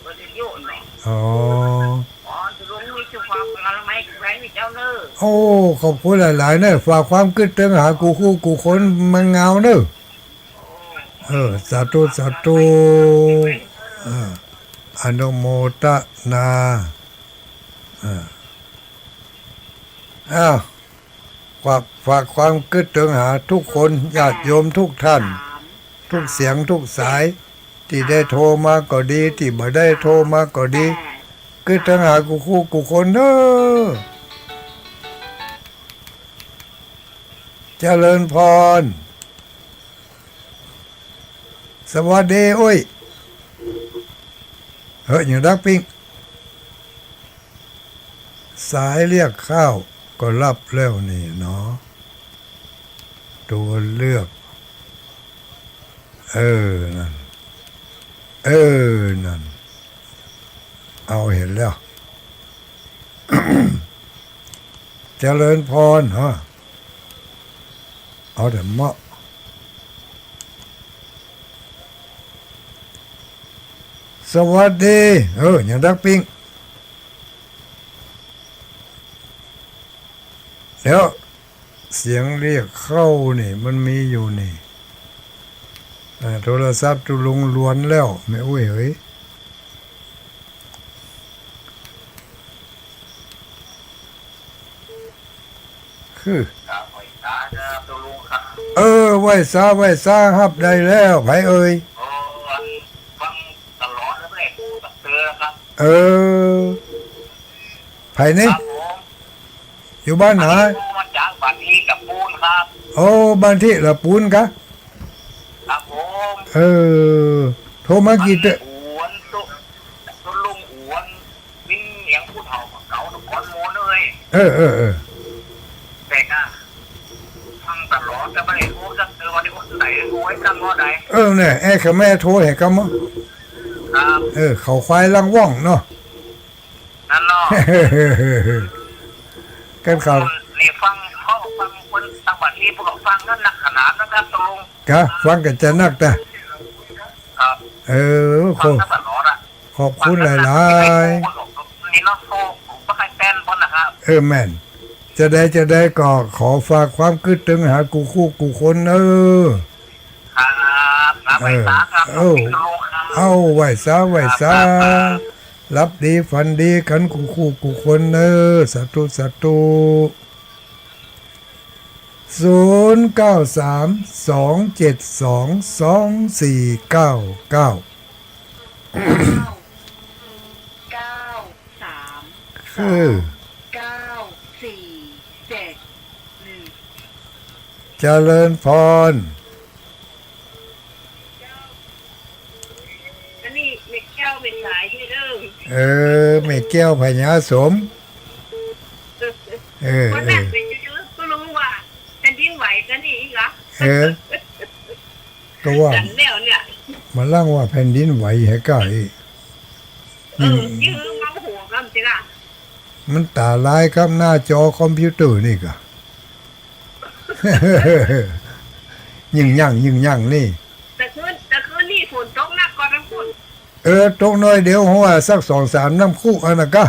เปิดวิทยุเนาะ อ๋อ อ๋อ ตกลงมีชื่อความอะไรไหม ใครมีเจ้าเนอะ โอ้ ขอบคุณหลายๆ เนอะ ฝากความกึ๊ดเติงหากู้คู่กู้คนเมืองงาวเนอะ โอ้ เออ สาธุ สาธุ อ่า อนุโมทนา อ่า อ้าว ฝาก ฝากความกึ๊ดเติงหากู้คน ญาติโยมกู้ต้าน กู้เสียงกู้สาย ตี้ได้โทรมาก็ดี ตี้บ่ได้โทรมาก็ดี กึ๊ดเติงหากู้คู่กู้คนเนอะ เจริญพร สวัสดี โอ้ย เฮ้ย ยังดังปิ๊ง สายเรียกเข้าก็รับแล้วนี่เนาะ ตั๋วเลือก เออ นั่น เออ นั่น เอา หันแล้ว เจริญพร ฮะ เอาแต่เมาะ สวัสดี เออ ยังดังปิ๊ง เดี๋ยว เสียงเรียกเข้านี่ มันมีอยู่นี่ อ่า โทรศัพท์ตุ๊ลุงลวนแล้ว แม่อุ๊ยเอ๋ย คือ ครับ ไหว้สาครับตุ๊ลุงครับ เออ ไหว้สา ไหว้สา ฮับได้แล้ว ใผเอ่ย โอ้ อันฟังตลอดแล้ว บ่ได้ฮู้จักเตื้อครับ เออ ใผนี่ ครับผม อยู่บ้านไหน อันนี้โทรมาจากบ้านที่ละปูนครับ โอ้ บ้านที่ละปูนกะ ครับผม เออ โทรมากี่เตื้อ อันนี้อ้วนตุ๊ ตุ๊ลุงอ้วน เป็นเสียงผู้เฒ่าเก่าตะกอนหมู่เลย เออ เออ เออ แต่กะฟังตลอด แต่บ่ได้ฮู้จักเตื้อว่าได้คนใด ฮู้ไว้จังว่าใด เออ เนี่ย แอ้ เขาแม่โทรให้กำเนาะ ครับ เออ เขาควายลังว่องเนาะ นั่นเนาะ กันเขา นี่ฟัง เขาฟังคนต่างประเทศพวกเราฟังกันนักขนาดนะครับ ตุ๊ลุง กะ ฟังกันจะนักแต่ ครับ เออ ฟัง ขอ กันตลอดอะ ขอบคุณหลายๆ นี่เนาะ โทร ผมบ่ค่อยแป้นพ้นนะครับ เออ แม่น จะใดจะใดก็ขอฝากความกึ๊ดเติงหากู้คู่กู้คนเนอะ ครับ ครับ ไหว้สาครับ เออ ตุ๊ลุงครับ เอา ไหว้สา ไหว้สา ครับ ครับ หลับดีฝันดีกั๋นกู้คู่กู้คนเนอะ สาธุ สาธุ ศูนย์เก้าสาม สองเจ็ดสอง สองสี่เก้าเก้า เก้าสาม คือ เก้าสี่เจ็ดหนึ่ง เจริญพร อันนี้แม่แก้วแม่สายนี่เด้อ เออ แม่แก้วพญาสม เออ วันนั้น เออ ไปเจอตุ๊ลุงว่าแผ่นดินไหวกั๋นนี่อีกเหรอ เออ ก็ว่า กั๋นแล้วเนี่ย มาลังว่าแผ่นดินไหวให้ก้าอี้ เออ ยิ่ง ยิ่งเมาหัวกั๋นสิล่ะ มันต๋าลายกับหน้าจอคอมพิวเตอร์นี่กะ ยิ่งยั่ง ยิ่งยั่งนี่ แต่คืน แต่คืนนี่ฝนตกหนักกว่าทั้งฝน เออ ตกหน้อยเดียว หัวสักสองสามน้ำคุอันน่ะกะ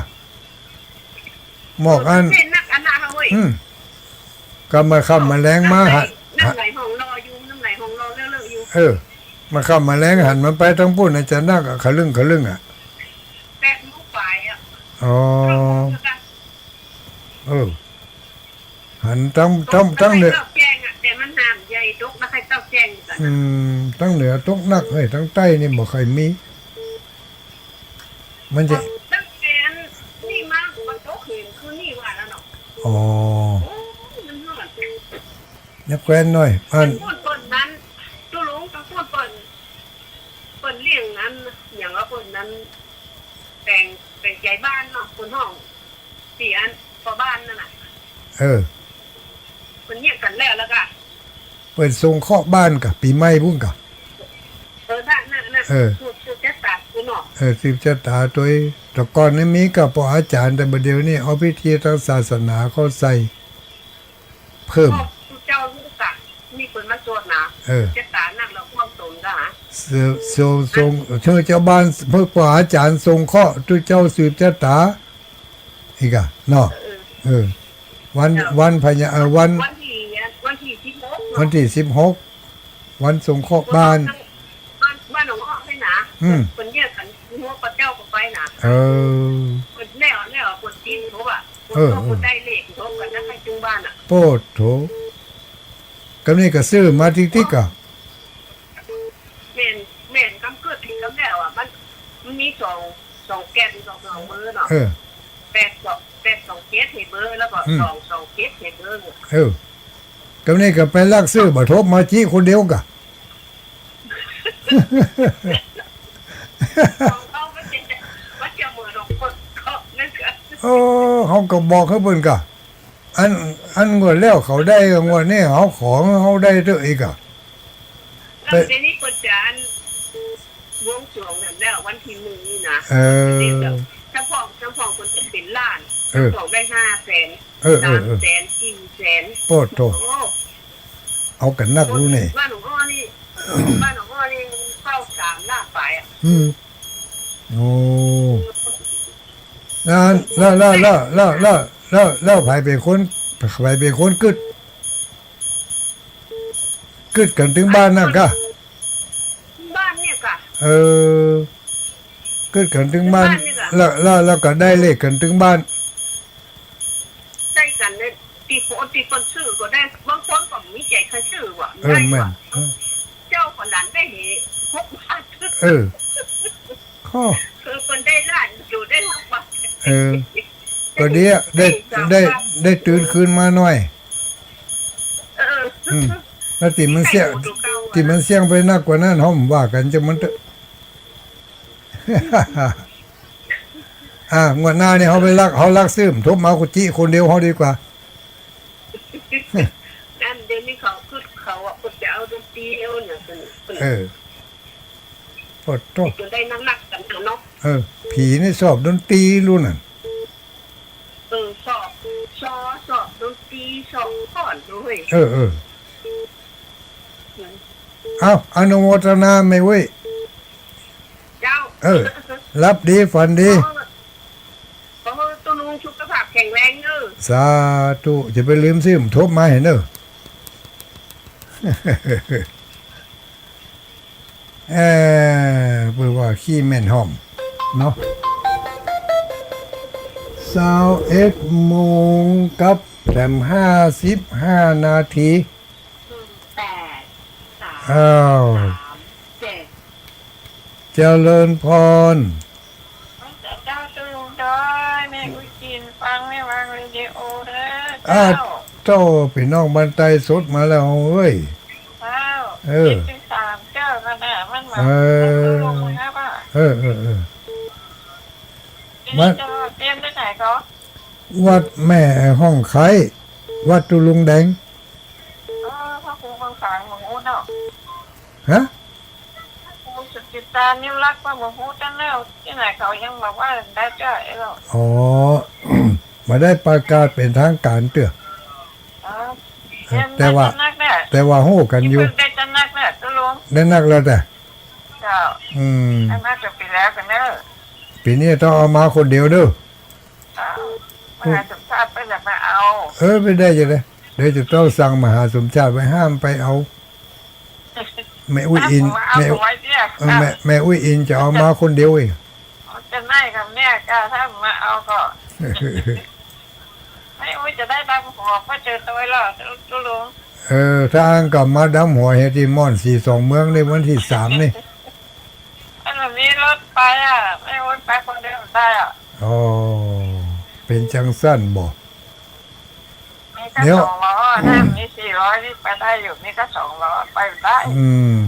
หมอกอัน เออ เส้นนักอันน่ะเฮ้ย อืม ก็มาค่ำมาแลงมาหัน น้ำไหลห้องรออยู่ น้ำไหลห้องรอเรื่อยๆอยู่ เออ มาค่ำมาแลงหันมันไปทางปู๊น อาจจะนักอะ ขะลึ่งขะลึ่งอะ อ๋อ เออ หันตัง ตัง ตังเหนือ ตกบ่ใค่เต้าแจ้งอะ แต่มันห้ามใหญ่ ตกบ่ใค่เต้าแจ้งกั๋น อืม ตังเหนือตกหนักเฮ้ย ตังใต้นี่บ่ใค่มี มันจะ ตังแต่อันนี้มา มันตกเห็นคืนนี้ว่าแล้วเนาะ อ๋อ โอ้ย มันฮ้อน ยะแควนหน่อย อัน ตังปู๊นเปิ้นนั้น ตุ๊ลุง ตังปู๊นเปิ้น เปิ้นเลี้ยงนั้น หยังว่าเปิ้นนั้น แป๋ง แป๋งก๋ายบ้านเนาะ เปิ้นฮ้อง ตี้อันป้อบ้านนั่นน่ะ เออ เปิ้นเยียะกั๋นแล้ว แล้วก็ เปิ้นส่งเคราะห์บ้านก่ะ ปี๋ใหม่ปุ้นก่ะ เออ นั่น นั่น นั่น เออ สืบ สืบจะต๋ากูเนาะ เออ สืบจะต๋าตวย แต่ก่อนนี่มีก่ะป้ออาจ๋ารย์ แต่บ่าเดี่ยวนี้เอาพิธีตางศาสนาเข้าใส่ เพิ่ม ก็ตุ๊เจ้าฮู้กะ มีเปิ้นมาสวดนะ เออ จะต๋านักแล้วความตนกะ ส่ง ส่ง ส่ง เชิญเจ้าบ้าน เปิ้นป้ออาจ๋ารย์ส่งเคราะห์ตุ๊เจ้าสืบจะต๋า อีกอะเนาะ เออ เออ วัน เออ วันพญา เออ วัน วันตี้ วันตี้สิบหกเนาะ วันตี้สิบหก วันส่งเคราะห์บ้าน บ้าน บ้านหนองอ้อให้นะ อืม เปิ้นเยียะกั๋น หัวป้อเจ้าก็ไปนะ เออ เปิ้นแล้ว แล้วเปิ้นตีนเขาอะ เออ เปิ้นได้เลขเขากั๋นนะ ใค่จุงบ้านอะ โป๊ดโถ กำนี้ก็ซื้อมาติ๊กๆ ก่ะ แม่น แม่น กำเกิดผิดกำแล้วอะ มัน มันมีสอง สองแก่น สอง สองเบอร์เนาะ เออ แปดสอง แปดสองเจ็ดให้เบอร์ แล้วก็ อืม สองสองเจ็ดให้เบอร์ เออ กำนี้ก็ไปลักซื้อบ่าทบมาจี้คนเดียวก่ะ ของเขามันจะ มันจะเหมือนของคนเขานั่นก็ เออ เขาก็บอกหื้อเปิ้นก่ะ อัน อันงวดแล้วเขาได้ งวดนี้เขาขอหื้อเขาได้เต๊อะอีกอะ แล้วเดี๋ยวนี้เปิ้นจะอันบวงสรวงกั๋นแล้ว วันตี้หนึ่งนี่นะ เออ เดี๋ยวเฉพาะ เฉพาะเปิ้นจะเป๋นล้าน เออ เฉพาะได้ห้าแสน เออ เออ เออ สามแสน สี่แสน โป๊ดโถ โอ้ เอากั๋นนักฮู้นี่ บ้านหนองอ้อนี่ บ้านหนองอ้อนี่เข้าสามล้านปลายอะ อืม โอ้ แล้ว แล้ว แล้ว แล้ว แล้ว แล้ว แล้วใผเป๋นคน ใผเป๋นคนกึ๊ด กึ๊ดกั๋นตึงบ้านนั่นก่ะ บ้านเนี่ยก่ะ เออ กึ๊ดกั๋นตึงบ้าน บ้านเนี่ยก่ะ แล้ว แล้ว แล้วก็ได้เลขกั๋นตึงบ้าน ได้กั๋นเนี่ย ตี้คน ตี้คนซื้อก็ได้ บางคนก็มีใจ๋ใค่ซื้อว่ะ เออ ได้ว่ะ แม่น เออ เจ้าของหลานได้เหหกบาท เออ ข้อ คือคนได้ล้านอยู่ได้หกบาท เออ ก็ดีอะ ได้ ได้สามบาท ได้ ได้ตื่นคืนมาหน่อย เออ อืม แล้วตี้มันเสี้ยง ได้อยู่ตัวเก่าอะ ตี้มันเสี้ยงไปนักกว่านั้น เฮาบ่ว่ากั๋น จะมันเต๊อะ อ่ะ งวดหน้านี่เฮาไปลัก เฮาลักซื้อ ทบมากุจิคนเดียวเฮาดีกว่า นั่นเดี๋ยวนี้เขาคือเขาอะ คนจะเอาดนตรีเอาเนี่ย เออ โอ้โธ่ จนได้นักๆ กั๋นเนาะ เออ ผีนี่ชอบดนตรีรู้นั่น เออ ชอบ ชอบ ชอบดนตรี ชอบฟ้อนด้วย เออ เออ อืม เอ้า อนุโมทนาแม่อุ๊ย เจ้า เออ หลับดีฝันดี ขอ ขอหื้อตุ๊ลุงสุขภาพแข็งแรงเน้อ สาธุ จะไปลืมซื้อ ทบมาหื้อเน้อ เออ เปิ้นว่าขี้แม่นห้องเนาะ ซาวเอ็ดโมงกับแถมห้าสิบห้านาที แปด สาม อ้าว สาม เจ็ด เจริญพร เจ้าตุ๊ลุงด้วย แม่อุ๊ยจินฟัง แม่วางเรดิโอเด้อ อ่า เจ้า โธ่ ปี้น้องบ้านใต้สดมาแล้วเว้ย เจ้า เออ เจ็ดสิบสามเจ้านั่นน่ะ มันมา เออ มันตุ๊ลุงนะครับอ่ะ เออ เออ เออ ทีนี้เจ้าเตรียมไปไหนก็ วัดแม่ฮ่องไคล้ วัดตุ๊ลุงแดง เออ พระครูบางสังหลวงปู่เนาะ ฮะ ครูสุจิตตา นิรักษ์ ว่าบ่ฮู้จักแล้ว ตี้ไหนเขายังบอกว่าได้จ้ะไอ้เรา อ๋อ บ่ได้ประกาศเป๋นทางก๋านเตื้อ อ๋อ แต่ว่า ได้ตระหนักแล้ว แต่ว่าฮู้กั๋นอยู่ ได้ตระหนักแล้ว ตุ๊ลุง ได้นักแล้วแต่ เจ้า อืม อันน่าจะไปแล้วกั๋นเน้อ ปี๋นี้ต้องเอามาคนเดียวเด้อ เจ้า มหาสมชาติไปจะมาเอา เออ ไปได้จะได้ เดี๋ยวจะต้องสั่งมหาสมชาติไว้ห้ามไปเอา แม่อุ๊ยอิน ห้ามเอา แม่ เอาไว้เนี่ย เออ แม่ แม่อุ๊ยอินจะเอามาคนเดียวเอง อ๋อ เจ้า ไม่กับเนี่ย ก็ถ้ามาเอาก็ ไม่อู้จะได้ดำหัวก็เจอตัวหรอก ตุ๊ลุง เออ ถ้าอั้นก็มาดำหัวเฮาตี้ม่อนสีสองเมืองในวันตี้สามนี่ อันนี้รถไปอ่ะ ไม่อู้ไปคนเดียวได้อ่ะ อ๋อ เป๋นจังซั้นบ่ มีแค่ เดี๋ยว สองล้อ ถ้ามีสี่ล้อนี่ไปได้อยู่ มีแค่สองล้อไปได้ อืม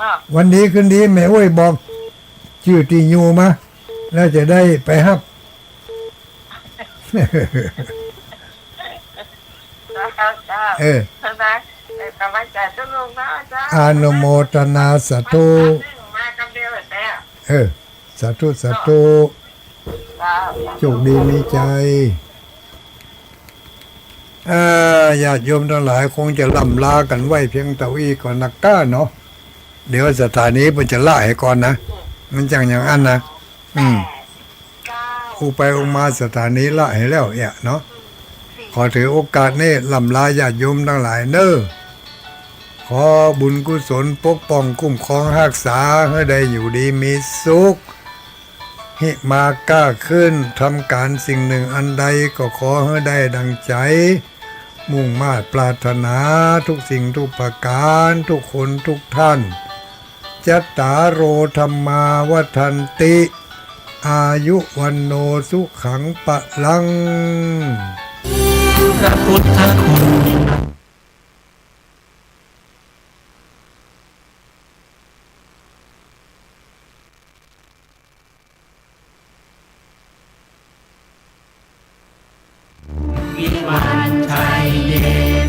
อ่ะ วันดีคืนดีแม่อุ๊ยบอกจื้อตี้อยู่มา แล้วจะได้ไปฮับ เจ้า เจ้า เออ นะ เออ กำลังใจตุ๊ลุงนะ เจ้า อนุโมทนาสาธุ มาคำเดียวแหละ เออ สาธุ สาธุ เจ้า โชคดีมีชัย เอ่อ ญาติโยมตังหลายคงจะล่ำลากั๋นไว้เพียงเต้าอี้ก่อนนะก้าเนาะ เดี๋ยวสถานีเปิ้นจะละหื้อก่อนนะ มันจังอย่างอั้นนะ อืม อู้ไปอู้มาสถานีละหื้อแล้วเนี่ยเนาะ ขอถือโอกาสนี้ล่ำลาญาติโยมตังหลายเน้อ ขอบุญกุศลปกป้องคุ้มครองฮักษาหื้อได้อยู่ดีมีสุข หิมาก้าขึ้น ทำก๋านสิ่งหนึ่งอันใดก็ขอหื้อได้ดังใจ๋ มุ่งมาดปรารถนาทุกสิ่งทุกประก๋าน ทุกคนทุกท่าน จัตตาโร ธัมมา วัฑฒันติ อายุ วัณโณ สุขัง พลัง พระพุทธคุณ วิวัชชัยเย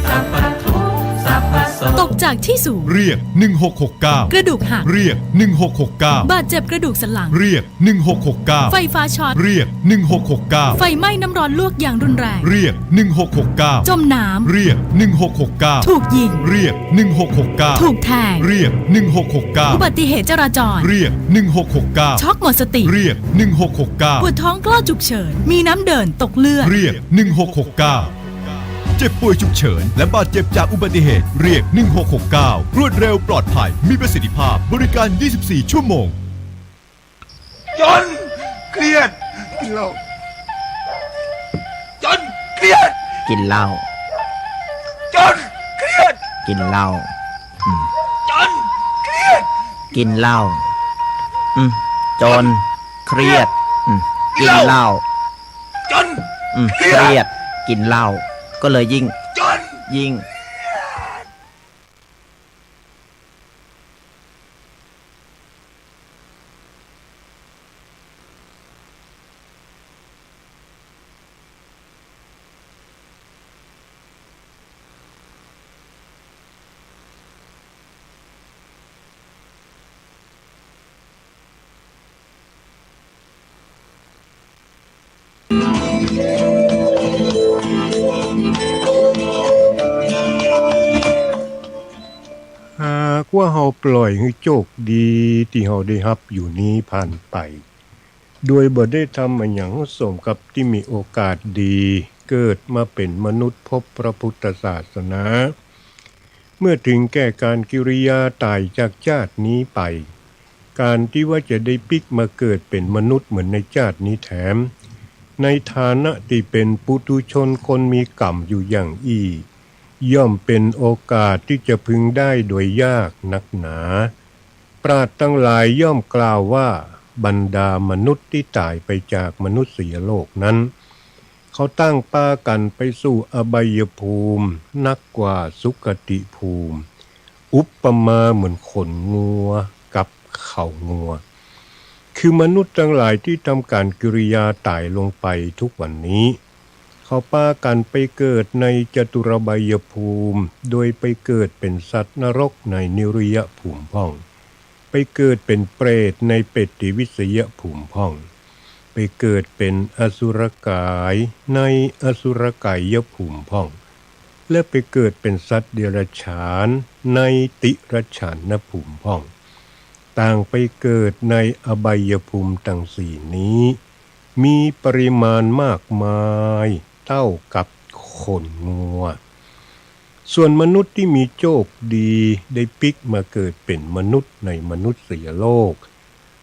สัพพทุกข์สัพพโศก ตกจากที่สูง เรียก หนึ่งหกหกเก้า กระดูกหัก เรียก หนึ่งหกหกเก้า บาดเจ็บกระดูกสันหลัง เรียก หนึ่งหกหกเก้า ไฟฟ้าช็อต เรียก หนึ่งหกหกเก้า ไฟไหม้น้ำร้อนลวกอย่างรุนแรง เรียก หนึ่งหกหกเก้า จมน้ำ เรียก หนึ่งหกหกเก้า ถูกยิง เรียก หนึ่งหกหกเก้า ถูกแทง เรียก หนึ่งหกหกเก้า อุบัติเหตุจราจร เรียก หนึ่งหกหกเก้า ช็อกหมดสติ เรียก หนึ่งหกหกเก้า ปวดท้องคลอดฉุกเฉิน มีน้ำเดิน ตกเลือด เรียก หนึ่งหกหกเก้า เจ็บป่วยฉุกเฉิน และบาดเจ็บจากอุบัติเหตุ เรียก หนึ่งหกหกเก้า รวดเร็ว ปลอดภัย มีประสิทธิภาพ บริการ ยี่สิบสี่ ชั่วโมง จนเครียด กินเหล้า จนเครียด กินเหล้า จนเครียด กินเหล้า อืม จนเครียด กินเหล้า อืม จนเครียด อืม กินเหล้า จน อืม เครียด เครียด กินเหล้า ก็เลยยิ่ง จน ยิ่ง หากว่าเฮาปล่อยหื้อโจคดีตี้เฮาได้ฮับอยู่นี้ผ่านไป โดยบ่ได้ทำอะหยังสมกับตี้มีโอกาสดี เกิดมาเป๋นมนุษย์พบพระพุทธศาสนา เมื่อเถิงแก่ก๋านกิริยาต๋ายจากจาตินี้ไป ก๋านตี้ว่าจะได้ปิ๊กมาเกิดเป๋นมนุษย์เหมือนในจาตินี้แถม ในฐานะตี้เป๋นปุถุชนคนมีก๋รรมอยู่อย่างอี้ ย่อมเป๋นโอกาสตี้จะพึงได้โดยยากนักหนา ปราชญ์ตังหลายย่อมกล่าวว่า บรรดามนุษย์ตี้ต๋ายไปจากมนุษยโลกนั้น เขาต่างปากั๋นไปสู่อบายภูมิ นักกว่าสุคติภูมิ อุปมาเหมือนขนงัวกับเขางัว คือมนุษย์ตังหลายตี้ทำก๋านกิริยาต๋ายลงไปทุกวันนี้ เขาปากั๋นไปเกิดในจตุรบายภูมิ โดยไปเกิดเป๋นสัตว์นรกในนิรยภูมิพ่อง ไปเกิดเป๋นเปรตในเปรตติวิสยภูมิพ่อง ไปเกิดเป๋นอสุรกายในอสุรกายภูมิพ่อง และไปเกิดเป๋นสัตว์เดรัจฉานในติรัจฉานภูมิพ่อง ต่างไปเกิดในอบายภูมิตังสี่นี้ มีปริมาณมากมายเต้ากับขนงัว ส่วนมนุษย์ตี้มีโจคดีได้ปิ๊กมาเกิดเป๋นมนุษย์ในมนุษยโลก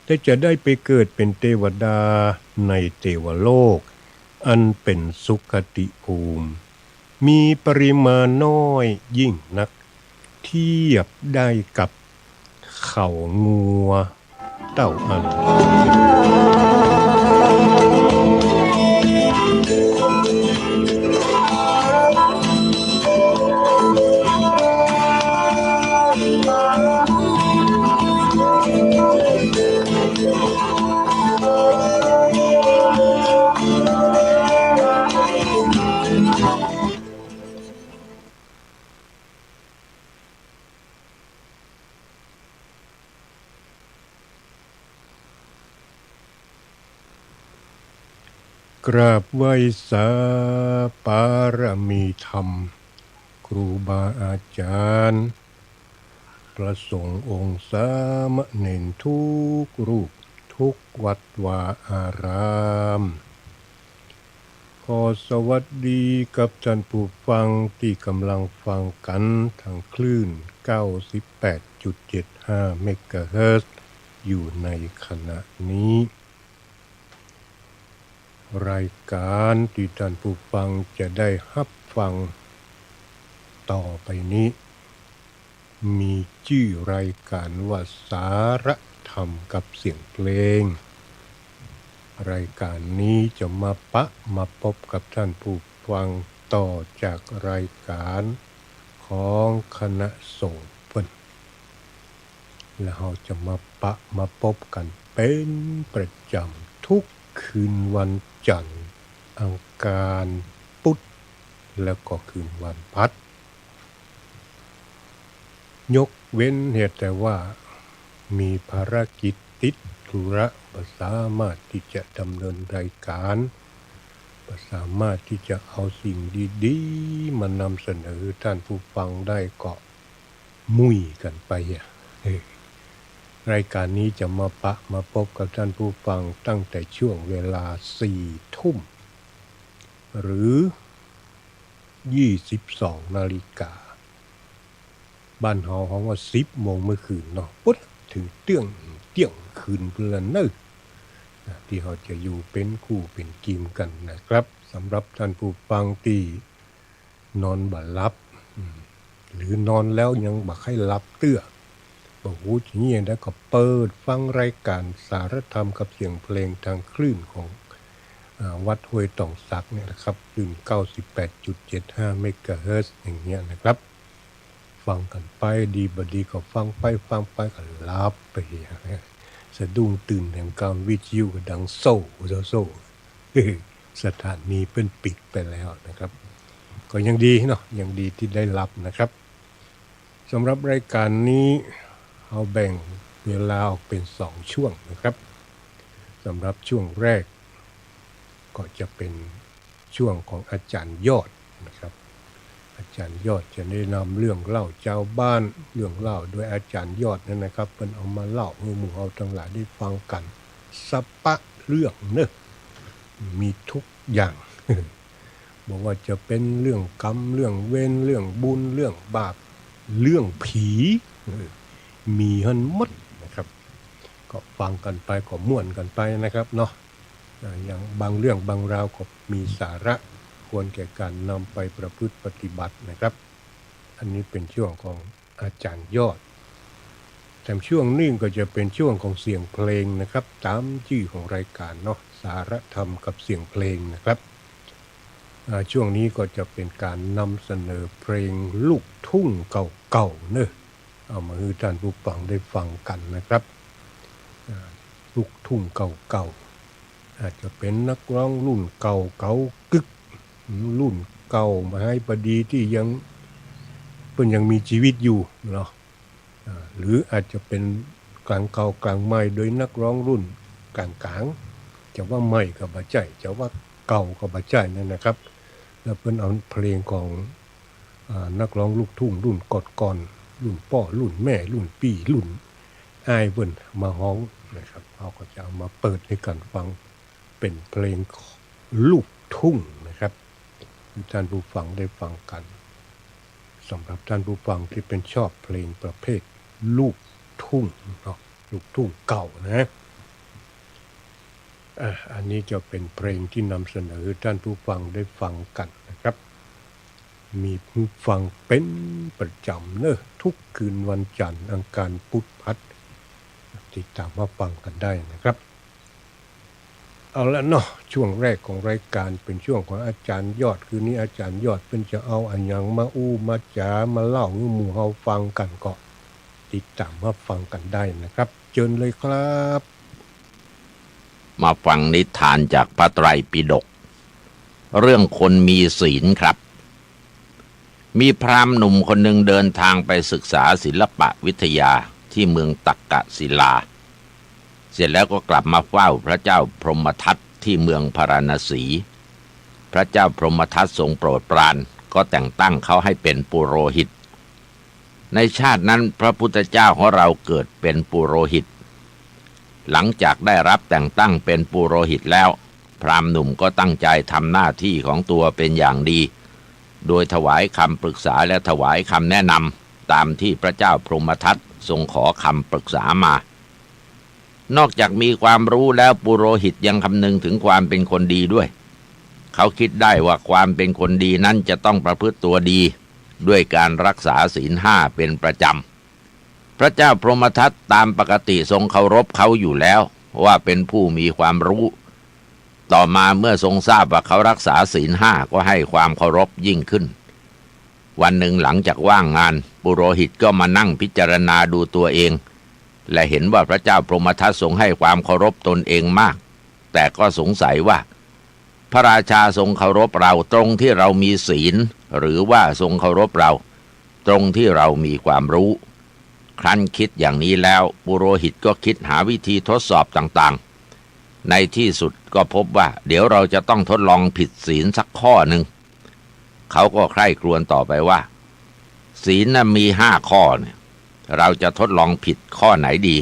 แต จะได้ไปเกิดเป๋นเตวดาในเตวโลก อันเป๋นสุคติภูมิ มีปริมาณน้อยยิ่งนัก เทียบได้กับเขางัวเต้าอั้น กราบไหว้สาปารมีธรรม ครูบาอาจารย์ พระสงฆ์องค์สามเณรทุกรูป ทุกวัดวาอาราม ขอสวัสดีกับท่านผู้ฟังตี้ก่ำลังฟังกั๋นตางคลื่น เก้าสิบแปดจุดเจ็ดห้า เมกะเฮิรตซ์ อยู่ในขณะนี้ รายก๋านตี้ท่านผู้ฟังจะได้ฮับฟังต่อไปนี้ มีจื้อรายก๋านว่า สารธรรมกับเสียงเพลง รายก๋านนี้จะมาปะมาปบกับท่านผู้ฟังต่อจากรายก๋านของคณะสงฆ์เปิ้น และเฮาจะมาปะมาปบกั๋นเป๋นประจ๋ำทุกคืนวันจั๋นทร์ อังคาร ปุธ แล้วก็คืนวันพัด ยกเว้นเหตุแต่ว่ามีภารกิจติดธุระ บ่สามารถตี้จะดำเนินรายก๋าน บ่สามารถตี้จะเอาสิ่งดีๆ มานำเสนอท่านผู้ฟังได้ก็ มุยกั๋นไปอะ เออ รายก๋านนี้จะมาปะมาปบกับท่านผู้ฟังตั้งแต่ช่วงเวลาสี่ทุ่ม หรือยี่สิบสองนาฬิกา บ้านเฮาฮ้องว่าสิบโมงเมื่อคืนเนาะ ปุ๊ด เถิงเตี้ยง เตี้ยงคืนไปแล้วเน่อ นะ ตี้เฮาจะอยู่เป๋นคู่เป๋นกีมกั๋นนะครับ สำหรับท่านผู้ฟังตี้ นอนบ่หลับ อืม หรือนอนแล้วยังบ่ใค่หลับเตื้อ บ่ฮู้จะเยียะใดก็เปิดฟังรายก๋านสารธรรมกับเสียงเพลงตางคลื่นของ อ่า วัดห้วยตองสักเนี่ยนะครับ คลื่น เก้าสิบแปดจุดเจ็ดห้า เมกะเฮิรตซ์ อย่างเงี้ยนะครับ ฟังกั๋นไป ดีบ่ดีก็ฟังไป ฟังไปก็หลับไป สะดุ้งตื่นแถมกลางวิทยุก็ดังโซ่ โซ่ โซ่ สถานีเปิ้นปิดไปแล้วนะครับ ก็ยังดีเนาะ ยังดีตี้ได้หลับนะครับ สำหรับรายก๋านนี้ เฮาแบ่งเวลาออกเป๋นสองช่วงนะครับ สำหรับช่วงแรก ก็จะเป๋นช่วงของอาจ๋ารย์ยอดนะครับ อาจ๋ารย์ยอดจะแนะนำเรื่องเล่าจาวบ้าน เรื่องเล่าโดยอาจ๋ารย์ยอดนั้นนะครับ เปิ้นเอามาเล่าหื้อหมู่เฮาตังหลายได้ฟังกั๋น สะปะเรื่องเน่อ มีทุกอย่าง บ่ว่าจะเป๋นเรื่องกรรม เรื่องเวร เรื่องบุญ เรื่องบาป เรื่องผี เออ มีหั้นหมดนะครับ ก็ฟังกั๋นไป ก็ม่วนกั๋นไปนะครับเนาะ อ่า อย่างบางเรื่องบางราวก็มีสาระ ควรแก่ก๋านนำไปประพฤติปฏิบัตินะครับ อันนี้เป๋นช่วงของ อาจ๋ารย์ยอด แถมช่วงนึ่งก็จะเป๋นช่วงของเสียงเพลงนะครับ ต๋ามจื้อของรายก๋านเนาะ สารธรรมกับเสียงเพลงนะครับ อ่า ช่วงนี้ก็จะเป๋นก๋านนำเสนอเพลงลูกทุ่งเก่าๆ เน่อ เอามาหื้อท่านผู้ฟังได้ฟังกั๋นนะครับ อ่า ลูกทุ่งเก่าๆ อาจจะเป๋นนักร้องรุ่นเก่าเก๋ากึ๊ก รุ่นเก่ามาฮ้ายปะดีตี้ยัง เปิ้นยังมีจีวิตอยู่เนาะ อ่า หรืออาจจะเป๋นก๋างเก่าก๋างใหม่โดยนักร้องรุ่นก๋างๆ จะว่าใหม่ก็บ่ใจ้ จะว่าเก่าก็บ่ใจ้นั่นนะครับ แล้วเปิ้นเอาเพลงของ อ่า นักร้องลูกทุ่งรุ่นก่อนๆ รุ่นป้อ รุ่นแม่ รุ่นปี้ รุ่นอ้ายเปิ้นมาฮ้องนะครับ เฮาก็จะเอามาเปิดหื้อกั๋นฟัง เป๋นเพลงลูกทุ่งนะครับ หื้อท่านผู้ฟังได้ฟังกั๋น สำหรับท่านผู้ฟังตี้เป๋นชอบเพลงประเภทลูกทุ่งเนาะ ลูกทุ่งเก่านะ อ่ะ อันนี้จะเป็นเพลงที่นำเสนอให้ท่านผู้ฟังได้ฟังกันนะครับ มีผู้ฟังเป็นประจำเนอะ ทุกคืนวันจันทร์ อังคาร พุธ พฤหัส ติดตามรับฟังกันได้นะครับ เอาละเนาะ ช่วงแรกของรายการเป็นช่วงของอาจารย์ยอด คืนนี้อาจารย์ยอดเปิ้นจะเอาอะหยังมาอู้มาจ๋ามาเล่าหื้อหมู่เฮาฟังกัน ก็ติดตามรับฟังกันได้นะครับ เจิญเลยครับ มาฟังนิทานจากพระไตรปิฎก เรื่องคนมีศีลครับ มีพราหมณ์หนุ่มคนหนึ่งเดินทางไปศึกษาศิลปวิทยาที่เมืองตักกศิลา เสร็จแล้วก็กลับมาเฝ้าพระเจ้าพรหมทัตที่เมืองพาราณสี พระเจ้าพรหมทัตทรงโปรดปราน ก็แต่งตั้งเขาให้เป็นปุโรหิต ในชาตินั้นพระพุทธเจ้าของเราเกิดเป็นปุโรหิต หลังจากได้รับแต่งตั้งเป็นปุโรหิตแล้ว พราหมณ์หนุ่มก็ตั้งใจทำหน้าที่ของตัวเป็นอย่างดี โดยถวายคำปรึกษาและถวายคำแนะนำตามที่พระเจ้าพรหมทัตทรงขอคำปรึกษามา นอกจากมีความรู้แล้วปุโรหิตยังคำนึงถึงความเป็นคนดีด้วย เขาคิดได้ว่าความเป็นคนดีนั้นจะต้องประพฤติตัวดี ด้วยการรักษาศีลห้าเป็นประจำ พระเจ้าพรหมทัตตามปกติทรงเคารพเขาอยู่แล้ว ว่าเป็นผู้มีความรู้ ต่อมาเมื่อทรงทราบว่าเขารักษาศีลห้าก็ให้ความเคารพยิ่งขึ้น วันหนึ่งหลังจากว่างงาน ปุโรหิตก็มานั่งพิจารณาดูตัวเอง และเห็นว่าพระเจ้าพรหมทัตทรงให้ความเคารพตนเองมาก แต่ก็สงสัยว่า พระราชาทรงเคารพเราตรงที่เรามีศีล หรือว่าทรงเคารพเราตรงที่เรามีความรู้ ครั้นคิดอย่างนี้แล้ว ปุโรหิตก็คิดหาวิธีทดสอบต่างๆ ในที่สุดก็พบว่าเดี๋ยวเราจะต้องทดลองผิดศีลสักข้อหนึ่ง เขาก็ใคร่ครวญต่อไปว่า ศีลน่ะมีห้าข้อเนี่ย เราจะทดลองผิดข้อไหนดี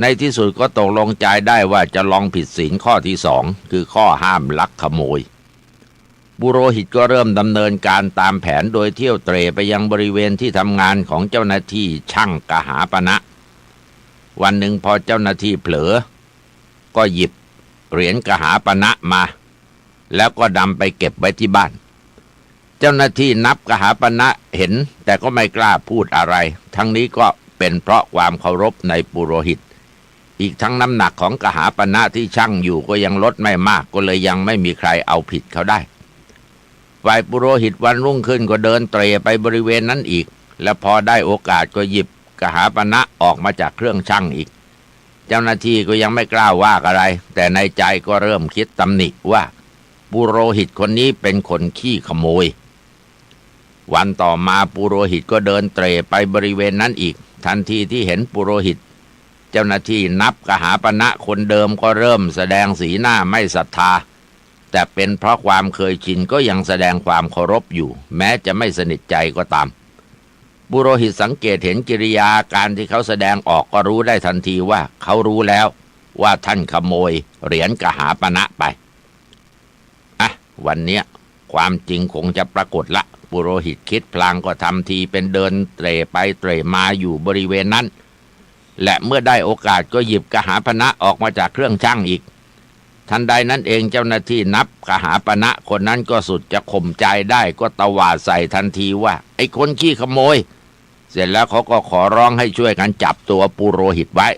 ในที่สุดก็ตกลงใจได้ว่าจะลองผิดศีลข้อที่สอง คือข้อห้ามลักขโมย ปุโรหิตก็เริ่มดำเนินการตามแผนโดยเที่ยวเตร่ไปยังบริเวณที่ทำงานของเจ้าหน้าที่ช่างกหาปณะ วันหนึ่งพอเจ้าหน้าที่เผลอ ก็หยิบเหรียญกหาปณะมา แล้วก็นำไปเก็บไว้ที่บ้าน เจ้าหน้าที่นับกหาปณะเห็น แต่ก็ไม่กล้าพูดอะไร ทั้งนี้ก็เป็นเพราะความเคารพในปุโรหิต อีกทั้งน้ำหนักของกหาปณะที่ชั่งอยู่ก็ยังลดไม่มาก ก็เลยยังไม่มีใครเอาผิดเขาได้ ฝ่ายปุโรหิตวันรุ่งขึ้นก็เดินเตร่ไปบริเวณนั้นอีก และพอได้โอกาสก็หยิบกหาปณะออกมาจากเครื่องชั่งอีก เจ้าหน้าที่ก็ยังไม่กล้าว่าอะไร แต่ในใจก็เริ่มคิดตำหนิว่า ปุโรหิตคนนี้เป็นคนขี้ขโมย วันต่อมาปุโรหิตก็เดินเตร่ไปบริเวณนั้นอีก ทันทีที่เห็นปุโรหิต เจ้าหน้าที่นับกหาปณะคนเดิมก็เริ่มแสดงสีหน้าไม่ศรัทธา แต่เป็นเพราะความเคยชินก็ยังแสดงความเคารพอยู่ แม้จะไม่สนิทใจก็ตาม ปุโรหิตสังเกตเห็นกิริยาการที่เขาแสดงออกก็รู้ได้ทันทีว่าเขารู้แล้วว่าท่านขโมยเหรียญกหาปณะไป อ่ะ วันเนี้ยความจริงคงจะปรากฏละ ปุโรหิตคิดพลางก็ทำทีเป็นเดินเตร่ไปเตร่มาอยู่บริเวณนั้น และเมื่อได้โอกาสก็หยิบกหาปณะออกมาจากเครื่องชั่งอีก ทันใดนั้นเองเจ้าหน้าที่นับกหาปณะคนนั้นก็สุดจะข่มใจได้ ก็ตวาดใส่ทันทีว่า ไอ้คนขี้ขโมย เสร็จแล้วเขาก็ขอร้องให้ช่วยกันจับตัวปุโรหิตไว้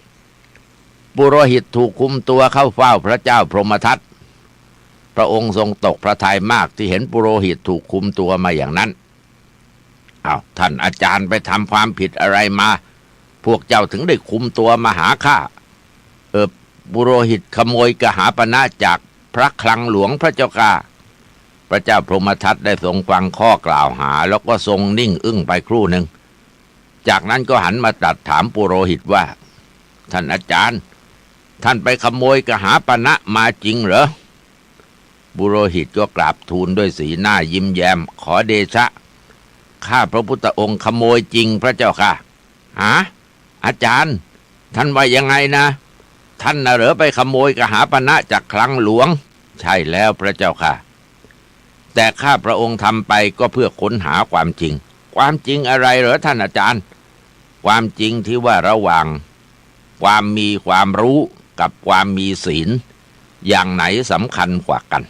ปุโรหิตถูกคุมตัวเข้าเฝ้าพระเจ้าพรหมทัต พระองค์ทรงตกพระทัยมากที่เห็นปุโรหิตถูกคุมตัวมาอย่างนั้น อ้าว ท่านอาจารย์ไปทำความผิดอะไรมา พวกเจ้าถึงได้คุมตัวมาหาข้า เออ ปุโรหิตขโมยกหาปณะจากพระคลังหลวงพระเจ้าข้า พระเจ้าพรหมทัตได้ทรงฟังข้อกล่าวหา แล้วก็ทรงนิ่งอึ้งไปครู่หนึ่ง จากนั้นก็หันมาตรัสถามปุโรหิตว่า ท่านอาจารย์ ท่านไปขโมยกหาปณะมาจริงเหรอ ปุโรหิตก็กราบทูลด้วยสีหน้ายิ้มแย้ม ขอเดชะ ข้าพระพุทธองค์ขโมยจริงพระเจ้าข้า ฮะ อาจารย์ ท่านว่ายังไงนะ ท่านน่ะเหรอไปขโมยกหาปณะจากคลังหลวง ใช่แล้วพระเจ้าข้า แต่ข้าพระองค์ทำไปก็เพื่อค้นหาความจริง ความจริงอะไรเหรอท่านอาจารย์ ความจริงที่ว่าระหว่างความมีความรู้กับความมีศีล อย่างไหนสำคัญกว่ากัน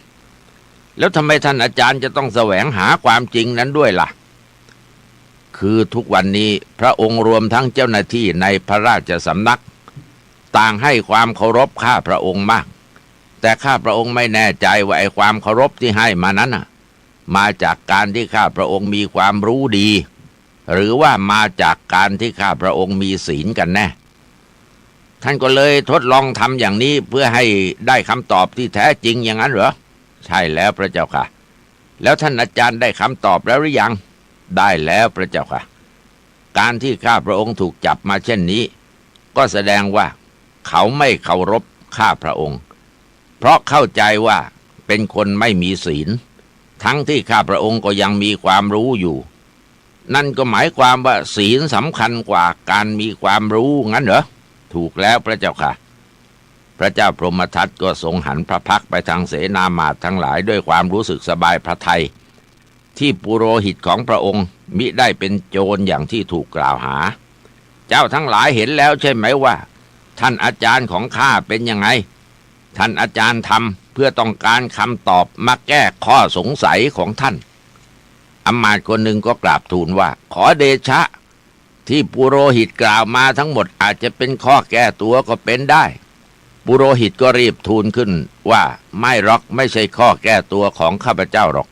แล้วทำไมท่านอาจารย์จะต้องแสวงหาความจริงนั้นด้วยล่ะ คือทุกวันนี้พระองค์รวมทั้งเจ้าหน้าที่ในพระราชสำนัก ต่างให้ความเคารพข้าพระองค์มาก แต่ข้าพระองค์ไม่แน่ใจว่าไอ้ความเคารพที่ให้มานั้นน่ะ มาจากการที่ข้าพระองค์มีความรู้ดี หรือว่ามาจากการที่ข้าพระองค์มีศีลกันแน่ ท่านก็เลยทดลองทำอย่างนี้เพื่อให้ได้คำตอบที่แท้จริงอย่างนั้นเหรอ ใช่แล้วพระเจ้าค่ะ แล้วท่านอาจารย์ได้คำตอบแล้วหรือยัง ได้แล้วพระเจ้าค่ะ การที่ข้าพระองค์ถูกจับมาเช่นนี้ ก็แสดงว่าเขาไม่เคารพข้าพระองค์ เพราะเข้าใจว่าเป็นคนไม่มีศีล ทั้งที่ข้าพระองค์ก็ยังมีความรู้อยู่ นั่นก็หมายความว่าศีลสำคัญกว่าการมีความรู้งั้นเหรอ ถูกแล้วพระเจ้าค่ะ พระเจ้าพรหมทัตก็ทรงหันพระพักตร์ไปทางเสนามาตย์ทั้งหลายด้วยความรู้สึกสบายพระทัย ที่ปุโรหิตของพระองค์มิได้เป็นโจรอย่างที่ถูกกล่าวหา เจ้าทั้งหลายเห็นแล้วใช่ไหมว่า ท่านอาจารย์ของข้าเป็นยังไง ท่านอาจารย์ทำเพื่อต้องการคำตอบมาแก้ข้อสงสัยของท่าน อำมาตย์คนหนึ่งก็กราบทูลว่า ขอเดชะ ที่ปุโรหิตกล่าวมาทั้งหมดอาจจะเป็นข้อแก้ตัวก็เป็นได้ ปุโรหิตก็รีบทูลขึ้นว่า ไม่หรอก ไม่ใช่ข้อแก้ตัวของข้าพเจ้าหรอก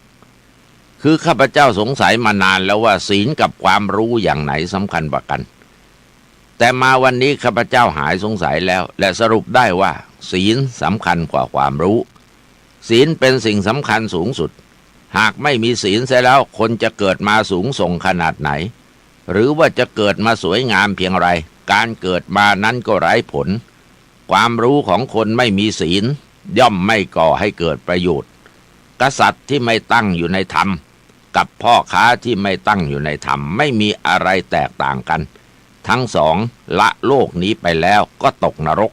คือข้าพเจ้าสงสัยมานานแล้วว่าศีลกับความรู้อย่างไหนสำคัญกว่ากัน แต่มาวันนี้ข้าพเจ้าหายสงสัยแล้ว และสรุปได้ว่าศีลสำคัญกว่าความรู้ ศีลเป็นสิ่งสำคัญสูงสุด หากไม่มีศีลเสียแล้ว คนจะเกิดมาสูงส่งขนาดไหน หรือว่าจะเกิดมาสวยงามเพียงไร การเกิดมานั้นก็ไร้ผล ความรู้ของคนไม่มีศีล ย่อมไม่ก่อให้เกิดประโยชน์ กษัตริย์ที่ไม่ตั้งอยู่ในธรรม กับพ่อค้าที่ไม่ตั้งอยู่ในธรรม ไม่มีอะไรแตกต่างกัน ทั้งสองละโลกนี้ไปแล้วก็ตกนรก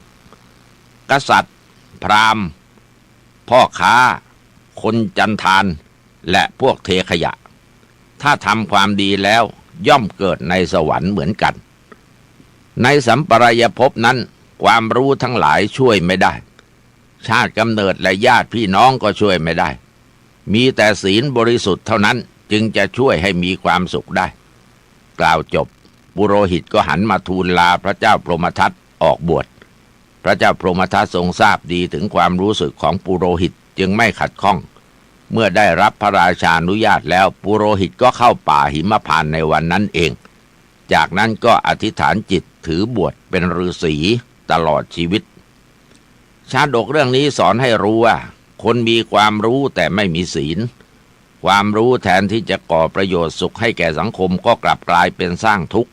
กษัตริย์ พราหมณ์ พ่อค้า คนจันทาน และพวกเทขยะ ถ้าทำความดีแล้วย่อมเกิดในสวรรค์เหมือนกัน ในสัมปรายภพนั้น ความรู้ทั้งหลายช่วยไม่ได้ ชาติกำเนิดและญาติพี่น้องก็ช่วยไม่ได้ มีแต่ศีลบริสุทธิ์เท่านั้นจึงจะช่วยให้มีความสุขได้ กล่าวจบ ปุโรหิตก็หันมาทูลลาพระเจ้าพรหมทัตออกบวช พระเจ้าพรหมทัตทรงทราบดีถึงความรู้สึกของปุโรหิต จึงไม่ขัดข้อง เมื่อได้รับพระราชานุญาตแล้ว ปุโรหิตก็เข้าป่าหิมพานต์ในวันนั้นเอง จากนั้นก็อธิษฐานจิตถือบวชเป็นฤาษีตลอดชีวิต ชาดกเรื่องนี้สอนให้รู้ว่า คนมีความรู้แต่ไม่มีศีล ความรู้แทนที่จะก่อประโยชน์สุขให้แก่สังคม ก็กลับกลายเป็นสร้างทุกข์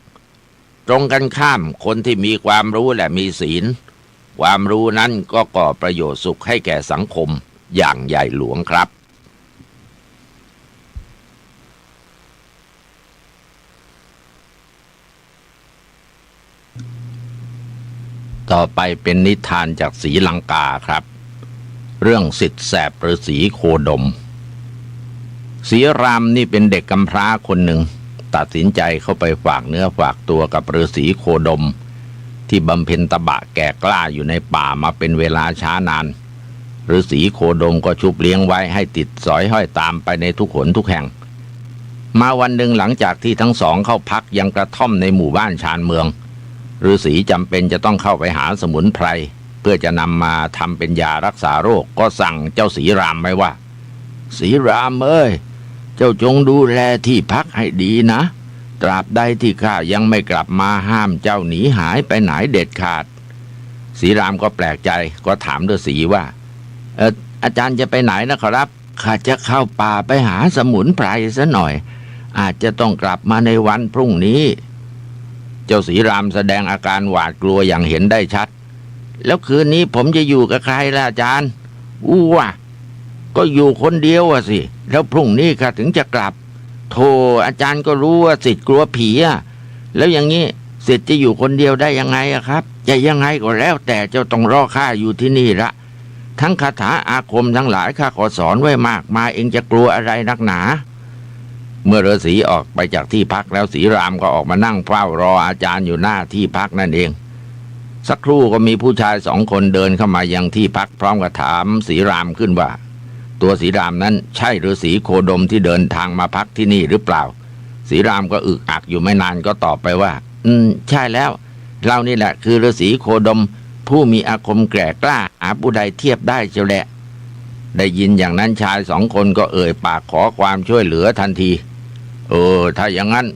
ตรงกันข้าม คนที่มีความรู้และมีศีล ความรู้นั้นก็ก่อประโยชน์สุขให้แก่สังคมอย่างใหญ่หลวงครับ ต่อไปเป็นนิทานจากศรีลังกาครับ เรื่องศิษย์แสบฤาษีโคดม ศรีรามนี่เป็นเด็กกำพร้าคนหนึ่ง ตัดสินใจเข้าไปฝากเนื้อฝากตัวกับฤาษีโคดม ที่บำเพ็ญตบะแก่กล้าอยู่ในป่ามาเป็นเวลาช้านาน ฤาษีโคดมก็ชุบเลี้ยงไว้ให้ติดสอยห้อยตามไปในทุกหนทุกแห่ง มาวันหนึ่งหลังจากที่ทั้งสองเข้าพักยังกระท่อมในหมู่บ้านชานเมือง ฤาษีจำเป็นจะต้องเข้าไปหาสมุนไพร เพื่อจะนำมาทำเป็นยารักษาโรค ก็สั่งเจ้าศรีรามไว้ว่า ศรีรามเอ้ย เจ้าจงดูแลที่พักให้ดีนะ ตราบใดที่ข้ายังไม่กลับมา ห้ามเจ้าหนีหายไปไหนเด็ดขาด ศรีรามก็แปลกใจ ก็ถามฤาษีว่า เอ่อ อาจารย์จะไปไหนนะขอรับ ข้าจะเข้าป่าไปหาสมุนไพรซะหน่อย อาจจะต้องกลับมาในวันพรุ่งนี้ เจ้าศรีรามแสดงอาการหวาดกลัวอย่างเห็นได้ชัด แล้วคืนนี้ผมจะอยู่กับใครล่ะอาจารย์ อู้วะ ก็อยู่คนเดียวอะสิ แล้วพรุ่งนี้ข้าถึงจะกลับ โธ่ อาจารย์ก็รู้ว่าศิษย์กลัวผีอะ แล้วอย่างนี้ศิษย์จะอยู่คนเดียวได้ยังไงอะครับ จะยังไงก็แล้วแต่ เจ้าต้องรอข้าอยู่ที่นี่ละ ทั้งคาถาอาคมทั้งหลายข้าก็สอนไว้มากมาย เองจะกลัวอะไรนักหนา เมื่อฤาษีออกไปจากที่พักแล้ว ศรีรามก็ออกมานั่งเฝ้ารออาจารย์อยู่หน้าที่พักนั่นเอง สักครู่ก็มีผู้ชายสองคนเดินเข้ามายังที่พักพร้อมกับถามศรีรามขึ้นว่า ตัวศรีรามนั้นใช่ฤๅษีโคดมที่เดินทางมาพักที่นี่หรือเปล่า ศรีรามก็อึกอักอยู่ไม่นานก็ตอบไปว่า อืม ใช่แล้ว เรานี่แหละคือฤๅษีโคดม ผู้มีอาคมแก่กล้า หาผู้ใดเทียบได้เชียวแหละ ได้ยินอย่างนั้นชายสองคนก็เอ่ยปากขอความช่วยเหลือทันที เออ ถ้าอย่างนั้น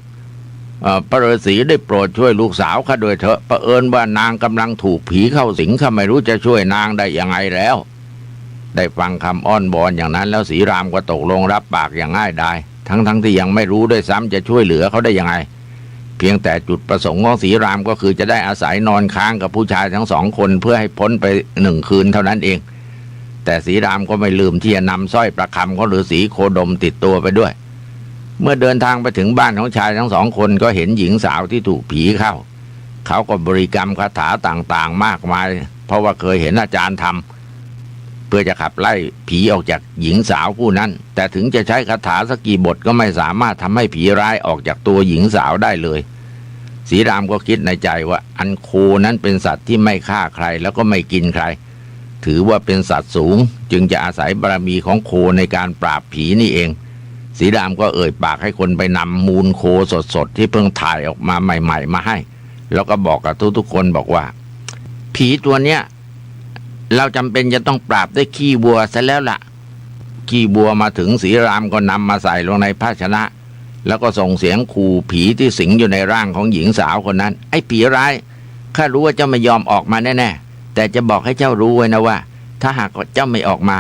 เอ่อ พระฤๅษีได้โปรดช่วยลูกสาวข้าด้วยเถอะ เผอิญว่านางกำลังถูกผีเข้าสิง ข้าไม่รู้จะช่วยนางได้ยังไงแล้ว ได้ฟังคำอ้อนวอนอย่างนั้นแล้วศรีรามก็ตกลงรับปากอย่างง่ายดาย ทั้งๆ ที่ยังไม่รู้ด้วยซ้ำจะช่วยเหลือเขาได้ยังไง เพียงแต่จุดประสงค์ของศรีรามก็คือจะได้อาศัยนอนค้างกับผู้ชายทั้งสองคนเพื่อให้พ้นไปหนึ่งคืนเท่านั้นเอง แต่ศรีรามก็ไม่ลืมที่จะนำสร้อยประคำของฤๅษีโคดมติดตัวไปด้วย เมื่อเดินทางไปถึงบ้านของชายทั้งสองคนก็เห็นหญิงสาวที่ถูกผีเข้า เขาก็บริกรรมคาถาต่างๆ มากมาย เพราะว่าเคยเห็นอาจารย์ทำ เพื่อจะขับไล่ผีออกจากหญิงสาวผู้นั้น แต่ถึงจะใช้คาถาสักกี่บทก็ไม่สามารถทำให้ผีร้ายออกจากตัวหญิงสาวได้เลย ศรีรามก็คิดในใจว่าอันโคนั้นเป็นสัตว์ที่ไม่ฆ่าใครแล้วก็ไม่กินใคร ถือว่าเป็นสัตว์สูง จึงจะอาศัยบารมีของโคในการปราบผีนี่เอง ศรีรามก็เอ่ยปากให้คนไปนำมูลโคสดๆ ที่เพิ่งถ่ายออกมาใหม่ๆ มาให้ แล้วก็บอกกับทุกๆ คนบอกว่า ผีตัวเนี้ย เราจำเป็นจะต้องปราบด้วยขี้วัวซะแล้วล่ะ ขี้วัวมาถึงศรีรามก็นำมาใส่ลงในภาชนะ แล้วก็ส่งเสียงขู่ผีที่สิงอยู่ในร่างของหญิงสาวคนนั้น ไอ้ผีร้าย ข้ารู้ว่าเจ้าไม่ยอมออกมาแน่ๆ แต่จะบอกให้เจ้ารู้ไว้นะว่า ถ้าหากเจ้าไม่ออกมา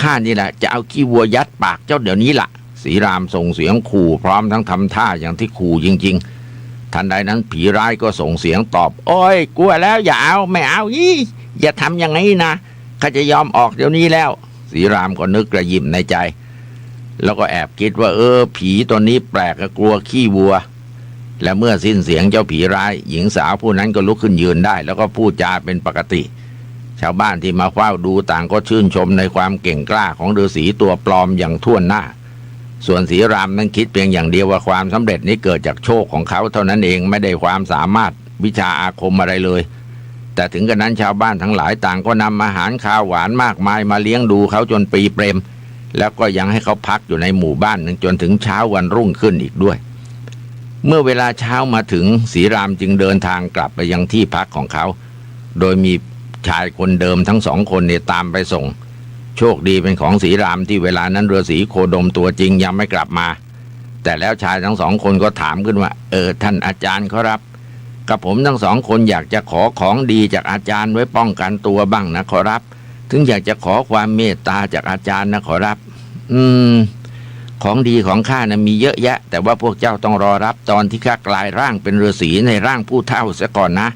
ข้านี่แหละจะเอาขี้วัวยัดปากเจ้าเดี๋ยวนี้ล่ะ ศรีรามส่งเสียงขู่พร้อมทั้งทำท่าอย่างที่ขู่จริงๆ ทันใดนั้นผีร้ายก็ส่งเสียงตอบ โอ้ย กลัวแล้ว อย่าเอา ไม่เอา อี้ อย่าทำอย่างนี้นะ ข้าจะยอมออกเดี๋ยวนี้แล้ว ศรีรามก็นึกกระหยิ่มในใจ แล้วก็แอบคิดว่า เออ ผีตนนี้แปลกอะ กลัวขี้วัว และเมื่อสิ้นเสียงเจ้าผีร้าย หญิงสาวผู้นั้นก็ลุกขึ้นยืนได้ แล้วก็พูดจาเป็นปกติ ชาวบ้านที่มาเฝ้าดูต่างก็ชื่นชมในความเก่งกล้าของฤๅษีตัวปลอมอย่างถ้วนหน้า ส่วนศรีรามนั้นคิดเพียงอย่างเดียวว่าความสำเร็จนี้เกิดจากโชคของเขาเท่านั้นเอง ไม่ได้ความสามารถวิชาอาคมอะไรเลย แต่ถึงกระนั้นชาวบ้านทั้งหลายต่างก็นำอาหารคาวหวานมากมายมาเลี้ยงดูเขาจนปรีเปรม แล้วก็ยังให้เขาพักอยู่ในหมู่บ้านนั้นจนถึงเช้าวันรุ่งขึ้นอีกด้วย เมื่อเวลาเช้ามาถึง ศรีรามจึงเดินทางกลับไปยังที่พักของเขา โดยมีชายคนเดิมทั้งสองคนเนี่ยตามไปส่ง โชคดีเป็นของศรีรามที่เวลานั้นฤๅษีโคดมตัวจริงยังไม่กลับมา แต่แล้วชายทั้งสองคนก็ถามขึ้นว่า เออ ท่านอาจารย์ขอรับ กระผมทั้งสองคนอยากจะขอของดีจากอาจารย์ไว้ป้องกันตัวบ้างนะขอรับ ถึงอยากจะขอความเมตตาจากอาจารย์นะขอรับ อืม ของดีของข้านะมีเยอะแยะ แต่ว่าพวกเจ้าต้องรอรับตอนที่ข้ากลายร่างเป็นฤๅษีในร่างผู้เฒ่าเสียก่อนนะ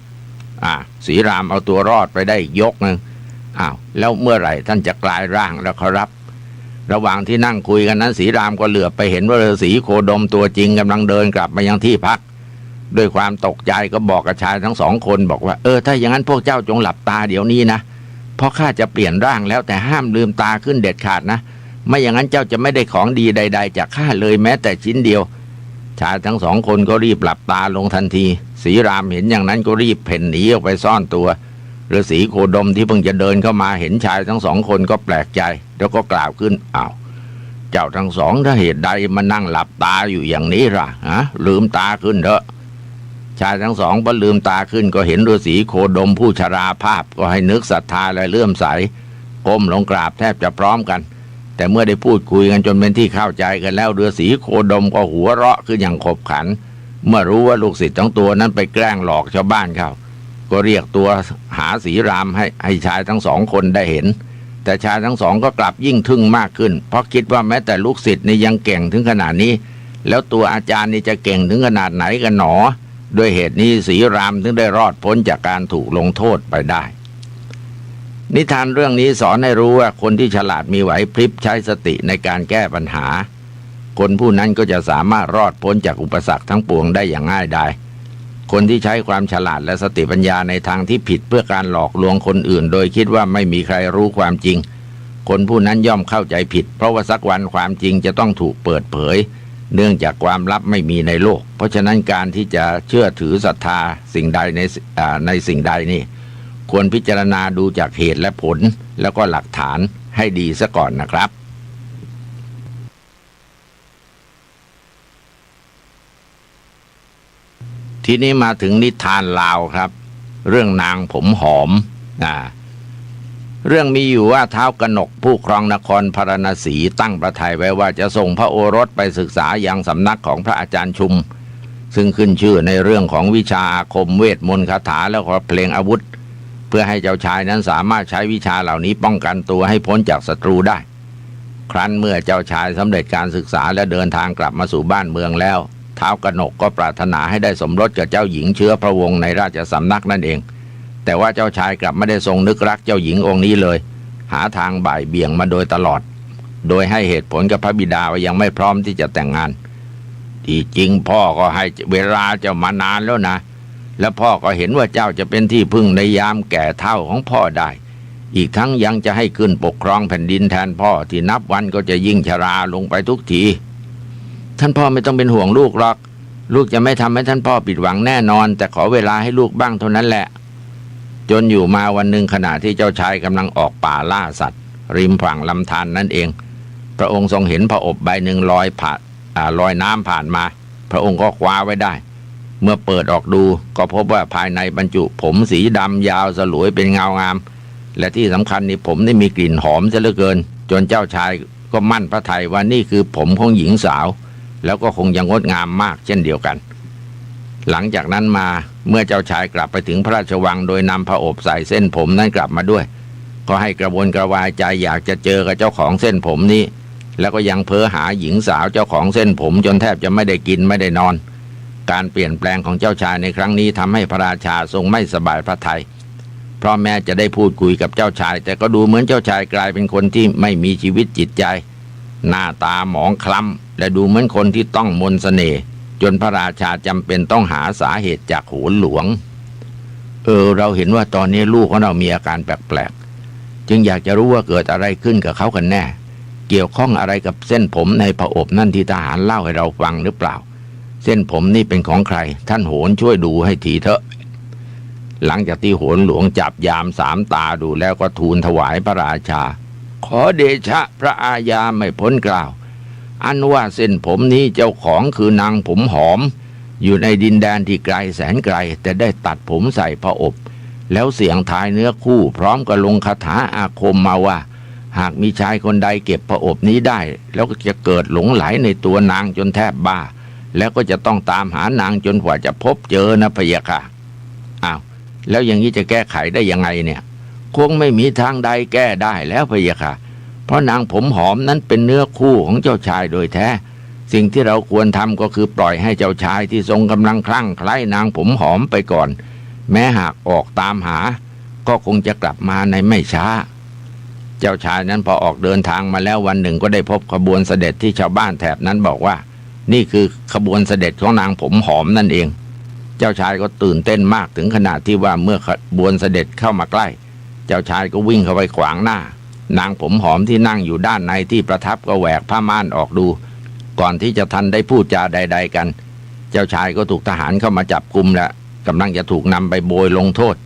อ่า ศรีรามเอาตัวรอดไปได้ยกหนึ่ง อ้าว แล้วเมื่อไหร่ท่านจะกลายร่างแล้วขอรับ ระหว่างที่นั่งคุยกันนั้น ศรีรามก็เหลือบไปเห็นว่าฤๅษีโคดมตัวจริงกำลังเดินกลับมายังที่พัก ด้วยความตกใจก็บอกกับชายทั้งสองคนบอกว่า เออ ถ้าอย่างนั้นพวกเจ้าจงหลับตาเดี๋ยวนี้นะ เพราะข้าจะเปลี่ยนร่างแล้ว แต่ห้ามลืมตาขึ้นเด็ดขาดนะ ไม่อย่างนั้นเจ้าจะไม่ได้ของดีใดๆ จากข้าเลยแม้แต่ชิ้นเดียว ชายทั้งสองคนก็รีบหลับตาลงทันที ศรีรามเห็นอย่างนั้นก็รีบเพ่นหนีออกไปซ่อนตัว ฤๅษีโคดมที่เพิ่งจะเดินเข้ามาเห็นชายทั้งสองคนก็แปลกใจ แล้วก็กล่าวขึ้น อ้าว เจ้าทั้งสอง ถ้าเหตุใดมานั่งหลับตาอยู่อย่างนี้ล่ะ ฮะ ลืมตาขึ้นเถอะ ชายทั้งสองพอลืมตาขึ้นก็เห็นฤๅษีโคดมผู้ชราภาพ ก็ให้นึกศรัทธาและเลื่อมใส ก้มลงกราบแทบจะพร้อมกัน แต่เมื่อได้พูดคุยกันจนเป็นที่เข้าใจกันแล้ว ฤๅษีโคดมก็หัวเราะขึ้นอย่างขบขัน เมื่อรู้ว่าลูกศิษย์ทั้งตัวนั้นไปแกล้งหลอกชาวบ้านเขา ก็เรียกตัวหาศรีรามให้ ให้ชายทั้งสองคนได้เห็น แต่ชายทั้งสองก็กลับยิ่งทึ่งมากขึ้น เพราะคิดว่าแม้แต่ลูกศิษย์นี่ยังเก่งถึงขนาดนี้ แล้วตัวอาจารย์นี่จะเก่งถึงขนาดไหนกันหนอ ด้วยเหตุนี้ศรีรามถึงได้รอดพ้นจากการถูกลงโทษไปได้ นิทานเรื่องนี้สอนให้รู้ว่าคนที่ฉลาดมีไหวพริบใช้สติในการแก้ปัญหา คนผู้นั้นก็จะสามารถรอดพ้นจากอุปสรรคทั้งปวงได้อย่างง่ายดาย คนที่ใช้ความฉลาดและสติปัญญาในทางที่ผิดเพื่อการหลอกลวงคนอื่น โดยคิดว่าไม่มีใครรู้ความจริง คนผู้นั้นย่อมเข้าใจผิด เพราะว่าสักวันความจริงจะต้องถูกเปิดเผย เนื่องจากความลับไม่มีในโลก เพราะฉะนั้นการที่จะเชื่อถือศรัทธาสิ่งใดใน อ่า ในสิ่งใดนี่ ควรพิจารณาดูจากเหตุและผล แล้วก็หลักฐานให้ดีซะก่อนนะครับ ทีนี้มาถึงนิทานลาวครับ เรื่องนางผมหอม อ่า เรื่องมีอยู่ว่าท้าวกนกผู้ครองนครพาราณสีตั้งพระทัยไว้ว่าจะส่งพระโอรสไปศึกษายังสำนักของพระอาจารย์ชุม ซึ่งขึ้นชื่อในเรื่องของวิชาอาคมเวทมนต์คาถาและก็เพลงอาวุธ เพื่อให้เจ้าชายนั้นสามารถใช้วิชาเหล่านี้ป้องกันตัวให้พ้นจากศัตรูได้ ครั้นเมื่อเจ้าชายสำเร็จการศึกษาและเดินทางกลับมาสู่บ้านเมืองแล้ว ท้าวกนกก็ปรารถนาให้ได้สมรสกับเจ้าหญิงเชื้อพระวงศ์ในราชสำนักนั่นเอง แต่ว่าเจ้าชายกลับไม่ได้ทรงนึกรักเจ้าหญิงองค์นี้เลย หาทางบ่ายเบี่ยงมาโดยตลอด โดยให้เหตุผลกับพระบิดาว่ายังไม่พร้อมที่จะแต่งงาน ที่จริงพ่อก็ให้เวลาเจ้ามานานแล้วนะ และพ่อก็เห็นว่าเจ้าจะเป็นที่พึ่งในยามแก่เฒ่าของพ่อได้ อีกทั้งยังจะให้ขึ้นปกครองแผ่นดินแทนพ่อที่นับวันก็จะยิ่งชราลงไปทุกที ท่านพ่อไม่ต้องเป็นห่วงลูกหรอก ลูกจะไม่ทำให้ท่านพ่อผิดหวังแน่นอน แต่ขอเวลาให้ลูกบ้างเท่านั้นแหละ จนอยู่มาวันหนึ่งขณะที่เจ้าชายกำลังออกป่าล่าสัตว์ ริมฝั่งลำธารนั่นเอง พระองค์ทรงเห็นผอบใบหนึ่งลอยผ่าน อ่า ลอยน้ำผ่านมา พระองค์ก็คว้าไว้ได้ เมื่อเปิดออกดูก็พบว่าภายในบรรจุผมสีดำยาวสลวยเป็นเงางาม และที่สำคัญนี่ผมนี่มีกลิ่นหอมเสียเหลือเกิน จนเจ้าชายก็มั่นพระทัยว่านี่คือผมของหญิงสาว แล้วก็คงจะงดงามมากเช่นเดียวกัน หลังจากนั้นมาเมื่อเจ้าชายกลับไปถึงพระราชวังโดยนำผอบใส่เส้นผมนั้นกลับมาด้วย ก็ให้กระวนกระวายใจอยากจะเจอกับเจ้าของเส้นผมนี้ แล้วก็ยังเพ้อหาหญิงสาวเจ้าของเส้นผมจนแทบจะไม่ได้กินไม่ได้นอน การเปลี่ยนแปลงของเจ้าชายในครั้งนี้ทำให้พระราชาทรงไม่สบายพระทัย เพราะแม้จะได้พูดคุยกับเจ้าชาย แต่ก็ดูเหมือนเจ้าชายกลายเป็นคนที่ไม่มีชีวิตจิตใจ หน้าตาหมองคล้ำ และดูเหมือนคนที่ต้องมนต์เสน่ห์ จนพระราชาจำเป็นต้องหาสาเหตุจากโหนหลวง เออ เราเห็นว่าตอนนี้ลูกของเรามีอาการแปลกๆ จึงอยากจะรู้ว่าเกิดอะไรขึ้นกับเขากันแน่ เกี่ยวข้องอะไรกับเส้นผมในผอบนั่นที่ทหารเล่าให้เราฟังหรือเปล่า เส้นผมนี่เป็นของใคร ท่านโหนช่วยดูให้ทีเถอะ หลังจากที่โหนหลวงจับยามสามตาดูแล้วก็ทูลถวายพระราชา ขอเดชะพระอาญาไม่พ้นเกล้า อันว่าเส้นผมนี้เจ้าของคือนางผมหอม อยู่ในดินแดนที่ไกลแสนไกล แต่ได้ตัดผมใส่ผอบ แล้วเสี่ยงทายเนื้อคู่พร้อมกับลงคาถาอาคมมาว่า หากมีชายคนใดเก็บผอบนี้ได้ แล้วก็จะเกิดหลงใหลในตัวนางจนแทบบ้า แล้วก็จะต้องตามหานางจนกว่าจะพบเจอนะพะยะค่ะ อ้าว แล้วอย่างนี้จะแก้ไขได้ยังไงเนี่ย คงไม่มีทางใดแก้ได้แล้วพะยะค่ะ เพราะนางผมหอมนั้นเป็นเนื้อคู่ของเจ้าชายโดยแท้ สิ่งที่เราควรทำก็คือปล่อยให้เจ้าชายที่ทรงกำลังคลั่งใคล้นางผมหอมไปก่อน แม้หากออกตามหา ก็คงจะกลับมาในไม่ช้า เจ้าชายนั้นพอออกเดินทางมาแล้ววันหนึ่งก็ได้พบขบวนเสด็จที่ชาวบ้านแถบนั้นบอกว่า นี่คือขบวนเสด็จของนางผมหอมนั่นเอง เจ้าชายก็ตื่นเต้นมากถึงขนาดที่ว่าเมื่อขบวนเสด็จเข้ามาใกล้ เจ้าชายก็วิ่งเข้าไปขวางหน้า นางผมหอมที่นั่งอยู่ด้านในที่ประทับก็แหวกผ้าม่านออกดู ก่อนที่จะทันได้พูดจาใดๆ กัน เจ้าชายก็ถูกทหารเข้ามาจับกุมและกำลังจะถูกนำไปโบยลงโทษ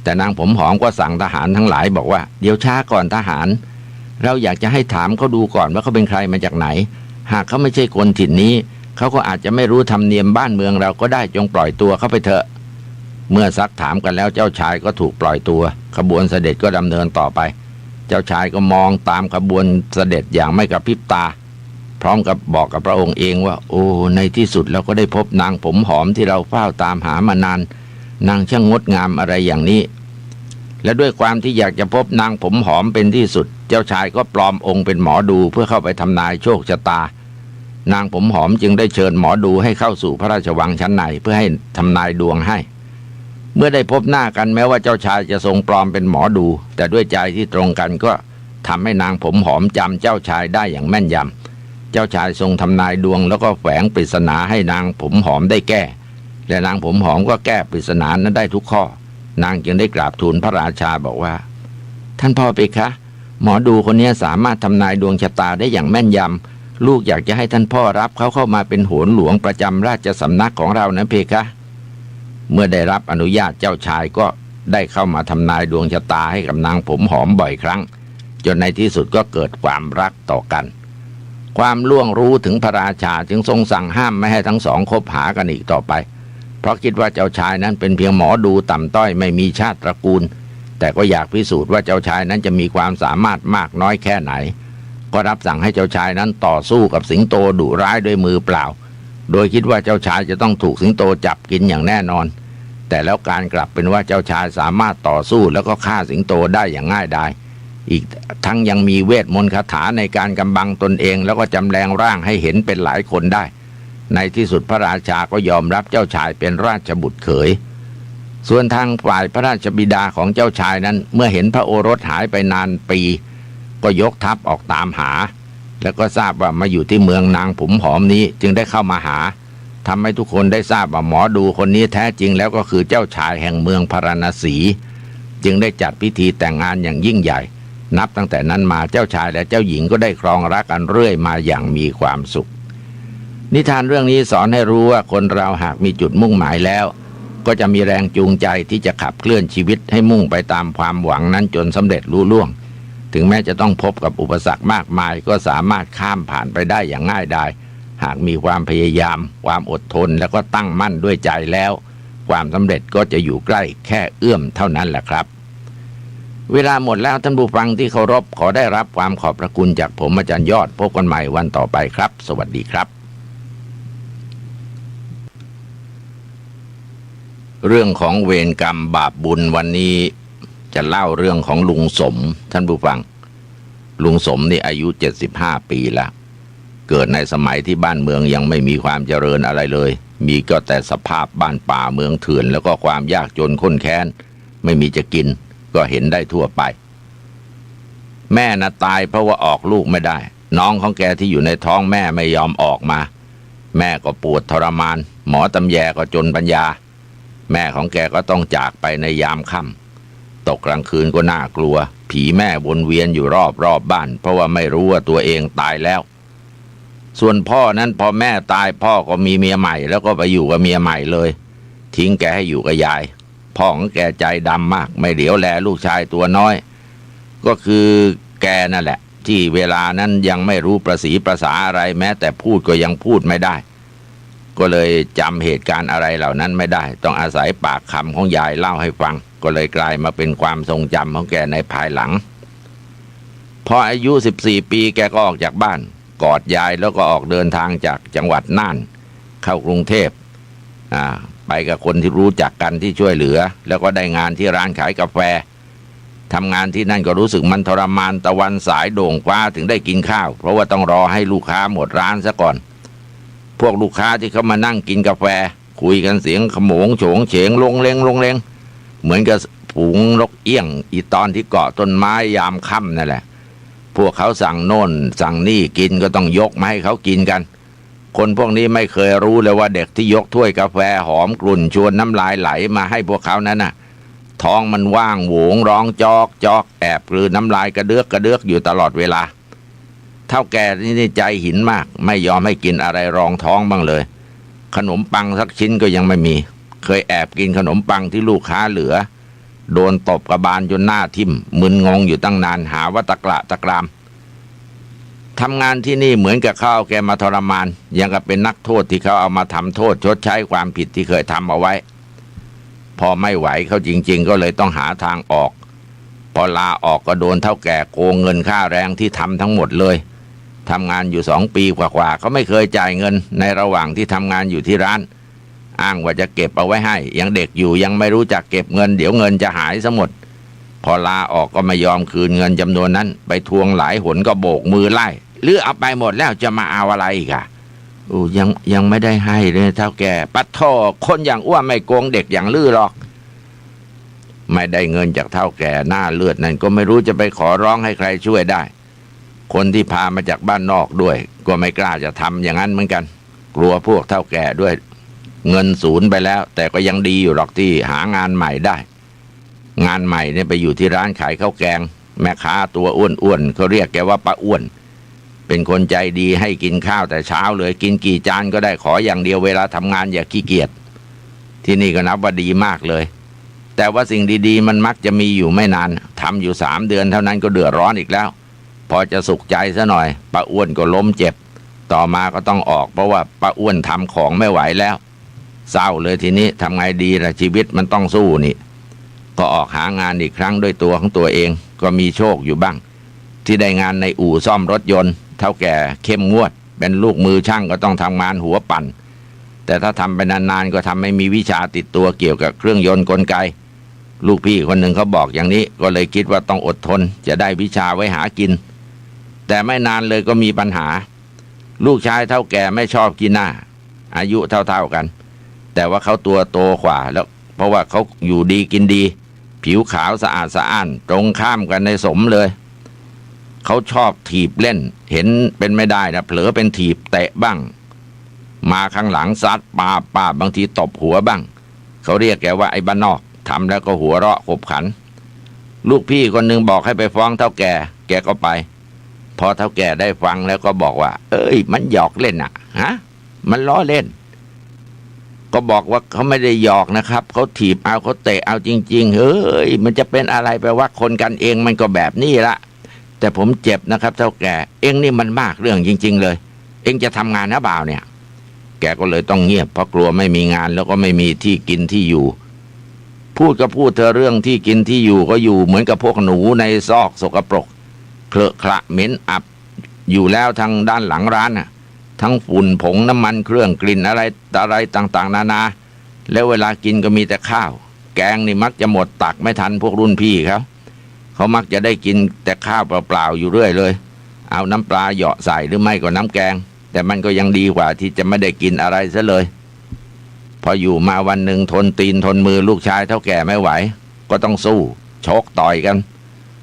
แต่นางผมหอมก็สั่งทหารทั้งหลายบอกว่า เดี๋ยวช้าก่อนทหาร เราอยากจะให้ถามเขาดูก่อนว่าเขาเป็นใครมาจากไหน หากเขาไม่ใช่คนถิ่นนี้ เขาก็อาจจะไม่รู้ธรรมเนียมบ้านเมืองเราก็ได้ จงปล่อยตัวเขาไปเถอะ เมื่อซักถามกันแล้วเจ้าชายก็ถูกปล่อยตัว ขบวนเสด็จก็ดำเนินต่อไป เจ้าชายก็มองตามขบวนเสด็จอย่างไม่กระพริบตา พร้อมกับบอกกับพระองค์เองว่า โอ้ ในที่สุดเราก็ได้พบนางผมหอมที่เราเฝ้าตามหามานาน นางช่างงดงามอะไรอย่างนี้ และด้วยความที่อยากจะพบนางผมหอมเป็นที่สุด เจ้าชายก็ปลอมองค์เป็นหมอดูเพื่อเข้าไปทำนายโชคชะตา นางผมหอมจึงได้เชิญหมอดูให้เข้าสู่พระราชวังชั้นในเพื่อให้ทำนายดวงให้ เมื่อได้พบหน้ากันแม้ว่าเจ้าชายจะทรงปลอมเป็นหมอดู แต่ด้วยใจที่ตรงกันก็ทำให้นางผมหอมจำเจ้าชายได้อย่างแม่นยำ เจ้าชายทรงทำนายดวงแล้วก็แฝงปริศนาให้นางผมหอมได้แก้ และนางผมหอมก็แก้ปริศนานั้นได้ทุกข้อ นางจึงได้กราบทูลพระราชาบอกว่า ท่านพ่อเพคะ หมอดูคนนี้สามารถทำนายดวงชะตาได้อย่างแม่นยำ ลูกอยากจะให้ท่านพ่อรับเขาเข้ามาเป็นโหนหลวงประจำราชสำนักของเรานะเพคะ เมื่อได้รับอนุญาตเจ้าชายก็ ได้เข้ามาทำนายดวงชะตาให้กับนางผมหอมบ่อยครั้ง จนในที่สุดก็เกิดความรักต่อกัน ความล่วงรู้ถึงพระราชาจึงทรงสั่งห้ามไม่ให้ทั้งสองคบหากันอีกต่อไป เพราะคิดว่าเจ้าชายนั้นเป็นเพียงหมอดูต่ำต้อยไม่มีชาติตระกูล แต่ก็อยากพิสูจน์ว่าเจ้าชายนั้นจะมีความสามารถมากน้อยแค่ไหน ก็รับสั่งให้เจ้าชายนั้นต่อสู้กับสิงโตดุร้ายด้วยมือเปล่า โดยคิดว่าเจ้าชายจะต้องถูกสิงโตจับกินอย่างแน่นอน แต่แล้วการกลับเป็นว่าเจ้าชายสามารถต่อสู้แล้วก็ฆ่าสิงโตได้อย่างง่ายดาย อีกทั้งยังมีเวทมนต์คาถาในการกำบังตนเอง แล้วก็จำแรงร่างให้เห็นเป็นหลายคนได้ ในที่สุดพระราชาก็ยอมรับเจ้าชายเป็นราชบุตรเขย ส่วนทางฝ่ายพระราชบิดาของเจ้าชายนั้น เมื่อเห็นพระโอรสหายไปนานปี ก็ยกทัพออกตามหา แล้วก็ทราบว่ามาอยู่ที่เมืองนางผมหอมนี้ จึงได้เข้ามาหา ทำให้ทุกคนได้ทราบว่าหมอดูคนนี้แท้จริงแล้วก็คือเจ้าชายแห่งเมืองพาราณสี จึงได้จัดพิธีแต่งงานอย่างยิ่งใหญ่ นับตั้งแต่นั้นมาเจ้าชายและเจ้าหญิงก็ได้ครองรักกันเรื่อยมาอย่างมีความสุข นิทานเรื่องนี้สอนให้รู้ว่าคนเราหากมีจุดมุ่งหมายแล้ว ก็จะมีแรงจูงใจที่จะขับเคลื่อนชีวิตให้มุ่งไปตามความหวังนั้นจนสำเร็จลุล่วง ถึงแม้จะต้องพบกับอุปสรรคมากมาย ก็สามารถข้ามผ่านไปได้อย่างง่ายดาย หากมีความพยายาม ความอดทน แล้วก็ตั้งมั่นด้วยใจแล้ว ความสำเร็จก็จะอยู่ใกล้แค่เอื้อมเท่านั้นแหละครับ เวลาหมดแล้วท่านผู้ฟังที่เคารพ ขอได้รับความขอบพระคุณจากผมอาจารย์ยอด พบกันใหม่วันต่อไปครับ สวัสดีครับ เรื่องของเวรกรรมบาปบุญวันนี้จะเล่าเรื่องของลุงสม ท่านผู้ฟัง ลุงสมนี่อายุเจ็ดสิบห้าปีแล้ว เกิดในสมัยที่บ้านเมืองยังไม่มีความเจริญอะไรเลย มีก็แต่สภาพบ้านป่าเมืองเถื่อน แล้วก็ความยากจนข้นแค้น ไม่มีจะกิน ก็เห็นได้ทั่วไป แม่น่ะตายเพราะว่าออกลูกไม่ได้ น้องของแกที่อยู่ในท้องแม่ไม่ยอมออกมา แม่ก็ปวดทรมาน หมอตำแยก็จนปัญญา แม่ของแกก็ต้องจากไปในยามค่ำ ตกกลางคืนก็น่ากลัว ผีแม่วนเวียนอยู่รอบรอบบ้าน เพราะว่าไม่รู้ว่าตัวเองตายแล้ว ส่วนพ่อนั้นพอแม่ตายพ่อก็มีเมียใหม่ แล้วก็ไปอยู่กับเมียใหม่เลย ทิ้งแกให้อยู่กับยาย พ่อของแกใจดำมาก ไม่เหลียวแลลูกชายตัวน้อย ก็คือแกนั่นแหละ ที่เวลานั้นยังไม่รู้ประสีประสาอะไร แม้แต่พูดก็ยังพูดไม่ได้ ก็เลยจำเหตุการณ์อะไรเหล่านั้นไม่ได้ ต้องอาศัยปากคำของยายเล่าให้ฟัง ก็เลยกลายมาเป็นความทรงจำของแกในภายหลัง พออายุสิบสี่ปีแกก็ออกจากบ้าน กอดยายแล้วก็ออกเดินทางจากจังหวัดน่าน เข้ากรุงเทพ อ่า ไปกับคนที่รู้จักกันที่ช่วยเหลือ แล้วก็ได้งานที่ร้านขายกาแฟ ทำงานที่นั่นก็รู้สึกมันทรมาน ตะวันสายโด่งฟ้าถึงได้กินข้าว เพราะว่าต้องรอให้ลูกค้าหมดร้านซะก่อน พวกลูกค้าที่เขามานั่งกินกาแฟ คุยกันเสียงขโมงโฉงเฉงลงเลงลงเลง เหมือนกับฝูงนกเอี้ยงอีตอนที่เกาะต้นไม้ยามค่ำนั่นแหละ พวกเขาสั่งโน่นสั่งนี่กินก็ต้องยกมาให้เขากินกัน คนพวกนี้ไม่เคยรู้เลยว่าเด็กที่ยกถ้วยกาแฟหอมกลุ่นชวนน้ำลายไหลมาให้พวกเขานั้นน่ะ ท้องมันว่างโหวงร้องจอกจอก แอบกลืนน้ำลายกระเดือกกระเดือกอยู่ตลอดเวลา เฒ่าแก่นี่ใจหินมาก ไม่ยอมให้กินอะไรรองท้องบ้างเลย ขนมปังสักชิ้นก็ยังไม่มี เคยแอบกินขนมปังที่ลูกค้าเหลือ โดนตบกระบาลจนหน้าทิ่ม มึนงงอยู่ตั้งนาน หาว่าตะกละตะกราม ทำงานที่นี่เหมือนกับเขาเอาแกมาทรมาน ยังกับเป็นนักโทษที่เขาเอามาทำโทษชดใช้ความผิดที่เคยทำเอาไว้ พอไม่ไหวเขาจริงๆ ก็เลยต้องหาทางออก พอลาออกก็โดนเฒ่าแก่โกงเงินค่าแรงที่ทำทั้งหมดเลย ทำงานอยู่สองปีกว่าๆ เขาไม่เคยจ่ายเงิน ในระหว่างที่ทำงานอยู่ที่ร้าน อ้างว่าจะเก็บเอาไว้ให้ ยังเด็กอยู่ยังไม่รู้จักเก็บเงิน เดี๋ยวเงินจะหายซะหมด พอลาออกก็ไม่ยอมคืนเงินจำนวนนั้น ไปทวงหลายหนก็โบกมือไล่ หรือเอาไปหมดแล้วจะมาเอาอะไรอีกอะ โอ้ ยัง ยังไม่ได้ให้เลยเฒ่าแก่ ปะโถ คนอย่างอ้วไม่โกงเด็กอย่างลือหรอก ไม่ได้เงินจากเฒ่าแก่หน้าเลือดนั่นก็ไม่รู้จะไปขอร้องให้ใครช่วยได้ คนที่พามาจากบ้านนอกด้วย ก็ไม่กล้าจะทำอย่างนั้นเหมือนกัน กลัวพวกเฒ่าแก่ด้วย เงินสูญไปแล้ว แต่ก็ยังดีอยู่หรอกที่หางานใหม่ได้ งานใหม่เนี่ยไปอยู่ที่ร้านขายข้าวแกง แม่ค้าตัวอ้วนๆ เขาเรียกแกว่าป้าอ้วน เป็นคนใจดีให้กินข้าวแต่เช้าเลย กินกี่จานก็ได้ ขออย่างเดียวเวลาทำงานอย่าขี้เกียจ ที่นี่ก็นับว่าดีมากเลย แต่ว่าสิ่งดีๆมันมักจะมีอยู่ไม่นาน ทำอยู่สามเดือนเท่านั้นก็เดือดร้อนอีกแล้ว พอจะสุขใจซะหน่อย ป้าอ้วนก็ล้มเจ็บ ต่อมาก็ต้องออก เพราะว่าป้าอ้วนทำของไม่ไหวแล้ว เศร้าเลยทีนี้ ทำไงดีล่ะ ชีวิตมันต้องสู้นี่ ก็ออกหางานอีกครั้งด้วยตัวของตัวเอง ก็มีโชคอยู่บ้าง ที่ได้งานในอู่ซ่อมรถยนต์ เฒ่าแก่เข้มงวด เป็นลูกมือช่างก็ต้องทำงานหัวปั่น แต่ถ้าทำไปนานๆก็ทำให้มีวิชาติดตัวเกี่ยวกับเครื่องยนต์กลไก ลูกพี่คนหนึ่งเขาบอกอย่างนี้ ก็เลยคิดว่าต้องอดทน จะได้วิชาไว้หากิน แต่ไม่นานเลยก็มีปัญหา ลูกชายเฒ่าแก่ไม่ชอบขี้หน้า อายุเท่าๆกัน แต่ว่าเขาตัวโตกว่าแล้ว เพราะว่าเขาอยู่ดีกินดี ผิวขาวสะอาดสะอ้าน ตรงข้ามกันในสมเลย เขาชอบถีบเล่น เห็นเป็นไม่ได้นะ เผลอเป็นถีบเตะบ้าง มาข้างหลังซัดปาบปาบ บางทีตบหัวบ้าง เขาเรียกแกว่าไอ้บ้านนอก ทำแล้วก็หัวเราะขบขัน ลูกพี่คนหนึ่งบอกให้ไปฟ้องเฒ่าแก่ แกก็ไป พอเฒ่าแก่ได้ฟังแล้วก็บอกว่า เอ้ย มันหยอกเล่นน่ะ ฮะ มันล้อเล่น ก็บอกว่าเขาไม่ได้หยอกนะครับ เขาถีบเอา เขาเตะเอาจริงๆ เฮ้ย มันจะเป็นอะไรไปวะ คนกันเองมันก็แบบนี้ละ แต่ผมเจ็บนะครับเฒ่าแก่ เอ็งนี่มันมากเรื่องจริงๆเลย เอ็งจะทำงานหรือเปล่าเนี่ย แกก็เลยต้องเงียบ เพราะกลัวไม่มีงานแล้วก็ไม่มีที่กินที่อยู่ พูดก็พูดเถอะ เรื่องที่กินที่อยู่ก็อยู่เหมือนกับพวกหนูในซอกสกปรก เคลอะเคละเหม็นอับอยู่แล้ว ทางด้านหลังร้านน่ะ ทั้งฝุ่นผงน้ำมันเครื่องกลิ่นอะไรต่ออะไรต่างๆนานา แล้วเวลากินก็มีแต่ข้าว แกงนี่มักจะหมดตักไม่ทันพวกรุ่นพี่เขา เขามักจะได้กินแต่ข้าวเปล่าๆอยู่เรื่อยเลย เอาน้ำปลาเหยาะใส่หรือไม่ก็น้ำแกง แต่มันก็ยังดีกว่าที่จะไม่ได้กินอะไรซะเลย พออยู่มาวันหนึ่งทนตีนทนมือลูกชายเฒ่าแก่ไม่ไหว ก็ต้องสู้ ชกต่อยกัน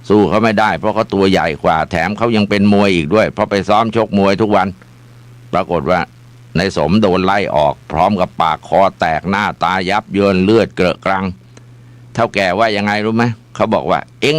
สู้เขาไม่ได้ เพราะเขาตัวใหญ่กว่า แถมเขายังเป็นมวยอีกด้วย เพราะไปซ้อมชกมวยทุกวัน ปรากฏว่านายสมโดนไล่ออก พร้อมกับปากคอแตก หน้าตายับเยิน เลือดเกลอะกรัง เฒ่าแก่ว่ายังไงรู้ไหม เขาบอกว่า เอ็ง